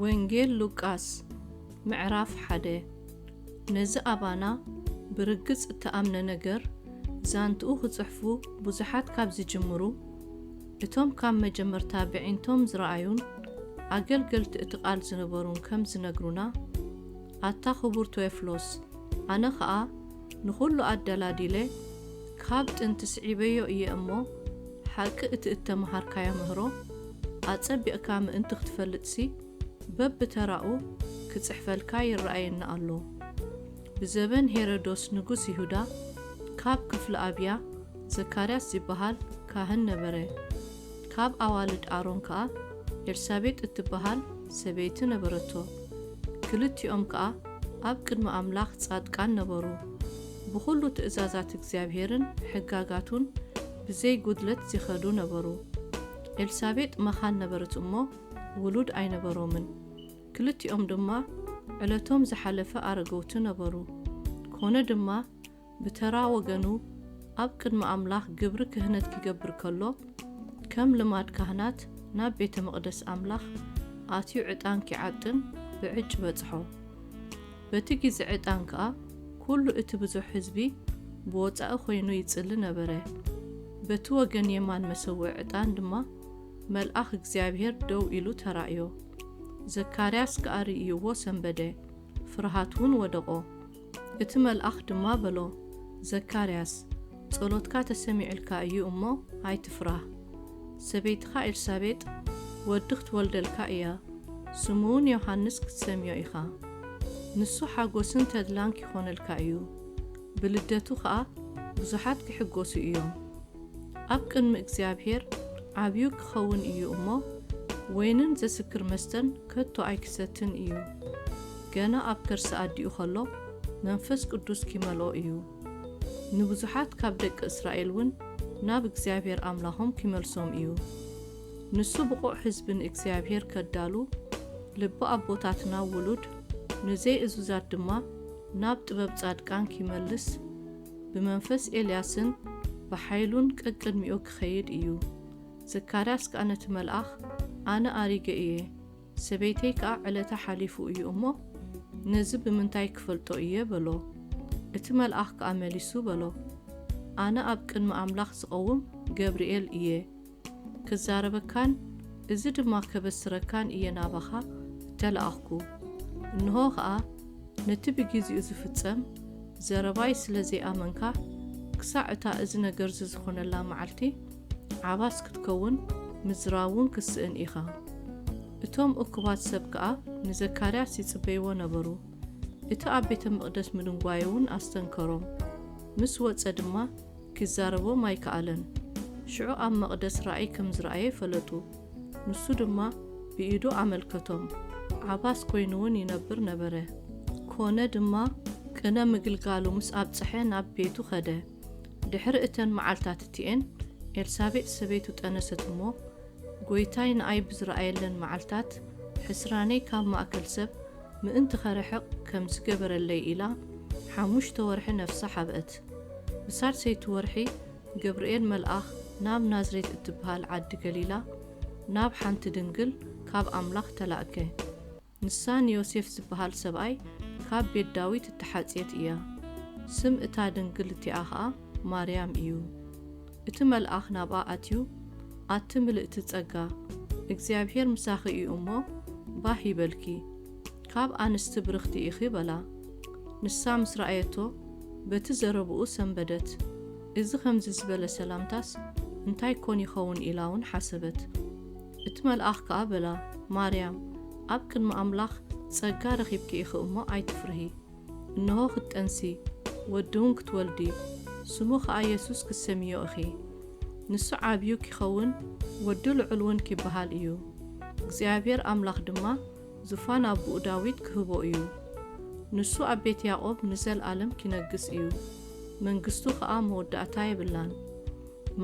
ወንጌል ሉቃስ ምዕራፍ ሓደ። ነዚ ኣባና ብርግጽ እተኣምነ ነገር ዛንትኡ ክጽሕፉ ብዙሓት ካብ ዝጅምሩ፣ እቶም ካብ መጀመርታ ብዒንቶም ዝረኣዩን ኣገልገልቲ እቲ ቃል ዝነበሩን ከም ዝነግሩና፣ ኣታ ክቡር ቴዎፍሎስ፣ ኣነ ኸኣ ንኹሉ ኣደላዲለ ካብ ጥንቲ ስዒበዮ እየ እሞ፣ ሓቂ እቲ እተመሃርካዮ ምህሮ ኣጸቢቕካ ምእንቲ ክትፈልጥሲ፣ በብተራኡ ክጽሕፈልካ ይረኣየኒ ኣሎ። ብዘበን ሄሮዶስ ንጉስ ይሁዳ፣ ካብ ክፍሊ ኣብያ ዘካርያስ ዝበሃል ካህን ነበረ። ካብ ኣዋልድ ኣሮን ከኣ ኤልሳቤጥ እትበሃል ሰበይቲ ነበረቶ። ክልቲኦም ከኣ ኣብ ቅድሚ ኣምላኽ ጻድቃን ነበሩ። ብኹሉ ትእዛዛት እግዚኣብሄርን ሕጋጋቱን ብዘይ ጉድለት ዚኸዱ ነበሩ። ኤልሳቤጥ መኻን ነበረት እሞ፣ ውሉድ ኣይነበሮምን። ክልቲኦም ድማ ዕለቶም ዝሓለፈ ኣረገውቲ ነበሩ። ኮነ ድማ፣ ብተራ ወገኑ ኣብ ቅድሚ ኣምላኽ ግብሪ ክህነት ኪገብር ከሎ፣ ከም ልማድ ካህናት ናብ ቤተ መቕደስ ኣምላኽ ኣትዩ ዕጣን ኪዓጥን ብዕጭ በጽሖ። በቲ ግዜ ዕጣን ከኣ ኩሉ እቲ ብዙሕ ህዝቢ ብወጻኢ ኮይኑ ይጽሊ ነበረ። በቲ ወገን የማን መሰውኢ ዕጣን ድማ መልኣኽ እግዚኣብሔር ደው ኢሉ ተራእዮ። ዘካርያስ ከኣ ርእይዎ ሰንበደ፣ ፍርሃት እውን ወደቖ። እቲ መልኣኽ ድማ በሎ፣ ዘካርያስ፣ ጸሎትካ ተሰሚዑልካ እዩ እሞ፣ ኣይትፍራህ። ሰበይትኻ ኤልሳቤጥ ወዲ ክትወልደልካ እያ፣ ስሙ እውን ዮሃንስ ክትሰምዮ ኢኻ። ንሱ ሓጎስን ተድላን ኪኾነልካ እዩ፣ ብልደቱ ኸኣ ብዙሓት ኪሕጎሱ እዮም። ኣብ ቅድሚ እግዚኣብሔር ዓብዩ ኪኸውን እዩ እሞ፣ ወይንን ዘስክር መስተን ከቶ ኣይኪሰትን እዩ። ገና ኣብ ከርሲ ኣዲኡ ኸሎ መንፈስ ቅዱስ ኪመልኦ እዩ። ንብዙሓት ካብ ደቂ እስራኤል እውን ናብ እግዚኣብሔር ኣምላኾም ኪመልሶም እዩ። ንሱ ብቑዕ ህዝቢ ንእግዚኣብሔር ከዳሉ፣ ልቢ ኣቦታትና ውሉድ፣ ንዘይእዙዛት ድማ ናብ ጥበብ ጻድቃን ኪመልስ፣ ብመንፈስ ኤልያስን ብሓይሉን ቀቅድሚኡ ኪኸይድ እዩ። ዘካርያስ ከኣ ነቲ መልኣኽ፣ ኣነ ኣሪገ እየ፣ ሰበይተይ ከኣ ዕለታ ሓሊፉ እዩ እሞ፣ ነዚ ብምንታይ ክፈልጦ እየ? በሎ። እቲ መልኣኽ ከኣ መሊሱ በሎ፣ ኣነ ኣብ ቅድሚ ኣምላኽ ዝቐውም ገብርኤል እየ። ክዛረበካን እዚ ድማ ከበስረካን እየ ናባኻ እተላኣኽኩ። እንሆ ኸኣ፣ ነቲ ብግዜኡ ዝፍጸም ዘረባይ ስለ ዘይኣመንካ፣ ክሳዕ እታ እዚ ነገርዚ ዝኾነላ መዓልቲ ዓባስ ክትከውን ምዝራብ እውን ክስእን ኢኻ። እቶም እኩባት ሰብ ከኣ ንዘካርያስ ይጽበይዎ ነበሩ። እቲ ኣብ ቤተ መቕደስ ምድንጓዩ እውን ኣስተንከሮም። ምስ ወጸ ድማ ኪዛረቦም ኣይከኣለን። ሽዑ ኣብ መቕደስ ራእይ ከም ዝረኣየ ፈለጡ። ንሱ ድማ ብኢዱ ኣመልከቶም። ዓባስ ኮይኑ እውን ይነብር ነበረ። ኮነ ድማ ቅነ ምግልጋሉ ምስ ኣብጽሐ ናብ ቤቱ ኸደ። ድሕሪ እተን መዓልታት እቲኤን ኤልሳቤጥ ሰበይቱ ጠነሰት እሞ፣ ጐይታይ ንኣይ ብዝረኣየለን መዓልታት ሕስራነይ ካብ ማእከል ሰብ ምእንቲ ኸርሕቕ ከም ዝገበረለይ ኢላ፣ ሓሙሽተ ወርሒ ነፍሳ ሓብአት። ብሳልሰይቲ ወርሒ ገብርኤል መልኣኽ ናብ ናዝሬት እትበሃል ዓዲ ገሊላ ናብ ሓንቲ ድንግል ካብ ኣምላኽ ተላእከ። ንሳ ንዮሴፍ ዝበሃል ሰብኣይ ካብ ቤት ዳዊት እተሓጽየት እያ። ስም እታ ድንግል እቲኣ ኸኣ ማርያም እዩ። እቲ መልኣኽ ናብኣ ኣትዩ፣ ኣቲ ምልእቲ ጸጋ፣ እግዚኣብሄር ምሳኺ እዩ እሞ፣ ባህ ይበልኪ፣ ካብ ኣንስቲ ብርኽቲ ኢኺ በላ። ንሳ ምስ ረኣየቶ፣ በቲ ዘረብኡ ሰንበደት። እዚ ኸምዚ ዝበለ ሰላምታስ እንታይ ኰን ይኸውን? ኢላ እውን ሓሰበት። እቲ መልኣኽ ከኣ በላ፣ ማርያም፣ ኣብ ቅድሚ ኣምላኽ ጸጋ ረኺብኪ ኢኺ እሞ፣ ኣይትፍርሂ። እንሆ ክትጠንሲ፣ ወዲ እውን ክትወልዲ፣ ስሙ ኸኣ የሱስ ክትሰምዮ ኢኺ። ንሱ ዓብዩ ኪኸውን፣ ወዲ ልዑል እውን ኪበሃል እዩ። እግዚኣብሔር ኣምላኽ ድማ ዙፋን ኣቦኡ ዳዊት ክህቦ እዩ። ንሱ ኣብ ቤት ያዕቆብ ንዘለኣለም ኪነግስ እዩ። መንግስቱ ኸኣ መወዳእታ የብላን።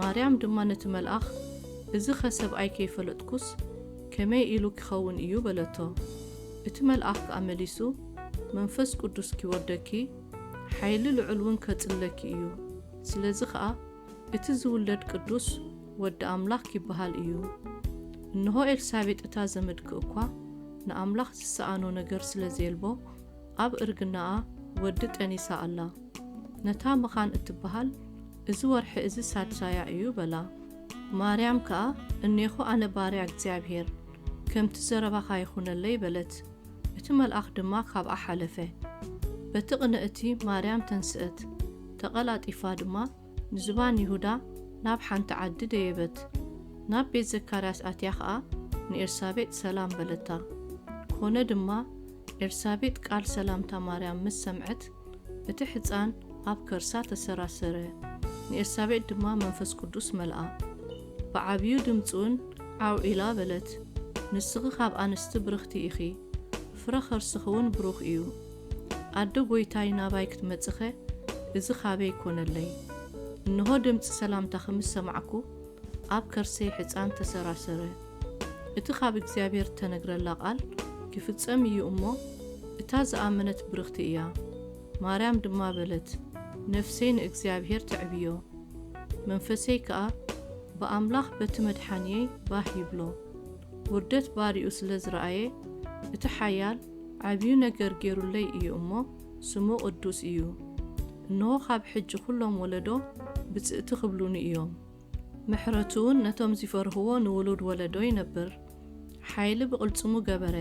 ማርያም ድማ ነቲ መልኣኽ፣ እዚኸ ሰብኣይ ከይፈለጥኩስ ከመይ ኢሉ ኪኸውን እዩ? በለቶ። እቲ መልኣኽ ከኣ መሊሱ፣ መንፈስ ቅዱስ ኪወርደኪ፣ ሓይሊ ልዑል እውን ከጽልለኪ እዩ። ስለዚ ኸኣ እቲ ዝውለድ ቅዱስ ወዲ ኣምላኽ ኪበሃል እዩ። እንሆ ኤልሳቤጥ እታ ዘመድኪ እኳ ንኣምላኽ ዝሰኣኖ ነገር ስለ ዘየልቦ፣ ኣብ እርግናኣ ወዲ ጠኒሳ ኣላ። ነታ መኻን እትበሃል፣ "እዚ ወርሒ እዚ ሳድሳያ እዩ" በላ። ማርያም ከኣ፣ "እኔኹ ኣነ ባርያ እግዚኣብሔር፣ ከምቲ ዘረባኻ ይኹነለይ" በለት። እቲ መልኣኽ ድማ ካብኣ ሓለፈ። በቲ ቅነ እቲ ማርያም ተንስአት፣ ተቐላጢፋ ድማ ንዝባን ይሁዳ ናብ ሓንቲ ዓዲ ደየበት። ናብ ቤት ዘካርያስ ኣትያ ኸኣ ንኤልሳቤጥ ሰላም በለታ። ኮነ ድማ፣ ኤልሳቤጥ ቃል ሰላምታ ማርያም ምስ ሰምዐት፣ እቲ ሕፃን ኣብ ከርሳ ተሰራሰረ። ንኤልሳቤጥ ድማ መንፈስ ቅዱስ መልኣ። ብዓብዩ ድምፂ እውን ዓው ኢላ በለት፣ "ንስኺ ካብ ኣንስቲ ብርኽቲ ኢኺ፣ ፍረ ከርስኺ እውን ብሩኽ እዩ። ኣደ ጐይታይ ናባይ ክትመጽኸ፣ እዚ ኻበይ ኮነለይ? እንሆ ድምጺ ሰላምታኺ ምስ ሰማዕኩ፣ ኣብ ከርሰይ ሕፃን ተሰራሰረ።" እቲ ካብ እግዚኣብሔር እተነግረላ ቃል ኪፍጸም እዩ እሞ፣ እታ ዝኣመነት ብርኽቲ እያ። ማርያም ድማ በለት፣ "ነፍሰይ ንእግዚኣብሔር ተዕብዮ፣ መንፈሰይ ከኣ ብኣምላኽ በቲ መድሓንየይ ባህ ይብሎ። ውርደት ባርዩ ስለ ዝረኣየ፣ እቲ ሓያል ዓብዩ ነገር ገይሩለይ እዩ እሞ፣ ስሙ ቅዱስ እዩ። እንሆ ካብ ሕጂ ኩሎም ወለዶ ብጽእቲ ክብሉኒ እዮም። ምሕረቱ እውን ነቶም ዚፈርህዎ ንውሉድ ወለዶ ይነብር። ሓይሊ ብቕልጽሙ ገበረ፣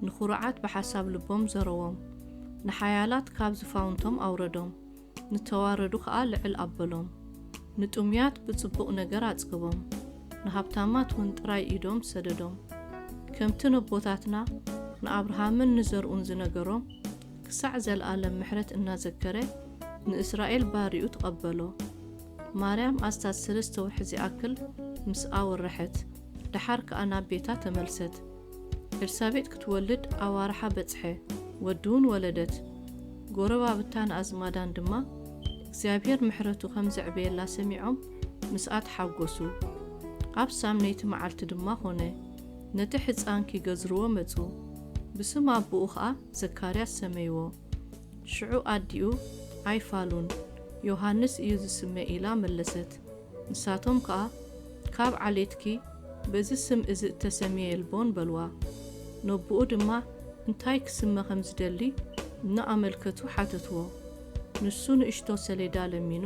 ንኹሩዓት ብሓሳብ ልቦም ዘረዎም። ንሓያላት ካብ ዝፋውንቶም ኣውረዶም፣ ንተዋረዱ ኸኣ ልዕል ኣበሎም። ንጥሙያት ብጽቡቕ ነገር ኣጽገቦም፣ ንሃብታማት እውን ጥራይ ኢዶም ሰደዶም። ከምቲ ነቦታትና ንኣብርሃምን ንዘርኡን ዝነገሮም፣ ክሳዕ ዘለኣለም ምሕረት እናዘከረ ንእስራኤል ባሪኡ ተቐበሎ። ማርያም ኣስታት ሰለስተ ወርሒ ዚኣክል ምስኣ ወረሐት፣ ደሓር ከኣ ናብ ቤታ ተመልሰት። ኤልሳቤጥ ክትወልድ ኣዋርሓ በጽሐ፣ ወዲ እውን ወለደት። ጎረባብታን ኣዝማዳን ድማ እግዚኣብሔር ምሕረቱ ከም ዘዕበየላ ሰሚዖም ምስኣ ተሓጎሱ። ኣብ ሳምነይቲ መዓልቲ ድማ ኾነ፣ ነቲ ሕፃን ኪገዝርዎ መጹ። ብስም ኣቦኡ ኸኣ ዘካርያስ ሰመይዎ። ሽዑ ኣዲኡ፣ "ኣይፋሉን፣ ዮሃንስ እዩ ዝስመ" ኢላ መለሰት። ንሳቶም ከኣ፣ "ካብ ዓሌትኪ በዚ ስም እዚ እተሰምየ የልቦን" በልዋ። ነቦኡ ድማ እንታይ ክስመ ከም ዝደሊ እናኣመልከቱ ሓተትዎ። ንሱ ንእሽቶ ሰሌዳ ለሚኑ፣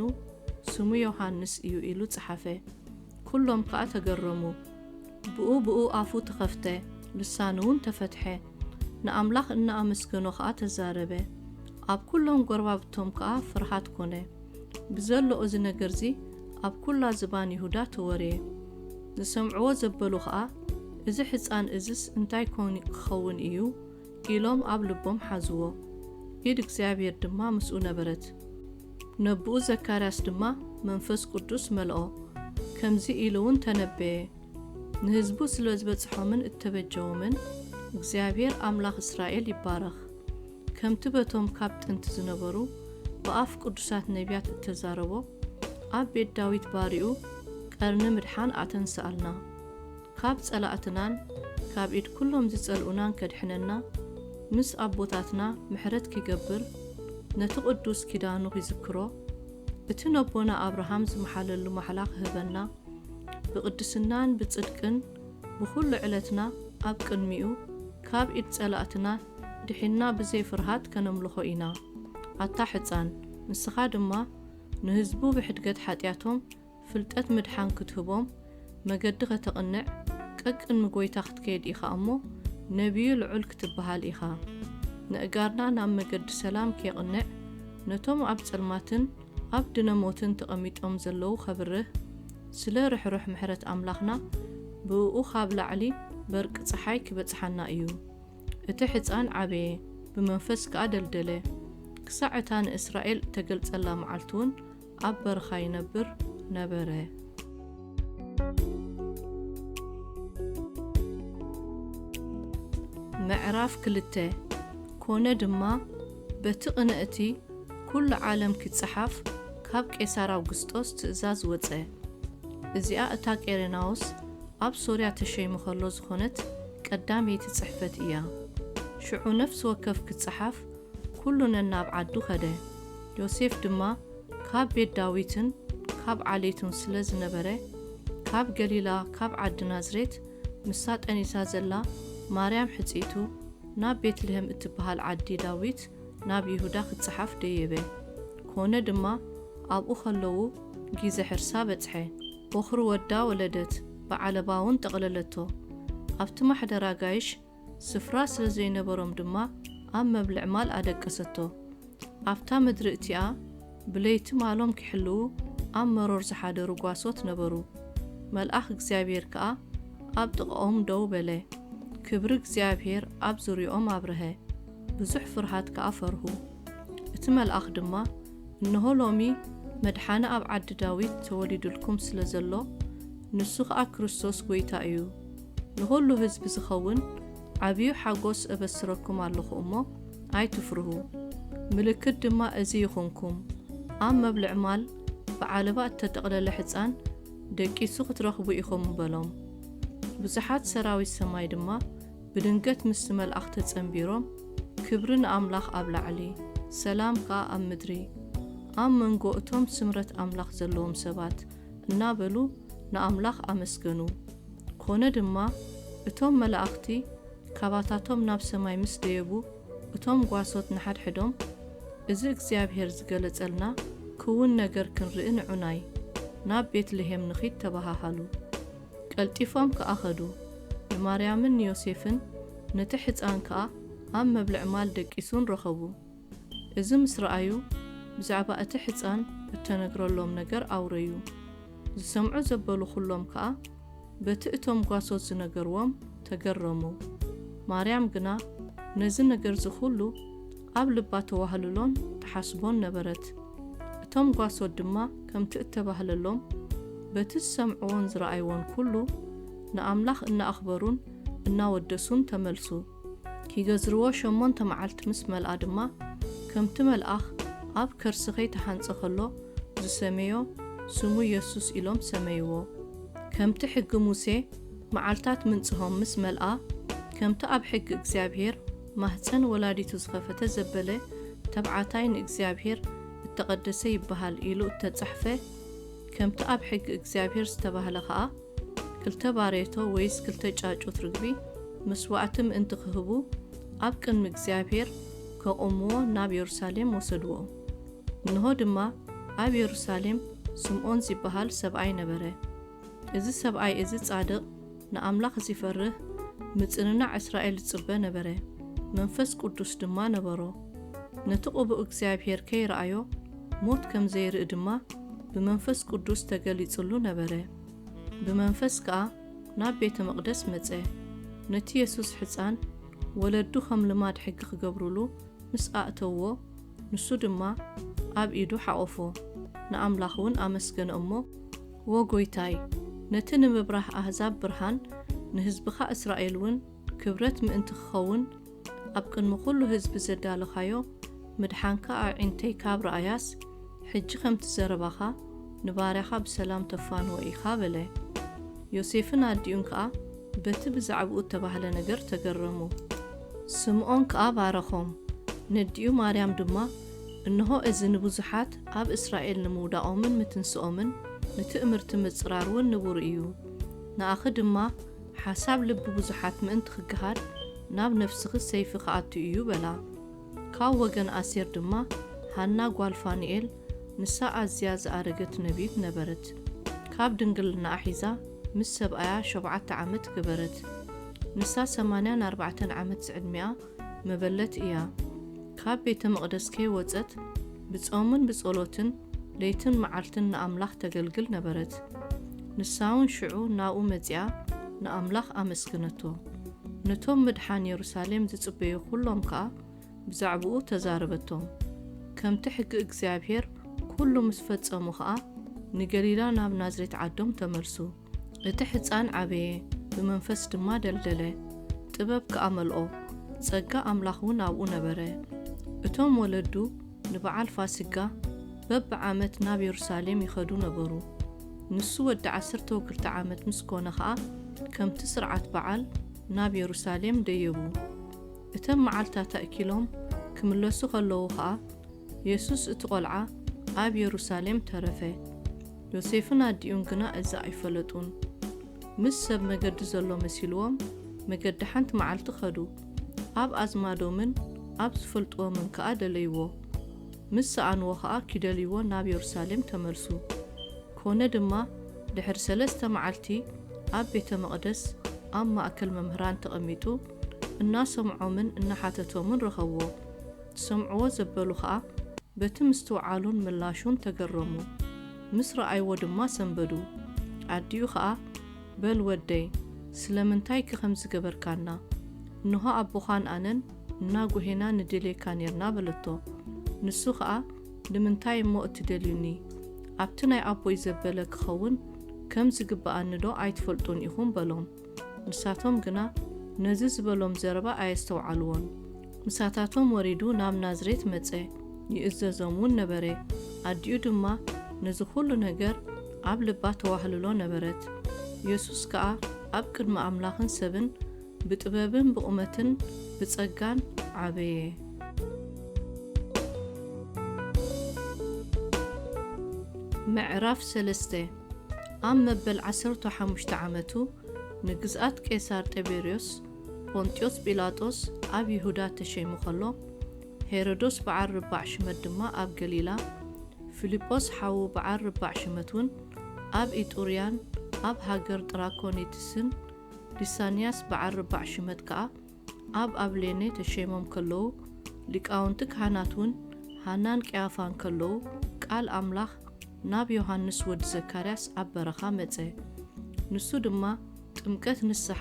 "ስሙ ዮሃንስ እዩ" ኢሉ ጸሓፈ። ኩሎም ከኣ ተገረሙ። ብኡ ብኡ ኣፉ ተኸፍተ፣ ልሳኑ እውን ተፈትሐ። ንኣምላኽ እናኣመስገኖ ኸኣ ተዛረበ። ኣብ ኩሎም ጎረባብቶም ከኣ ፍርሃት ኮነ። ብዘሎ እዚ ነገርዚ ኣብ ኩላ ዝባን ይሁዳ ተወርየ። ዝሰምዕዎ ዘበሉ ኸኣ፣ "እዚ ሕፃን እዝስ እንታይ ኮን ክኸውን እዩ?" ኢሎም ኣብ ልቦም ሓዝዎ። ኢድ እግዚኣብሔር ድማ ምስኡ ነበረት። ነብኡ ዘካርያስ ድማ መንፈስ ቅዱስ መልኦ፣ ከምዚ ኢሉ እውን ተነበየ፣ "ንህዝቡ ስለ ዝበጽሖምን እተበጀዎምን፣ እግዚኣብሔር ኣምላኽ እስራኤል ይባረኽ። ከምቲ በቶም ካብ ጥንቲ ዝነበሩ ብኣፍ ቅዱሳት ነቢያት እተዛረቦ፣ ኣብ ቤት ዳዊት ባሪኡ ቀርኒ ምድሓን ኣተንስኣልና። ካብ ጸላእትናን ካብ ኢድ ኩሎም ዝጸልኡናን ከድሕነና፣ ምስ ኣቦታትና ምሕረት ኪገብር፣ ነቲ ቅዱስ ኪዳኑ ኺዝክሮ፣ እቲ ነቦና ኣብርሃም ዝመሓለሉ ማሕላ ኽህበና፣ ብቕድስናን ብጽድቅን ብኹሉ ዕለትና ኣብ ቅድሚኡ፣ ካብ ኢድ ጸላእትና ድሒንና ብዘይ ፍርሃት ከነምልኾ ኢና። ኣታ ሕጻን፣ ንስኻ ድማ ንህዝቡ ብሕድገት ሓጢኣቶም ፍልጠት ምድሓን ክትህቦም መገዲ ኸተቕንዕ ቀቅድሚ ጐይታ ክትከይድ ኢኻ እሞ፣ ነቢዩ ልዑል ክትበሃል ኢኻ። ነእጋርና ናብ መገዲ ሰላም ኬቕንዕ፣ ነቶም ኣብ ጸልማትን ኣብ ድነ ሞትን ተቐሚጦም ዘለዉ ኸብርህ፣ ስለ ርሕሩሕ ምሕረት ኣምላኽና፣ ብእኡ ኻብ ላዕሊ በርቂ ጸሓይ ኪበጽሓና እዩ። እቲ ሕፃን ዓበየ፣ ብመንፈስ ከኣ ደልደለ። ክሳዕ እታ ንእስራኤል እተገልጸላ መዓልቲ እውን ኣብ በረኻ ይነብር ነበረ። ምዕራፍ ክልተ። ኮነ ድማ፣ በቲ ቅነ እቲ ኩሉ ዓለም ኪጸሓፍ ካብ ቄሳር ኣውግስጦስ ትእዛዝ ወጸ። እዚኣ እታ ቄሬናዎስ ኣብ ሶርያ ተሸይሙ ኸሎ ዝኾነት ቀዳመይቲ ጽሕፈት እያ። ሽዑ ነፍሲ ወከፍ ኪጸሓፍ ኩሉ ነናብ ዓዱ ኸደ። ዮሴፍ ድማ ካብ ቤት ዳዊትን ካብ ዓሌቱን ስለ ዝነበረ፣ ካብ ገሊላ ካብ ዓዲ ናዝሬት ምስታ ጠኒሳ ዘላ ማርያም ሕጽይቱ ናብ ቤትልሔም እትበሃል ዓዲ ዳዊት ናብ ይሁዳ ክትጸሓፍ ደየበ። ኮነ ድማ ኣብኡ ከለዉ ጊዘ ሕርሳ በጽሐ። ቦኽሪ ወዳ ወለደት፣ ብዓለባውን ጠቕለለቶ። ኣብቲ ማሕደር ኣጋይሽ ስፍራ ስለ ዘይነበሮም ድማ ኣብ መብልዕ ማል ኣደቀሰቶ። ኣብታ ምድሪ እቲኣ ብለይቲ ማሎም ኪሕልዉ ኣብ መሮር ዝሓደሩ ጓሶት ነበሩ። መልኣኽ እግዚኣብሔር ከኣ ኣብ ጥቓኦም ደው በለ። ክብሪ እግዚኣብሔር ኣብ ዙርያኦም ኣብርሀ። ብዙሕ ፍርሃት ከኣ ፈርሁ። እቲ መልኣኽ ድማ፣ እንሆ ሎሚ መድሓኒ ኣብ ዓዲ ዳዊት ተወሊዱልኩም ስለ ዘሎ፣ ንሱ ኸኣ ክርስቶስ ጐይታ እዩ። ንኹሉ ህዝቢ ዝኸውን ዓብዩ ሓጎስ እበስረኩም ኣለኹ እሞ፣ ኣይትፍርሁ። ምልክት ድማ እዚ ይኹንኩም፣ ኣብ መብልዕ ማል ብዓለባ እተጠቕለለ ሕጻን ደቂሱ ክትረኽቡ ኢኹም በሎም። ብዙሓት ሰራዊት ሰማይ ድማ ብድንገት ምስቲ መልኣኽ ተጸንቢሮም፣ ክብሪ ንኣምላኽ ኣብ ላዕሊ፣ ሰላም ከኣ ኣብ ምድሪ፣ ኣብ መንጎ እቶም ስምረት ኣምላኽ ዘለዎም ሰባት እናበሉ ንኣምላኽ ኣመስገኑ። ኮነ ድማ እቶም መላእኽቲ ካባታቶም ናብ ሰማይ ምስ ደየቡ፣ እቶም ጓሶት ንሓድሕዶም፣ እዚ እግዚኣብሔር ዝገለጸልና ክውን ነገር ክንርኢ ንዑናይ፣ ናብ ቤትልሔም ንኺድ ተባሃሃሉ። ቀልጢፎም ከኣ ኸዱ። ንማርያምን ንዮሴፍን ነቲ ሕጻን ከኣ ኣብ መብልዕ ማል ደቂሱን ረኸቡ። እዚ ምስ ረኣዩ፣ ብዛዕባ እቲ ሕጻን እተነግረሎም ነገር ኣውረዩ። ዝሰምዑ ዘበሉ ኹሎም ከኣ በቲ እቶም ጓሶት ዝነገርዎም ተገረሙ። ማርያም ግና ነዚ ነገር እዚ ኹሉ ኣብ ልባ ተዋህልሎን ትሓስቦን ነበረት። እቶም ጓሶት ድማ ከምቲ እተባህለሎም በቲ ዝሰምዕዎን ዝረኣይዎን ኩሉ ንኣምላኽ እናኣኽበሩን እናወደሱን ተመልሱ። ኪገዝርዎ ሸሞንተ መዓልቲ ምስ መልኣ ድማ፣ ከምቲ መልኣኽ ኣብ ከርሲ ኸይተሃንጸ ኸሎ ዝሰመዮ ስሙ የሱስ ኢሎም ሰመይዎ። ከምቲ ሕጊ ሙሴ መዓልታት ምንጽሆም ምስ መልኣ፣ ከምቲ ኣብ ሕጊ እግዚኣብሔር ማህጸን ወላዲቱ ዝኸፈተ ዘበለ ተብዓታይ ንእግዚኣብሔር እተቐደሰ ይበሃል ኢሉ እተጻሕፈ፣ ከምቲ ኣብ ሕጊ እግዚኣብሔር ዝተባህለ ኸኣ፣ ክልተ ባሬቶ ወይስ ክልተ ጫጩት ርግቢ መስዋዕቲ ምእንቲ ክህቡ ኣብ ቅድሚ እግዚኣብሔር ከቑምዎ ናብ የሩሳሌም ወሰድዎ። እንሆ ድማ ኣብ የሩሳሌም ስምዖን ዚበሃል ሰብኣይ ነበረ። እዚ ሰብኣይ እዚ ጻድቕ፣ ንኣምላኽ ዚፈርህ፣ ምጽንናዕ እስራኤል ዝጽበ ነበረ። መንፈስ ቅዱስ ድማ ነበሮ። ነቲ ቅቡእ እግዚኣብሔር ከይረኣዮ ሞት ከም ዘይርኢ ድማ ብመንፈስ ቅዱስ ተገሊጽሉ ነበረ። ብመንፈስ ከኣ ናብ ቤተ መቕደስ መጸ። ነቲ የሱስ ሕጻን ወለዱ ከም ልማድ ሕጊ ክገብሩሉ ምስ ኣእተውዎ፣ ንሱ ድማ ኣብ ኢዱ ሓቖፎ፣ ንኣምላኽ እውን ኣመስገነ እሞ፣ "ወ ጎይታይ፣ ነቲ ንምብራህ ኣህዛብ ብርሃን፣ ንህዝብኻ እስራኤል እውን ክብረት ምእንቲ ክኸውን፣ ኣብ ቅድሚ ኩሉ ህዝቢ ዘዳለኻዮ ምድሓንካ ኣዒንተይ ካብ ረኣያስ፣ ሕጂ ከምቲ ዘረባኻ ንባርያኻ ብሰላም ተፋንዎ ኢኻ" በለ። ዮሴፍን ኣዲኡን ከኣ በቲ ብዛዕባኡ እተባህለ ነገር ተገረሙ። ስምዖን ከኣ ባረኾም። ነዲኡ ማርያም ድማ፣ "እንሆ እዚ ንብዙሓት ኣብ እስራኤል ንምውዳቖምን ምትንስኦምን ንትእምርቲ ምጽራር እውን ንቡር እዩ። ንኣኺ ድማ ሓሳብ ልቢ ብዙሓት ምእንቲ ክገሃድ ናብ ነፍስኺ ሰይፊ ክኣቱ እዩ" በላ። ካብ ወገን ኣሴር ድማ ሃና ጓል ፋኑኤል፣ ንሳ ኣዝያ ዝኣረገት ነቢይት ነበረት። ካብ ድንግልናኣ ሒዛ ምስ ሰብኣያ ሸውዓተ ዓመት ገበረት። ንሳ ሰማንያን ኣርባዕተን ዓመት ዝዕድሚኣ መበለት እያ። ካብ ቤተ መቕደስ ከይወጸት ብጾምን ብጸሎትን ለይትን መዓልትን ንኣምላኽ ተገልግል ነበረት። ንሳ እውን ሽዑ ናብኡ መጺኣ ንኣምላኽ ኣመስገነቶ። ነቶም ምድሓን የሩሳሌም ዝጽበዩ ኩሎም ከኣ ብዛዕባኡ ተዛረበቶም። ከምቲ ሕጊ እግዚኣብሔር ኩሉ ምስ ፈጸሙ ኸኣ፣ ንገሊላ ናብ ናዝሬት ዓዶም ተመልሱ። እቲ ሕጻን ዓበየ፣ ብመንፈስ ድማ ደልደለ። ጥበብ ከኣ መልኦ፣ ጸጋ ኣምላኽ እውን ኣብኡ ነበረ። እቶም ወለዱ ንበዓል ፋሲጋ በብዓመት ናብ የሩሳሌም ይኸዱ ነበሩ። ንሱ ወዲ ዓሰርተ ወክልተ ዓመት ምስ ኮነ ኸኣ፣ ከምቲ ስርዓት በዓል ናብ የሩሳሌም ደየቡ። እተን መዓልታት ኣእኪሎም ክምለሱ ኸለዉ ኸኣ፣ የሱስ እቲ ቈልዓ ኣብ የሩሳሌም ተረፈ። ዮሴፍን ኣዲኡን ግና እዚ ኣይፈለጡን። ምስ ሰብ መገዲ ዘሎ መሲልዎም፣ መገዲ ሓንቲ መዓልቲ ኸዱ። ኣብ ኣዝማዶምን ኣብ ዝፈልጥዎምን ከኣ ደለይዎ። ምስ ሰኣንዎ ኸኣ ኪደልይዎ ናብ የሩሳሌም ተመልሱ። ኮነ ድማ፣ ድሕሪ ሰለስተ መዓልቲ ኣብ ቤተ መቕደስ ኣብ ማእከል መምህራን ተቐሚጡ እናሰምዖምን እናሓተቶምን ረኸብዎ። ዝሰምዕዎ ዘበሉ ኸኣ በቲ ምስትውዓሉን ምላሹን ተገረሙ። ምስ ረኣይዎ ድማ ሰንበዱ። ኣዲኡ ኸኣ፣ በል ወደይ፣ ስለምንታይከ ከምዚ ገበርካና? እንሆ ኣቦኻን ኣነን እናጎሄና ንደልየካ ኔርና በለቶ። ንሱ ኸኣ፣ ንምንታይ እሞ እትደልዩኒ? ኣብቲ ናይ ኣቦይ ዘበለ ክኸውን ከም ዝግብኣኒዶ ኣይትፈልጡን ኢኹም? በሎም። ንሳቶም ግና ነዚ ዝበሎም ዘረባ ኣየስተውዓልዎን። ምሳታቶም ወሪዱ ናብ ናዝሬት መጸ፣ ይእዘዞም እውን ነበረ። ኣዲኡ ድማ ነዚ ኹሉ ነገር ኣብ ልባ ተዋህልሎ ነበረት። የሱስ ከኣ ኣብ ቅድሚ ኣምላኽን ሰብን ብጥበብን ብቑመትን ብጸጋን ዓበየ። ምዕራፍ ሰለስተ። ኣብ መበል ዓሰርተ ሓሙሽተ ዓመቱ ንግዝኣት ቄሳር ጢበርዮስ፣ ፖንጥዮስ ጲላጦስ ኣብ ይሁዳ ተሸይሙ ኸሎ፣ ሄሮዶስ በዓል ርባዕ ሽመት ድማ ኣብ ገሊላ፣ ፊልጶስ ሓዉ በዓል ርባዕ ሽመት እውን ኣብ ኢጡርያን ኣብ ሃገር ጥራኮኒትስን፣ ሊሳንያስ በዓል ርባዕ ሽመት ከኣ ኣብ ኣብሌኔ ተሸይሞም ከለዉ፣ ሊቃውንቲ ካህናት እውን ሃናን ቀያፋን ከለዉ፣ ቃል ኣምላኽ ናብ ዮሃንስ ወዲ ዘካርያስ ኣብ በረኻ መጸ። ንሱ ድማ ጥምቀት ንስሓ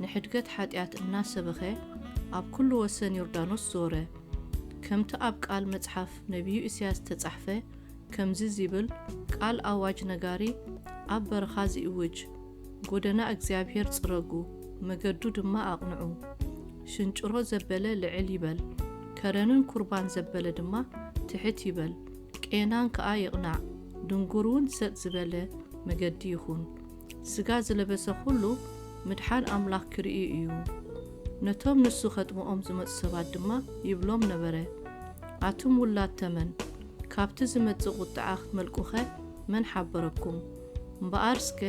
ንሕድገት ሓጢኣት እናሰበኸ ኣብ ኩሉ ወሰን ዮርዳኖስ ዞረ። ከምቲ ኣብ ቃል መጽሓፍ ነቢዩ ኢሳያስ ዝተጻሕፈ ከምዚ ዚብል ቃል ኣዋጅ ነጋሪ ኣብ በረኻ ዚእውጅ፣ ጎደና እግዚኣብሄር ጽረጉ፣ መገዱ ድማ ኣቕንዑ። ሽንጭሮ ዘበለ ልዕል ይበል፣ ከረንን ኩርባን ዘበለ ድማ ትሕት ይበል። ቄናን ከኣ ይቕናዕ፣ ድንጉር እውን ሰጥ ዝበለ መገዲ ይኹን። ስጋ ዝለበሰ ኩሉ ምድሓን ኣምላኽ ክርኢ እዩ። ነቶም ንሱ ኸጥምቖም ዝመጹ ሰባት ድማ ይብሎም ነበረ፣ ኣቱም ውላድ ተመን፣ ካብቲ ዝመጽእ ቁጥዓ ክትመልቁኸ መን ሓበረኩም? እምበኣርስከ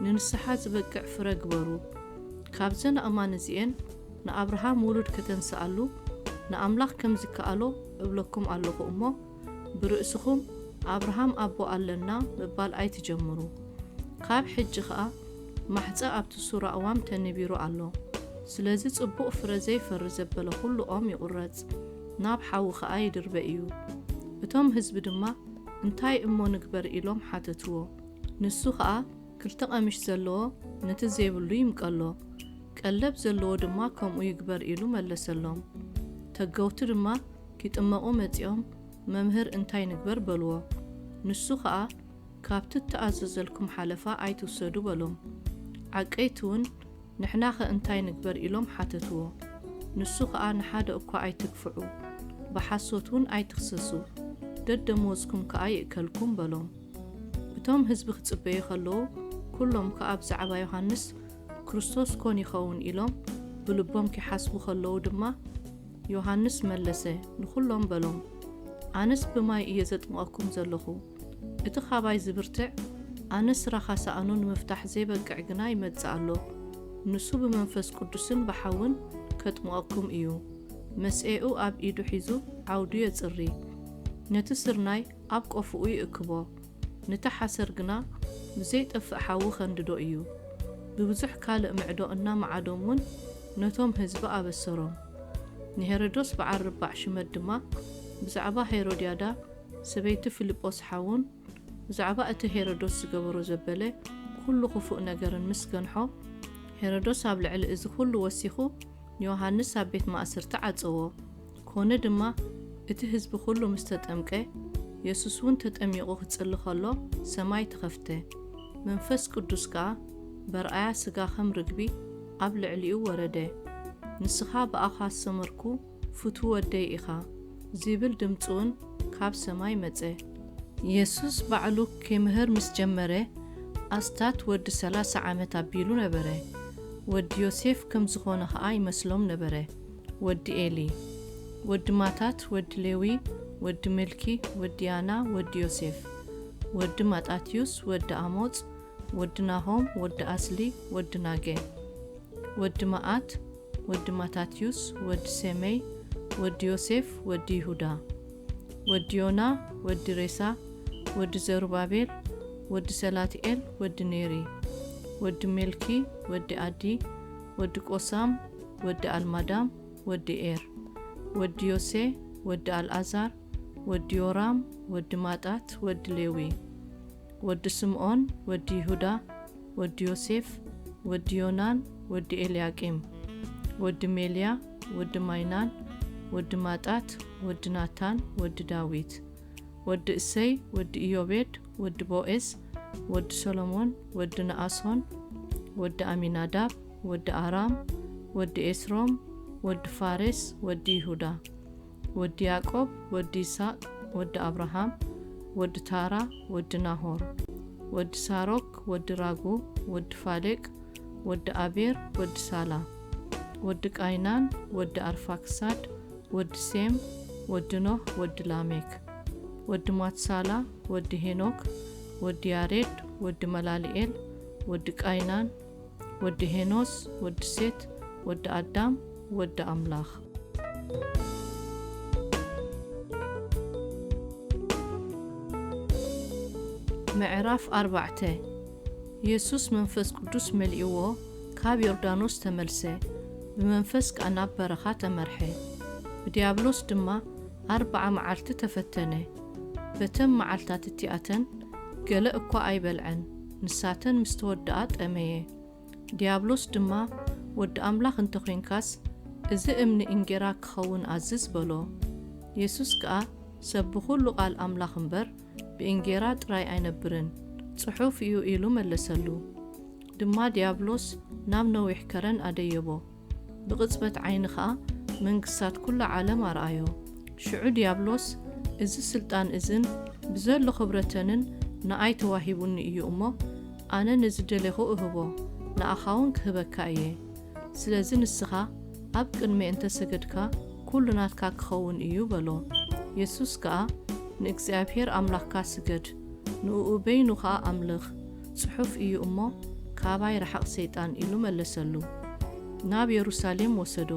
ንንስሓ ዝበቅዕ ፍረ ግበሩ። ካብዘን ኣእማን እዚኤን ንኣብርሃም ውሉድ ከተንስኣሉ ንኣምላኽ ከም ዝከኣሎ እብለኩም ኣለኹ እሞ፣ ብርእስኹም ኣብርሃም ኣቦ ኣለና ምባል ኣይትጀምሩ። ካብ ሕጂ ኸኣ ማሕጸ ኣብቲ ሱራ እዋም ተነቢሩ ኣሎ። ስለዚ ጽቡቕ ፍረ ዘይፈሪ ዘበለ ኩሉ ኦም ይቑረጽ፣ ናብ ሓዊ ኸኣ ይድርበ እዩ። እቶም ህዝቢ ድማ፣ እንታይ እሞ ንግበር? ኢሎም ሓተትዎ። ንሱ ኸኣ፣ ክልተ ቐምሽ ዘለዎ ነቲ ዘይብሉ ይምቀሎ፣ ቀለብ ዘለዎ ድማ ከምኡ ይግበር ኢሉ መለሰሎም። ተገውቲ ድማ ኪጥመቑ መጺኦም፣ መምህር እንታይ ንግበር? በልዎ። ንሱ ኸኣ፣ ካብቲ እተኣዘዘልኩም ሓለፋ ኣይትውሰዱ በሎም። ዓቀይቲ እውን፣ ንሕናኸ እንታይ ንግበር? ኢሎም ሓተትዎ። ንሱ ኸኣ፣ ንሓደ እኳ ኣይትግፍዑ፣ ብሓሶት እውን ኣይትኽሰሱ፣ ደደመወዝኩም ከኣ ይእከልኩም በሎም። እቶም ህዝቢ ክጽበዩ ከለዉ፣ ኩሎም ከኣ ብዛዕባ ዮሃንስ ክርስቶስ ኮን ይኸውን ኢሎም ብልቦም ኪሓስቡ ከለዉ ድማ፣ ዮሃንስ መለሰ፣ ንኹሎም በሎም፣ ኣነስ ብማይ እየ ዘጥምቐኩም ዘለኹ። እቲ ኻባይ ዝብርትዕ፣ ኣነስ ራኻ ሳእኑ ንምፍታሕ ዘይበቅዕ ግና ይመጽእ ኣሎ። ንሱ ብመንፈስ ቅዱስን ብሓውን ከጥምቐኩም እዩ። መስኤኡ ኣብ ኢዱ ሒዙ ዓውዱ የጽሪ። ነቲ ስርናይ ኣብ ቆፍኡ ይእክቦ። ነቲ ሓሰር ግና ብዘይጠፍእ ሓዊ ኸንድዶ እዩ። ብብዙሕ ካልእ ምዕዶ እናመዓዶም እውን ነቶም ህዝቢ ኣበሰሮም። ንሄሮዶስ በዓል ርባዕ ሽመት ድማ ብዛዕባ ሄሮድያዳ ሰበይቲ ፊልጶስ ሓዉን ብዛዕባ እቲ ሄሮዶስ ዝገበሮ ዘበለ ኩሉ ክፉእ ነገርን ምስ ገንሖ፣ ሄሮዶስ ኣብ ልዕሊ እዚ ኩሉ ወሲኹ ንዮሃንስ ኣብ ቤት ማእስርቲ ዓጸዎ። ኮነ ድማ፣ እቲ ህዝቢ ኩሉ ምስ ተጠምቀ፣ የሱስ እውን ተጠሚቑ ክጽሊ ከሎ ሰማይ ተኸፍተ። መንፈስ ቅዱስ ከኣ በርኣያ ስጋ ከም ርግቢ ኣብ ልዕሊኡ ወረደ። ንስኻ ብኣኻ ዝሰመርኩ ፍቱው ወደይ ኢኻ፣ ዚብል ድምጺ እውን ካብ ሰማይ መጸ። የሱስ ባዕሉ ኪምህር ምስ ጀመረ፣ ኣስታት ወዲ ሰላሳ ዓመት ኣቢሉ ነበረ። ወዲ ዮሴፍ ከም ዝኾነ ኸኣ ይመስሎም ነበረ። ወዲ ኤሊ፣ ወዲ ማታት፣ ወዲ ሌዊ፣ ወዲ ምልኪ፣ ወዲ ያና፣ ወዲ ዮሴፍ፣ ወዲ ማጣትዩስ፣ ወዲ ኣሞጽ፣ ወዲ ናሆም፣ ወዲ ኣስሊ፣ ወዲ ናገ። ወዲ መኣት፣ ወዲ ማታትዩስ፣ ወዲ ሴመይ፣ ወዲ ዮሴፍ፣ ወዲ ይሁዳ፣ ወዲ ዮና፣ ወዲ ሬሳ፣ ወዲ ዘሩባቤል፣ ወዲ ሰላትኤል፣ ወዲ ኔሪ፣ ወዲ ሜልኪ፣ ወዲ ኣዲ፣ ወዲ ቆሳም፣ ወዲ ኣልማዳም፣ ወዲ ኤር፣ ወዲ ዮሴ፣ ወዲ ኣልኣዛር፣ ወዲ ዮራም፣ ወዲ ማጣት፣ ወዲ ሌዊ፣ ወዲ ስምኦን፣ ወዲ ይሁዳ፣ ወዲ ዮሴፍ፣ ወዲ ዮናን፣ ወዲ ኤልያቂም፣ ወዲ ሜልያ፣ ወዲ ማይናን፣ ወዲ ማጣት፣ ወዲ ናታን፣ ወዲ ዳዊት፣ ወዲ እሰይ፣ ወዲ ኢዮቤድ፣ ወዲ ቦኤዝ፣ ወዲ ሰሎሞን፣ ወዲ ነኣሶን፣ ወዲ ኣሚናዳብ፣ ወዲ ኣራም፣ ወዲ ኤስሮም፣ ወዲ ፋሬስ፣ ወዲ ይሁዳ፣ ወዲ ያዕቆብ፣ ወዲ ይስሐቅ፣ ወዲ ኣብርሃም፣ ወዲ ታራ፣ ወዲ ናሆር፣ ወዲ ሳሮክ፣ ወዲ ራጉ፣ ወዲ ፋሌቅ፣ ወዲ ኣቤር፣ ወዲ ሳላ፣ ወዲ ቃይናን፣ ወዲ ኣርፋክሳድ፣ ወዲ ሴም፣ ወዲ ኖህ፣ ወዲ ላሜክ፣ ወዲ ማትሳላ፣ ወዲ ሄኖክ፣ ወዲ ያሬድ፣ ወዲ መላልኤል፣ ወዲ ቃይናን፣ ወዲ ሄኖስ፣ ወዲ ሴት፣ ወዲ ኣዳም፣ ወዲ ኣምላኽ። ምዕራፍ ኣርባዕተ። የሱስ መንፈስ ቅዱስ መሊእዎ ካብ ዮርዳኖስ ተመልሰ፣ ብመንፈስ ከኣ ናብ በረኻ ተመርሐ። ብድያብሎስ ድማ ኣርብዓ መዓልቲ ተፈተነ። በተን መዓልታት እቲኣተን ገለ እኳ ኣይበልዐን፣ ንሳተን ምስ ተወድኣ ጠመየ። ድያብሎስ ድማ፣ "ወዲ ኣምላኽ እንተ ኾይንካስ፣ እዚ እምኒ እንጌራ ክኸውን ኣዝዝ" በሎ። የሱስ ከኣ፣ "ሰብ ብኹሉ ቃል ኣምላኽ እምበር፣ ብእንጌራ ጥራይ ኣይነብርን፣ ጽሑፍ እዩ" ኢሉ መለሰሉ። ድማ ድያብሎስ ናብ ነዊሕ ከረን ኣደየቦ። ብቕጽበት ዓይኒ ኸኣ መንግስታት ኩላ ዓለም ኣርኣዮ። ሽዑ ድያብሎስ፣ "እዚ ስልጣን እዝን ብዘሎ ክብረተንን ንኣይ ተዋሂቡኒ እዩ እሞ፣ ኣነ ንዝደሌኹ እህቦ፣ ንኣኻውን ክህበካ እየ። ስለዚ ንስኻ ኣብ ቅድመይ እንተ ሰገድካ፣ ኩሉ ናትካ ክኸውን እዩ" በሎ። የሱስ ከኣ፣ "ንእግዚኣብሄር ኣምላኽካ ስገድ፣ ንእኡ በይኑ ኸኣ ኣምልኽ፣ ጽሑፍ እዩ እሞ፣ ካባይ ርሓቕ ሰይጣን" ኢሉ መለሰሉ። ናብ የሩሳሌም ወሰዶ፣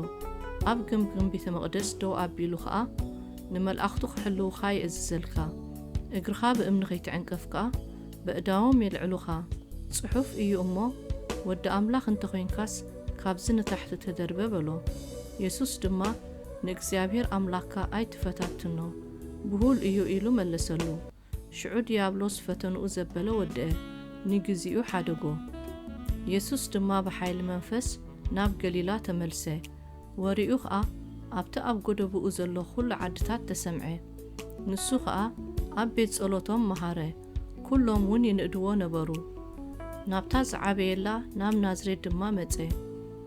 ኣብ ግምግም ቤተ መቕደስ ደው ኣቢሉ ኸኣ፣ "ንመላእኽቱ ክሕልዉኻ የእዝዘልካ፣ እግርኻ ብእምኒ ኸይትዕንቀፍ ከኣ፣ በእዳዎም የልዕሉኻ፣ ጽሑፍ እዩ እሞ፣ ወዲ ኣምላኽ እንተ ኾይንካስ፣ ካብዚ ንታሕቲ ተደርበ" በሎ። የሱስ ድማ፣ "ንእግዚኣብሄር ኣምላኽካ ኣይትፈታትኖ፣ ብሁል እዩ" ኢሉ መለሰሉ። ሽዑ ድያብሎስ ፈተንኡ ዘበለ ወድአ፣ ንግዚኡ ሓደጎ። የሱስ ድማ ብሓይሊ መንፈስ ናብ ገሊላ ተመልሰ። ወሬኡ ኸኣ ኣብቲ ኣብ ጎደቦኡ ዘሎ ኹሉ ዓድታት ተሰምዐ። ንሱ ኸኣ ኣብ ቤት ጸሎቶም መሃረ፣ ኩሎም እውን ይንእድዎ ነበሩ። ናብታ ዝዓበየላ ናብ ናዝሬት ድማ መጸ።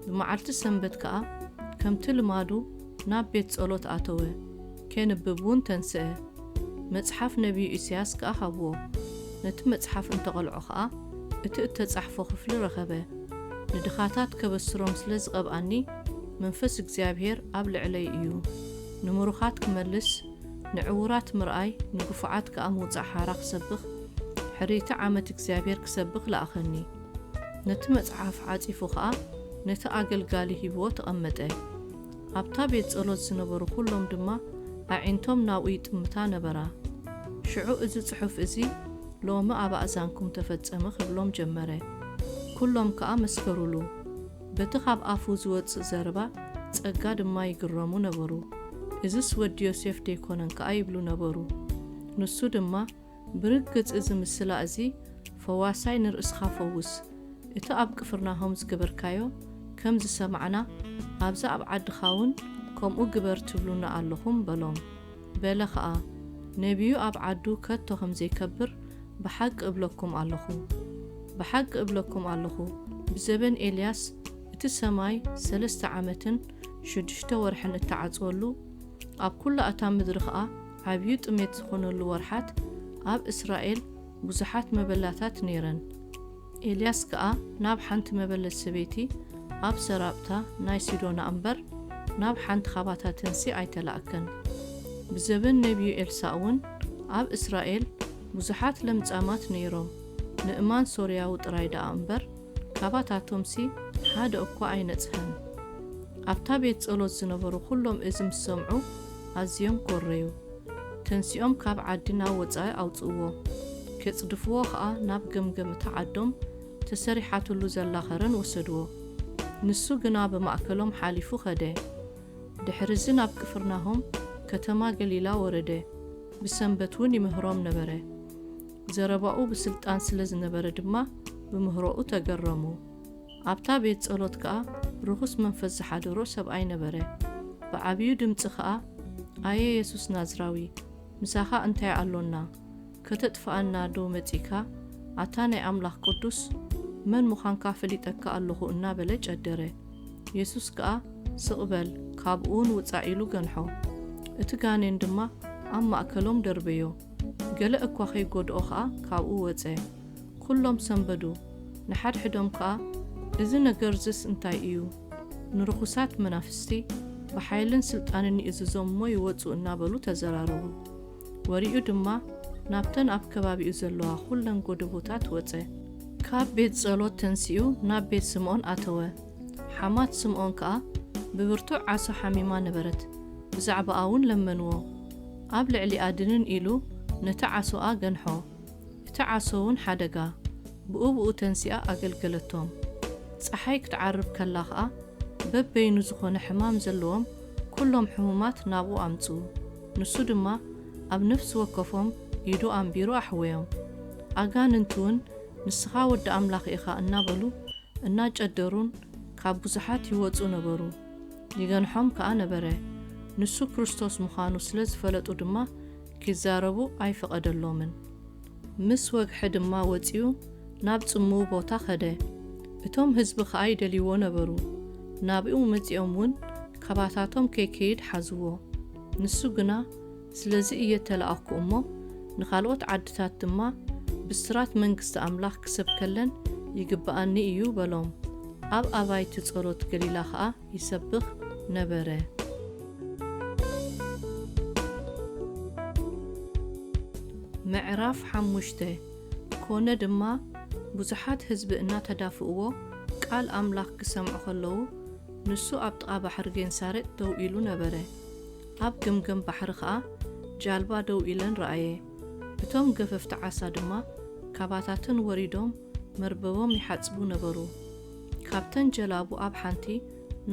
ብመዓልቲ ሰንበት ከኣ ከምቲ ልማዱ ናብ ቤት ጸሎት ኣተወ፣ ኬንብብ እውን ተንስአ። መጽሓፍ ነብዩ ኢሳያስ ከኣ ሃብዎ። ነቲ መጽሓፍ እንተቐልዖ ኸኣ፣ እቲ እተጻሕፎ ክፍሊ ረኸበ። ንድኻታት ከበስሮም ስለ ዝቐብኣኒ፣ መንፈስ እግዚኣብሄር ኣብ ልዕለይ እዩ። ንምሩኻት ክመልስ፣ ንዕዉራት ምርኣይ፣ ንግፉዓት ከኣ ምውጻእ ሓራ ክሰብኽ፣ ሕርይቲ ዓመት እግዚኣብሄር ክሰብኽ ለኣኸኒ። ነቲ መጽሓፍ ዓጺፉ ኸኣ፣ ነቲ ኣገልጋሊ ሂብዎ ተቐመጠ። ኣብታ ቤት ጸሎት ዝነበሩ ኹሎም ድማ ኣዒንቶም ናብኡ ይጥምታ ነበራ። ሽዑ፣ "እዚ ጽሑፍ እዚ ሎሚ ኣብ ኣእዛንኩም ተፈጸመ" ክብሎም ጀመረ። ኩሎም ከኣ መስከሩሉ። በቲ ካብ ኣፉ ዝወጽእ ዘረባ ጸጋ ድማ ይግረሙ ነበሩ። "እዝስ ወዲ ዮሴፍ ደይኮነን?" ከኣ ይብሉ ነበሩ። ንሱ ድማ፣ "ብርግጽ እዚ ምስላ እዚ፣ 'ፈዋሳይ ንርእስኻ ፈውስ፣ እቲ ኣብ ቅፍርናሆም ዝገበርካዮ ከም ዝሰማዕና፣ ኣብዚ ኣብ ዓድኻ እውን ከምኡ ግበር ትብሉና ኣለኹም' በሎም።" በለ ኸኣ፣ "ነቢዩ ኣብ ዓዱ ከቶ ከም ዘይከብር ብሓቂ እብለኩም ኣለኹ። ብሓቂ እብለኩም ኣለኹ፣ ብዘበን ኤልያስ እቲ ሰማይ ሰለስተ ዓመትን ሽዱሽተ ወርሕን እተዓጽወሉ፣ ኣብ ኩላ እታ ምድሪ ኸኣ ዓብዩ ጥሜት ዝኾነሉ ወርሓት፣ ኣብ እስራኤል ብዙሓት መበላታት ነይረን። ኤልያስ ከኣ ናብ ሓንቲ መበለት ሰበይቲ ኣብ ሰራብታ ናይ ሲዶና እምበር፣ ናብ ሓንቲ ኻባታተንሲ ኣይተላእከን። ብዘበን ነቢዩ ኤልሳእ እውን ኣብ እስራኤል ብዙሓት ለምጻማት ነይሮም፣ ንእማን ሶርያዊ ጥራይ ደኣ እምበር፣ ካባታቶምሲ ሓደ እኳ ኣይነጽሀን። ኣብታ ቤት ጸሎት ዝነበሩ ኩሎም እዚ ምስ ሰምዑ ኣዝዮም ኮረዩ። ተንሲኦም ካብ ዓዲ ናብ ወጻኢ ኣውጽእዎ። ኬጽድፍዎ ኸኣ ናብ ገምገም እታ ዓዶም ተሰሪሓትሉ ዘላ ኸረን ወሰድዎ። ንሱ ግና ብማእከሎም ሓሊፉ ኸደ። ድሕርዚ ናብ ቅፍርናሆም ከተማ ገሊላ ወረደ። ብሰንበት እውን ይምህሮም ነበረ። ዘረባኡ ብስልጣን ስለ ዝነበረ ድማ ብምህሮኡ ተገረሙ። ኣብታ ቤት ጸሎት ከኣ ርኹስ መንፈስ ዝሓደሮ ሰብኣይ ነበረ። ብዓብዩ ድምጺ ከኣ፣ ኣየ የሱስ ናዝራዊ፣ ምሳኻ እንታይ ኣሎና? ከተጥፍኣና ዶ መጺእካ? ኣታ ናይ ኣምላኽ ቅዱስ፣ መን ምዃንካ ፈሊጠካ ኣለኹ እናበለ ጨደረ። የሱስ ከኣ፣ ስቕ በል፣ ካብኡውን ውጻእ ኢሉ ገንሖ። እቲ ጋኔን ድማ ኣብ ማእከሎም ደርበዮ። ገለ እኳ ከይጎድኦ ከኣ ካብኡ ወጸ። ኩሎም ሰንበዱ። ንሓድሕዶም ከኣ፣ እዚ ነገርዝስ እንታይ እዩ? ንርኹሳት መናፍስቲ ብሓይልን ስልጣንን ይእዝዞም እሞ ይወጹ እናበሉ ተዘራረቡ። ወዲኡ ድማ ናብተን ኣብ ከባቢኡ ዘለዋ ኩለን ጎደቦታት ወጸ። ካብ ቤት ጸሎት ተንሲኡ ናብ ቤት ስምዖን ኣተወ። ሓማት ስምዖን ከኣ ብብርቱዕ ዓሶ ሓሚማ ነበረት። ብዛዕባኣ እውን ለመንዎ። ኣብ ልዕሊኣ ድንን ኢሉ ነቲ ዓሶኣ ገንሖ። እቲ ዓሶ እውን ሓደጋ፣ ብኡ ብኡ ተንሲኣ ኣገልገለቶም። ጸሓይ ክትዓርብ ከላ ኸኣ በበይኑ ዝኾነ ሕማም ዘለዎም ኩሎም ሕሙማት ናብኡ ኣምጽኡ። ንሱ ድማ ኣብ ነፍሲ ወከፎም ኢዱ ኣንቢሩ ኣሕወዮም። ኣጋንንቲ እውን ንስኻ ወዲ ኣምላኽ ኢኻ እናበሉ እናጨደሩን ካብ ብዙሓት ይወጹ ነበሩ። ይገንሖም ከኣ ነበረ። ንሱ ክርስቶስ ምዃኑ ስለ ዝፈለጡ ድማ ኪዛረቡ ኣይፈቐደሎምን። ምስ ወግሐ ድማ ወጺኡ ናብ ጽምው ቦታ ኸደ። እቶም ህዝቢ ኸኣ ይደልይዎ ነበሩ። ናብኡ መጺኦም እውን ካባታቶም ከይከይድ ሓዝዎ። ንሱ ግና፣ ስለዚ እየ እተላኣኩ እሞ፣ ንኻልኦት ዓድታት ድማ ብስራት መንግስቲ ኣምላኽ ክሰብከለን ይግብኣኒ እዩ በሎም። ኣብ ኣባይቲ ጸሎት ገሊላ ኸኣ ይሰብኽ ነበረ። ምዕራፍ ሓሙሽተ። ኮነ ድማ፣ ብዙሓት ህዝቢ እናተዳፍእዎ ቃል ኣምላኽ ክሰምዑ ኸለዉ፣ ንሱ ኣብ ጥቓ ባሕሪ ጌንሳሬጥ ደው ኢሉ ነበረ። ኣብ ገምገም ባሕሪ ኸኣ ጃልባ ደው ኢለን ረኣየ። እቶም ገፈፍቲ ዓሳ ድማ ካባታተን ወሪዶም መርበቦም ይሓጽቡ ነበሩ። ካብተን ጀላቡ ኣብ ሓንቲ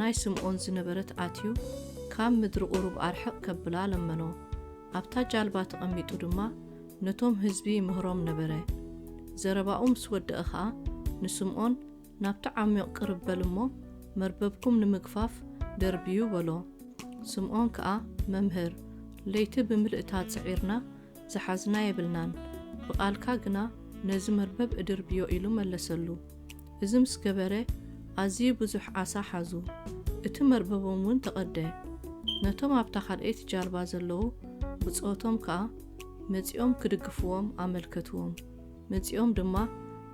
ናይ ስምዖን ዝነበረት ኣትዩ፣ ካብ ምድሪ ቁሩብ ኣርሕቕ ከብላ ለመኖ። ኣብታ ጃልባ ተቐሚጡ ድማ ነቶም ህዝቢ ይምህሮም ነበረ። ዘረባኡ ምስ ወደአ ኸኣ ንስምዖን፣ ናብቲ ዓሚቕ ቅርብ በል እሞ፣ መርበብኩም ንምግፋፍ ደርብዩ በሎ። ስምዖን ከኣ፣ መምህር፣ ለይቲ ብምልእታ ጽዒርና ዝሓዝና የብልናን፣ ብቓልካ ግና ነዚ መርበብ እድርብዮ ኢሉ መለሰሉ። እዚ ምስ ገበረ ኣዝዩ ብዙሕ ዓሳ ሓዙ፣ እቲ መርበቦም እውን ተቐደ። ነቶም ኣብታ ካልኣይቲ ጃልባ ዘለዉ ብጾቶም ከኣ መጺኦም ክድግፍዎም ኣመልከትዎም። መጺኦም ድማ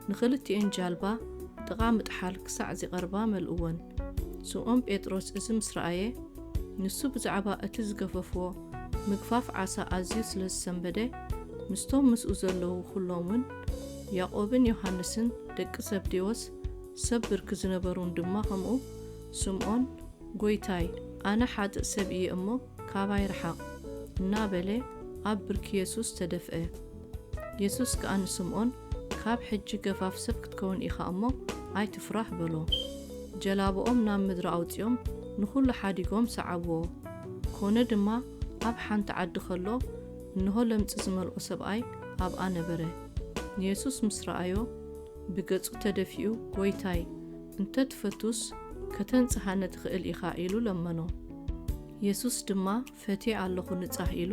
ንኽልቲኤን ጃልባ ጥቓ ምጥሓል ክሳዕ ዚቐርባ መልእወን። ስምዖን ጴጥሮስ እዚ ምስ ረኣየ፣ ንሱ ብዛዕባ እቲ ዝገፈፍዎ ምግፋፍ ዓሳ ኣዝዩ ስለ ዝሰንበደ፣ ምስቶም ምስኡ ዘለዉ ኹሎምን፣ ያዕቆብን ዮሃንስን ደቂ ዘብዴዎስ ሰብ ብርኪ ዝነበሩን ድማ ኸምኡ፣ ስምዖን፣ ጐይታይ፣ ኣነ ሓጥእ ሰብ እየ እሞ፣ ካባይ ርሓቕ፣ እናበለ ኣብ ብርኪ የሱስ ተደፍአ። የሱስ ከኣ ንስምዖን፣ ካብ ሕጂ ገፋፍ ሰብ ክትከውን ኢኻ እሞ፣ ኣይትፍራህ በሎ። ጀላብኦም ናብ ምድሪ ኣውጺኦም፣ ንኹሉ ሓዲጎም ሰዓብዎ። ኮነ ድማ፣ ኣብ ሓንቲ ዓዲ ኸሎ፣ እንሆ ለምጺ ዝመልኦ ሰብኣይ ኣብኣ ነበረ። ንየሱስ ምስ ረኣዮ፣ ብገጹ ተደፊኡ፣ ጐይታይ፣ እንተ ትፈቱስ፣ ከተንጽሃኒ ትኽእል ኢኻ ኢሉ ለመኖ። የሱስ ድማ፣ ፈትየ ኣለኹ፣ ንጻህ ኢሉ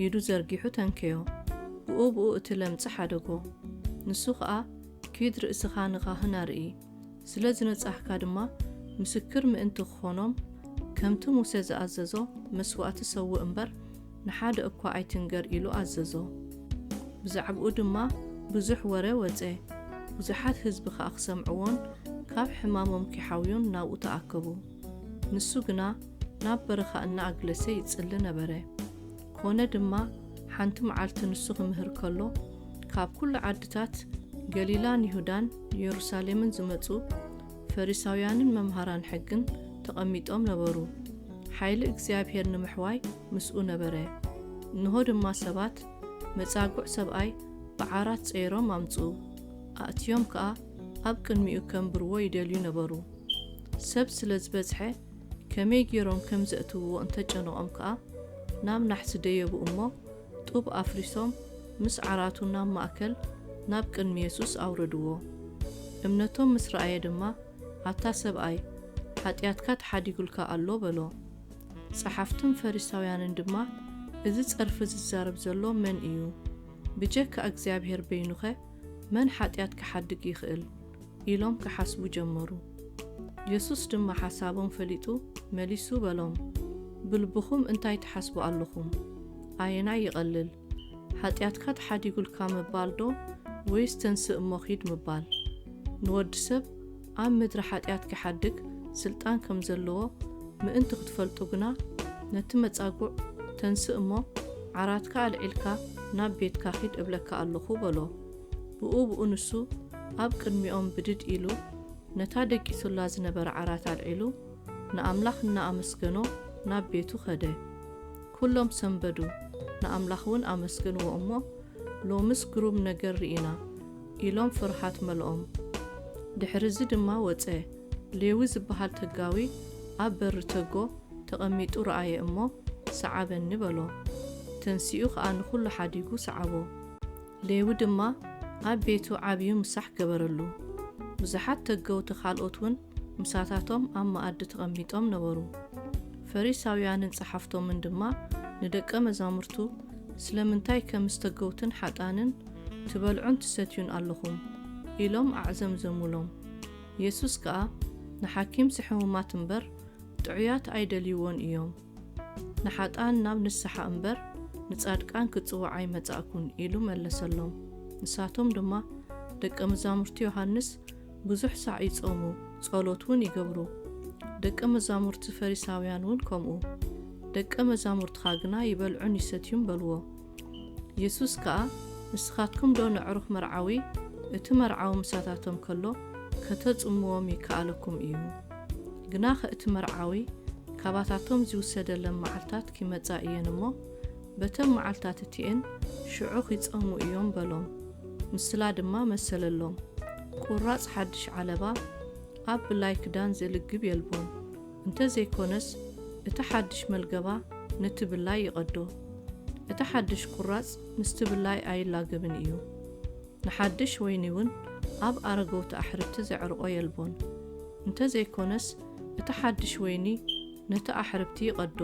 ኢዱ ዘርጊሑ ተንከዮ። ብኡ ብኡ እቲ ለምጺ ሓደጎ። ንሱ ኸኣ፣ ኪድ ርእስኻ ንኻህን ኣርኢ፣ ስለ ዝነጻህካ ድማ ምስክር ምእንቲ ክኾኖም፣ ከምቲ ሙሴ ዝኣዘዞ መስዋእቲ ሰውእ እምበር፣ ንሓደ እኳ ኣይትንገር ኢሉ ኣዘዞ። ብዛዕባኡ ድማ ብዙሕ ወረ ወጸ። ብዙሓት ህዝቢ ኸኣ ክሰምዕዎን ካብ ሕማሞም ኪሓውዩን ናብኡ ተኣከቡ። ንሱ ግና ናብ በረኻ እናኣግለሰ ይጽሊ ነበረ። ኮነ ድማ ሓንቲ መዓልቲ ንሱ ክምህር ከሎ፣ ካብ ኩሉ ዓድታት ገሊላን ይሁዳን የሩሳሌምን ዝመጹ ፈሪሳውያንን መምሃራን ሕግን ተቐሚጦም ነበሩ። ሓይሊ እግዚኣብሔር ንምሕዋይ ምስኡ ነበረ። እንሆ ድማ ሰባት መጻጉዕ ሰብኣይ ብዓራት ጸይሮም ኣምጽኡ። ኣእትዮም ከኣ ኣብ ቅድሚኡ ከንብርዎ ይደልዩ ነበሩ። ሰብ ስለ ዝበዝሐ ከመይ ገይሮም ከም ዘእትውዎ እንተጨነቖም ከኣ ናብ ናሕሲ ደየቡ እሞ ጡብ ኣፍሪሶም ምስ ዓራቱ ናብ ማእከል ናብ ቅድሚ የሱስ ኣውረድዎ። እምነቶም ምስ ረኣየ ድማ ኣታ ሰብኣይ ሓጢኣትካ ተሓዲጉልካ ኣሎ በሎ። ጸሓፍትን ፈሪሳውያንን ድማ እዚ ጸርፊ ዝዛረብ ዘሎ መን እዩ? ብጀካ እግዚኣብሔር በይኑኸ መን ሓጢኣት ክሓድግ ይኽእል? ኢሎም ክሓስቡ ጀመሩ። የሱስ ድማ ሓሳቦም ፈሊጡ መሊሱ በሎም፣ ብልብኹም እንታይ ትሓስቡ ኣለኹም? ኣየናይ ይቐልል? ሓጢኣትካ ተሓዲጉልካ ምባል ዶ ወይስ ተንስእ እሞ ኺድ ምባል? ንወዲ ሰብ ኣብ ምድሪ ሓጢኣት ኪሓድግ ስልጣን ከም ዘለዎ ምእንቲ ክትፈልጡ ግና፣ ነቲ መጻጉዕ ተንስእ እሞ ዓራትካ ኣልዒልካ ናብ ቤትካ ኺድ እብለካ ኣለኹ በሎ። ብኡ ብኡ ንሱ ኣብ ቅድሚኦም ብድድ ኢሉ ነታ ደቂሱላ ዝነበረ ዓራት ኣልዒሉ ንኣምላኽ እናኣመስገኖ ናብ ቤቱ ኸደ። ኩሎም ሰንበዱ፣ ንኣምላኽ እውን ኣመስገንዎ እሞ ሎምስ ግሩም ነገር ርኢና ኢሎም ፍርሃት መልኦም። ድሕርዚ ድማ ወጸ። ሌዊ ዝበሃል ተጋዊ ኣብ በሪ ተጎ ተቐሚጡ ረኣየ እሞ ሰዓበኒ በሎ። ተንሲኡ ኸኣ ንኹሉ ሓዲጉ ሰዓቦ። ሌዊ ድማ ኣብ ቤቱ ዓብዩ ምሳሕ ገበረሉ። ብዙሓት ተገውቲ ካልኦት እውን ምሳታቶም ኣብ መኣዲ ተቐሚጦም ነበሩ። ፈሪሳውያንን ጸሓፍቶምን ድማ ንደቀ መዛሙርቱ ስለምንታይ ከም ምስ ተገውትን ሓጣንን ትበልዑን ትሰትዩን ኣለኹም? ኢሎም ኣዕዘምዘሙሎም። የሱስ ከኣ ንሓኪምሲ ሕሙማት እምበር ጥዑያት ኣይደልይዎን እዮም። ንሓጣን ናብ ንስሓ እምበር ንጻድቃን ክጽውዕ ኣይመጻእኩን ኢሉ መለሰሎም። ንሳቶም ድማ ደቀ መዛሙርቲ ዮሃንስ ብዙሕ ሳዕ ይጾሙ፣ ጸሎት እውን ይገብሩ። ደቀ መዛሙርቲ ፈሪሳውያን እውን ከምኡ። ደቀ መዛሙርትኻ ግና ይበልዑን ይሰትዩን በልዎ። የሱስ ከኣ ንስኻትኩም ዶ ነዕሩኽ መርዓዊ እቲ መርዓዊ ምሳታቶም ከሎ ከተጽምዎም ይከኣለኩም እዩ። ግናኸ እቲ መርዓዊ ካባታቶም ዝውሰደለን መዓልታት ኪመጻ እየን እሞ በተን መዓልታት እቲኤን ሽዑ ኺጸሙ እዮም በሎም። ምስላ ድማ መሰለሎም። ቁራጽ ሓድሽ ዓለባ ኣብ ብላይ ክዳን ዘልግብ የልቦን። እንተ ዘይኮነስ እቲ ሓድሽ መልገባ ነቲ ብላይ ይቐዶ። እቲ ሓድሽ ቁራጽ ምስቲ ብላይ ኣይላገብን እዩ። ንሓድሽ ወይኒ እውን ኣብ ኣረገውቲ ኣሕርብቲ ዘዕርቆ የልቦን። እንተ ዘይኮነስ እቲ ሓድሽ ወይኒ ነቲ ኣሕርብቲ ይቐዶ፣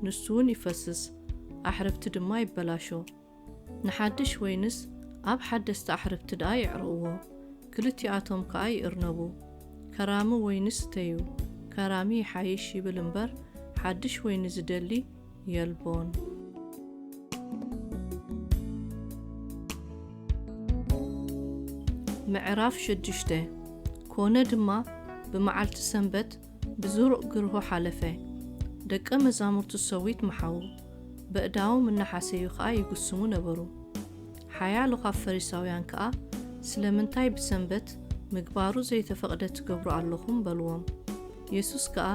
ንሱ እውን ይፈስስ፣ ኣሕርብቲ ድማ ይበላሾ። ንሓድሽ ወይንስ ኣብ ሓደስቲ ኣሕርብቲ ደኣ የዕርቕዎ፣ ክልቲኣቶም ከኣ ይእርነቡ። ከራሚ ወይኒ ስተዩ፣ ከራሚ ይሓይሽ ይብል እምበር፣ ሓድሽ ወይኒ ዝደሊ የልቦን። ምዕራፍ ሽዱሽተ። ኮነ ድማ ብመዓልቲ ሰንበት ብዝሩቕ ግርሆ ሓለፈ። ደቀ መዛሙርቱ ሰዊት መሓዉ፣ በእዳዎም እናሓሰዩ ኸኣ ይጉስሙ ነበሩ። ሓያሎ ካብ ፈሪሳውያን ከኣ፣ ስለምንታይ ብሰንበት ምግባሩ ዘይተፈቕደ ትገብሩ ኣለኹም? በልዎም። የሱስ ከኣ፣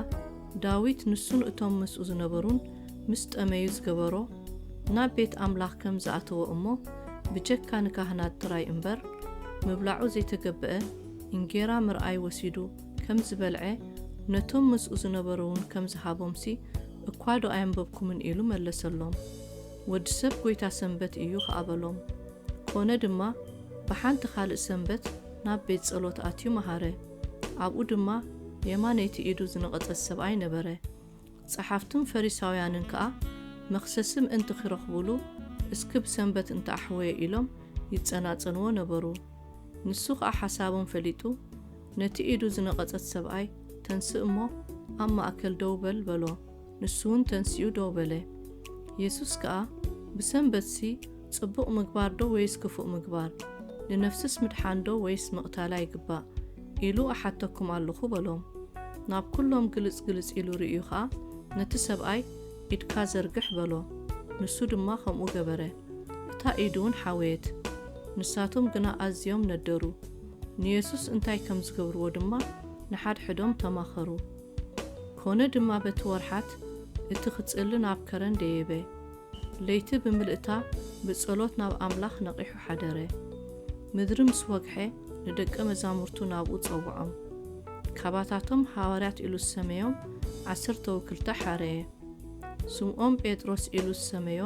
ዳዊት ንሱን እቶም ምስኡ ዝነበሩን ምስ ጠመዩ ዝገበሮ፣ ናብ ቤት ኣምላኽ ከም ዝኣተወ እሞ፣ ብጀካ ንካህናት ጥራይ እምበር፣ ምብላዑ ዘይተገብአ እንጌራ ምርኣይ ወሲዱ ከም ዝበልዐ፣ ነቶም ምስኡ ዝነበሩ እውን ከም ዝሃቦምሲ እኳ ዶ ኣየንበብኩምን? ኢሉ መለሰሎም። ወዲ ሰብ ጐይታ ሰንበት እዩ ኸኣ በሎም። ኮነ ድማ፣ ብሓንቲ ካልእ ሰንበት ናብ ቤት ጸሎት ኣትዩ መሃረ። ኣብኡ ድማ የማነይቲ ኢዱ ዝነቐጸት ሰብኣይ ነበረ። ጸሓፍትን ፈሪሳውያንን ከኣ መኽሰሲ ምእንቲ ኺረኽቡሉ፣ እስኪ ብሰንበት እንተ ኣሕወየ ኢሎም ይጸናጸንዎ ነበሩ። ንሱ ኸኣ ሓሳቦም ፈሊጡ፣ ነቲ ኢዱ ዝነቐጸት ሰብኣይ፣ ተንስእ እሞ ኣብ ማእከል ደው በል በሎ። ንሱ እውን ተንሲኡ ደው በለ። የሱስ ከኣ፣ ብሰንበትሲ ጽቡቕ ምግባር ዶ ወይስ ክፉእ ምግባር? ንነፍስስ ምድሓን ዶ ወይስ ምቕታላ ይግባእ? ኢሉ እሓተኩም ኣለኹ በሎም። ናብ ኩሎም ግልጽ ግልጽ ኢሉ ርእዩ ኸኣ፣ ነቲ ሰብኣይ፣ ኢድካ ዘርግሕ በሎ። ንሱ ድማ ከምኡ ገበረ። እታ ኢዱ እውን ሓወየት። ንሳቶም ግና ኣዝዮም ነደሩ። ንየሱስ እንታይ ከም ዝገብርዎ ድማ ንሓድሕዶም ተማኸሩ። ኮነ ድማ በቲ ወርሓት እቲ ክጽሊ ናብ ከረን ደየበ። ለይቲ ብምልእታ ብጸሎት ናብ ኣምላኽ ነቒሑ ሓደረ። ምድሪ ምስ ወግሐ ንደቀ መዛሙርቱ ናብኡ ጸውዖም። ካባታቶም ሃዋርያት ኢሉ ዝሰመዮም ዓሰርተው ክልተ ሓረየ። ስምዖን ጴጥሮስ ኢሉ ዝሰመዮ፣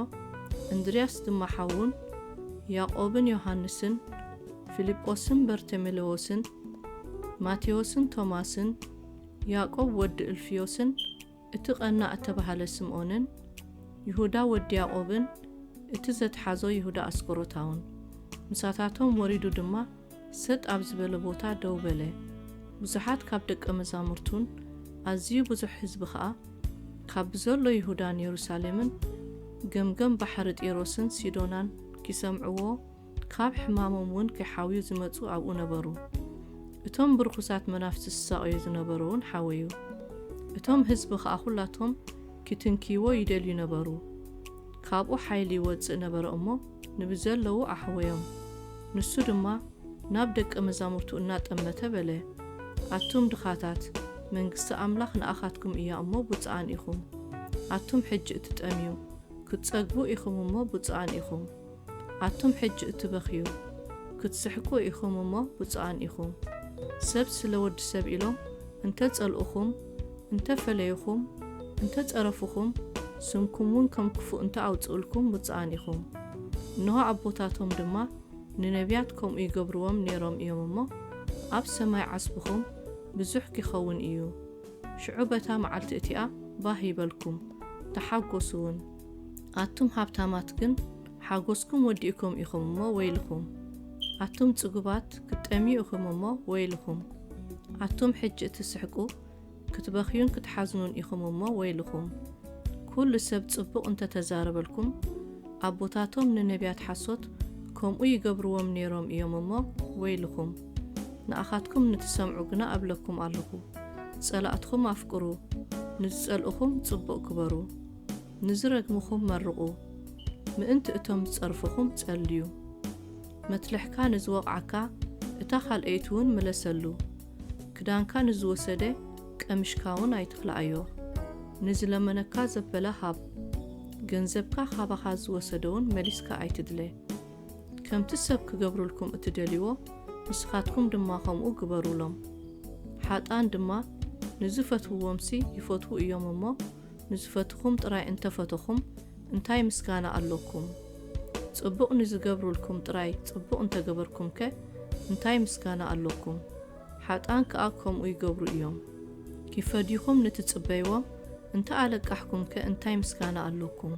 እንድርያስ ድማ ሓዉን፣ ያዕቆብን ዮሃንስን፣ ፊልጶስን በርተሜሌዎስን፣ ማቴዎስን ቶማስን፣ ያዕቆብ ወዲ እልፍዮስን፣ እቲ ቐናእ እተባህለ ስምዖንን፣ ይሁዳ ወዲ ያዕቆብን፣ እቲ ዘትሓዞ ይሁዳ ኣስቆሮታውን። ምሳታቶም ወሪዱ ድማ ሰጥ ኣብ ዝበለ ቦታ ደው በለ። ብዙሓት ካብ ደቀ መዛሙርቱን ኣዝዩ ብዙሕ ህዝቢ ኸኣ ካብ ብዘሎ ይሁዳን የሩሳሌምን ገምገም ባሕሪ ጢሮስን ሲዶናን ኪሰምዕዎ ካብ ሕማሞም እውን ኪሓውዩ ዝመጹ ኣብኡ ነበሩ። እቶም ብርኹሳት መናፍስቲ ዝሳቐዩ ዝነበሩ እውን ሓወዩ። እቶም ህዝቢ ኸኣ ኹላቶም ኪትንክይዎ ይደልዩ ነበሩ። ካብኡ ሓይሊ ይወጽእ ነበረ እሞ ንብዘለዉ ኣሕወዮም። ንሱ ድማ ናብ ደቀ መዛሙርቱ እናጠመተ በለ፣ ኣቱም ድኻታት፣ መንግስቲ ኣምላኽ ንኣኻትኩም እያ እሞ ብፁዓን ኢኹም። ኣቱም ሕጂ እትጠምዩ፣ ክትጸግቡ ኢኹም እሞ ብፁዓን ኢኹም። ኣቱም ሕጂ እትበኽዩ፣ ክትስሕቁ ኢኹም እሞ ብፁዓን ኢኹም። ሰብ ስለ ወዲ ሰብ ኢሎም እንተ ጸልኡኹም፣ እንተ ፈለዩኹም፣ እንተ ጸረፉኹም፣ ስምኩም እውን ከም ክፉእ እንተ ኣውጽኡልኩም ብፁዓን ኢኹም። እንሆ ኣቦታቶም ድማ ንነቢያት ከምኡ ይገብርዎም ነይሮም እዮም እሞ፣ ኣብ ሰማይ ዓስብኹም ብዙሕ ኪኸውን እዩ። ሽዑ በታ መዓልቲ እቲኣ ባህ ይበልኩም፣ ተሓጎሱ እውን። ኣቱም ሃብታማት ግን ሓጎስኩም ወዲእኩም ኢኹም እሞ ወይልኹም። ኣቱም ጽጉባት ክትጠምዩ ኢኹም እሞ ወይልኹም። ኣቱም ሕጂ እትስሕቁ ክትበኽዩን ክትሓዝኑን ኢኹም እሞ ወይልኹም። ኩሉ ሰብ ጽቡቕ እንተ ተዛረበልኩም፣ ኣቦታቶም ንነቢያት ሓሶት ከምኡ ይገብርዎም ነይሮም እዮም እሞ ወይልኹም። ንኣኻትኩም ንትሰምዑ ግና እብለኩም ኣለኹ፣ ጸላእትኹም ኣፍቅሩ፣ ንዝጸልኡኹም ጽቡቕ ግበሩ፣ ንዝረግምኹም መርቑ፣ ምእንቲ እቶም ዝጸርፉኹም ጸልዩ። መትልሕካ ንዝወቕዓካ እታ ካልኣይቲ እውን ምለሰሉ። ክዳንካ ንዝወሰደ ቀምሽካ እውን ኣይትኽልኣዮ። ንዝለመነካ ዘበለ ሃብ። ገንዘብካ ካባኻ ዝወሰደ እውን መሊስካ ኣይትድለ። ከምቲ ሰብ ክገብሩልኩም እትደልይዎ፣ ንስኻትኩም ድማ ከምኡ ግበሩሎም። ሓጥኣን ድማ ንዝፈትውዎምሲ ይፈትዉ እዮም እሞ፣ ንዝፈትኹም ጥራይ እንተፈተኹም እንታይ ምስጋና ኣሎኩም? ጽቡቕ ንዝገብሩልኩም ጥራይ ጽቡቕ እንተገበርኩምከ እንታይ ምስጋና ኣሎኩም? ሓጥኣን ከኣ ከምኡ ይገብሩ እዮም። ኪፈድዩኹም ንትጽበይዎም እንተ ኣለቃሕኩምከ እንታይ ምስጋና ኣሎኩም?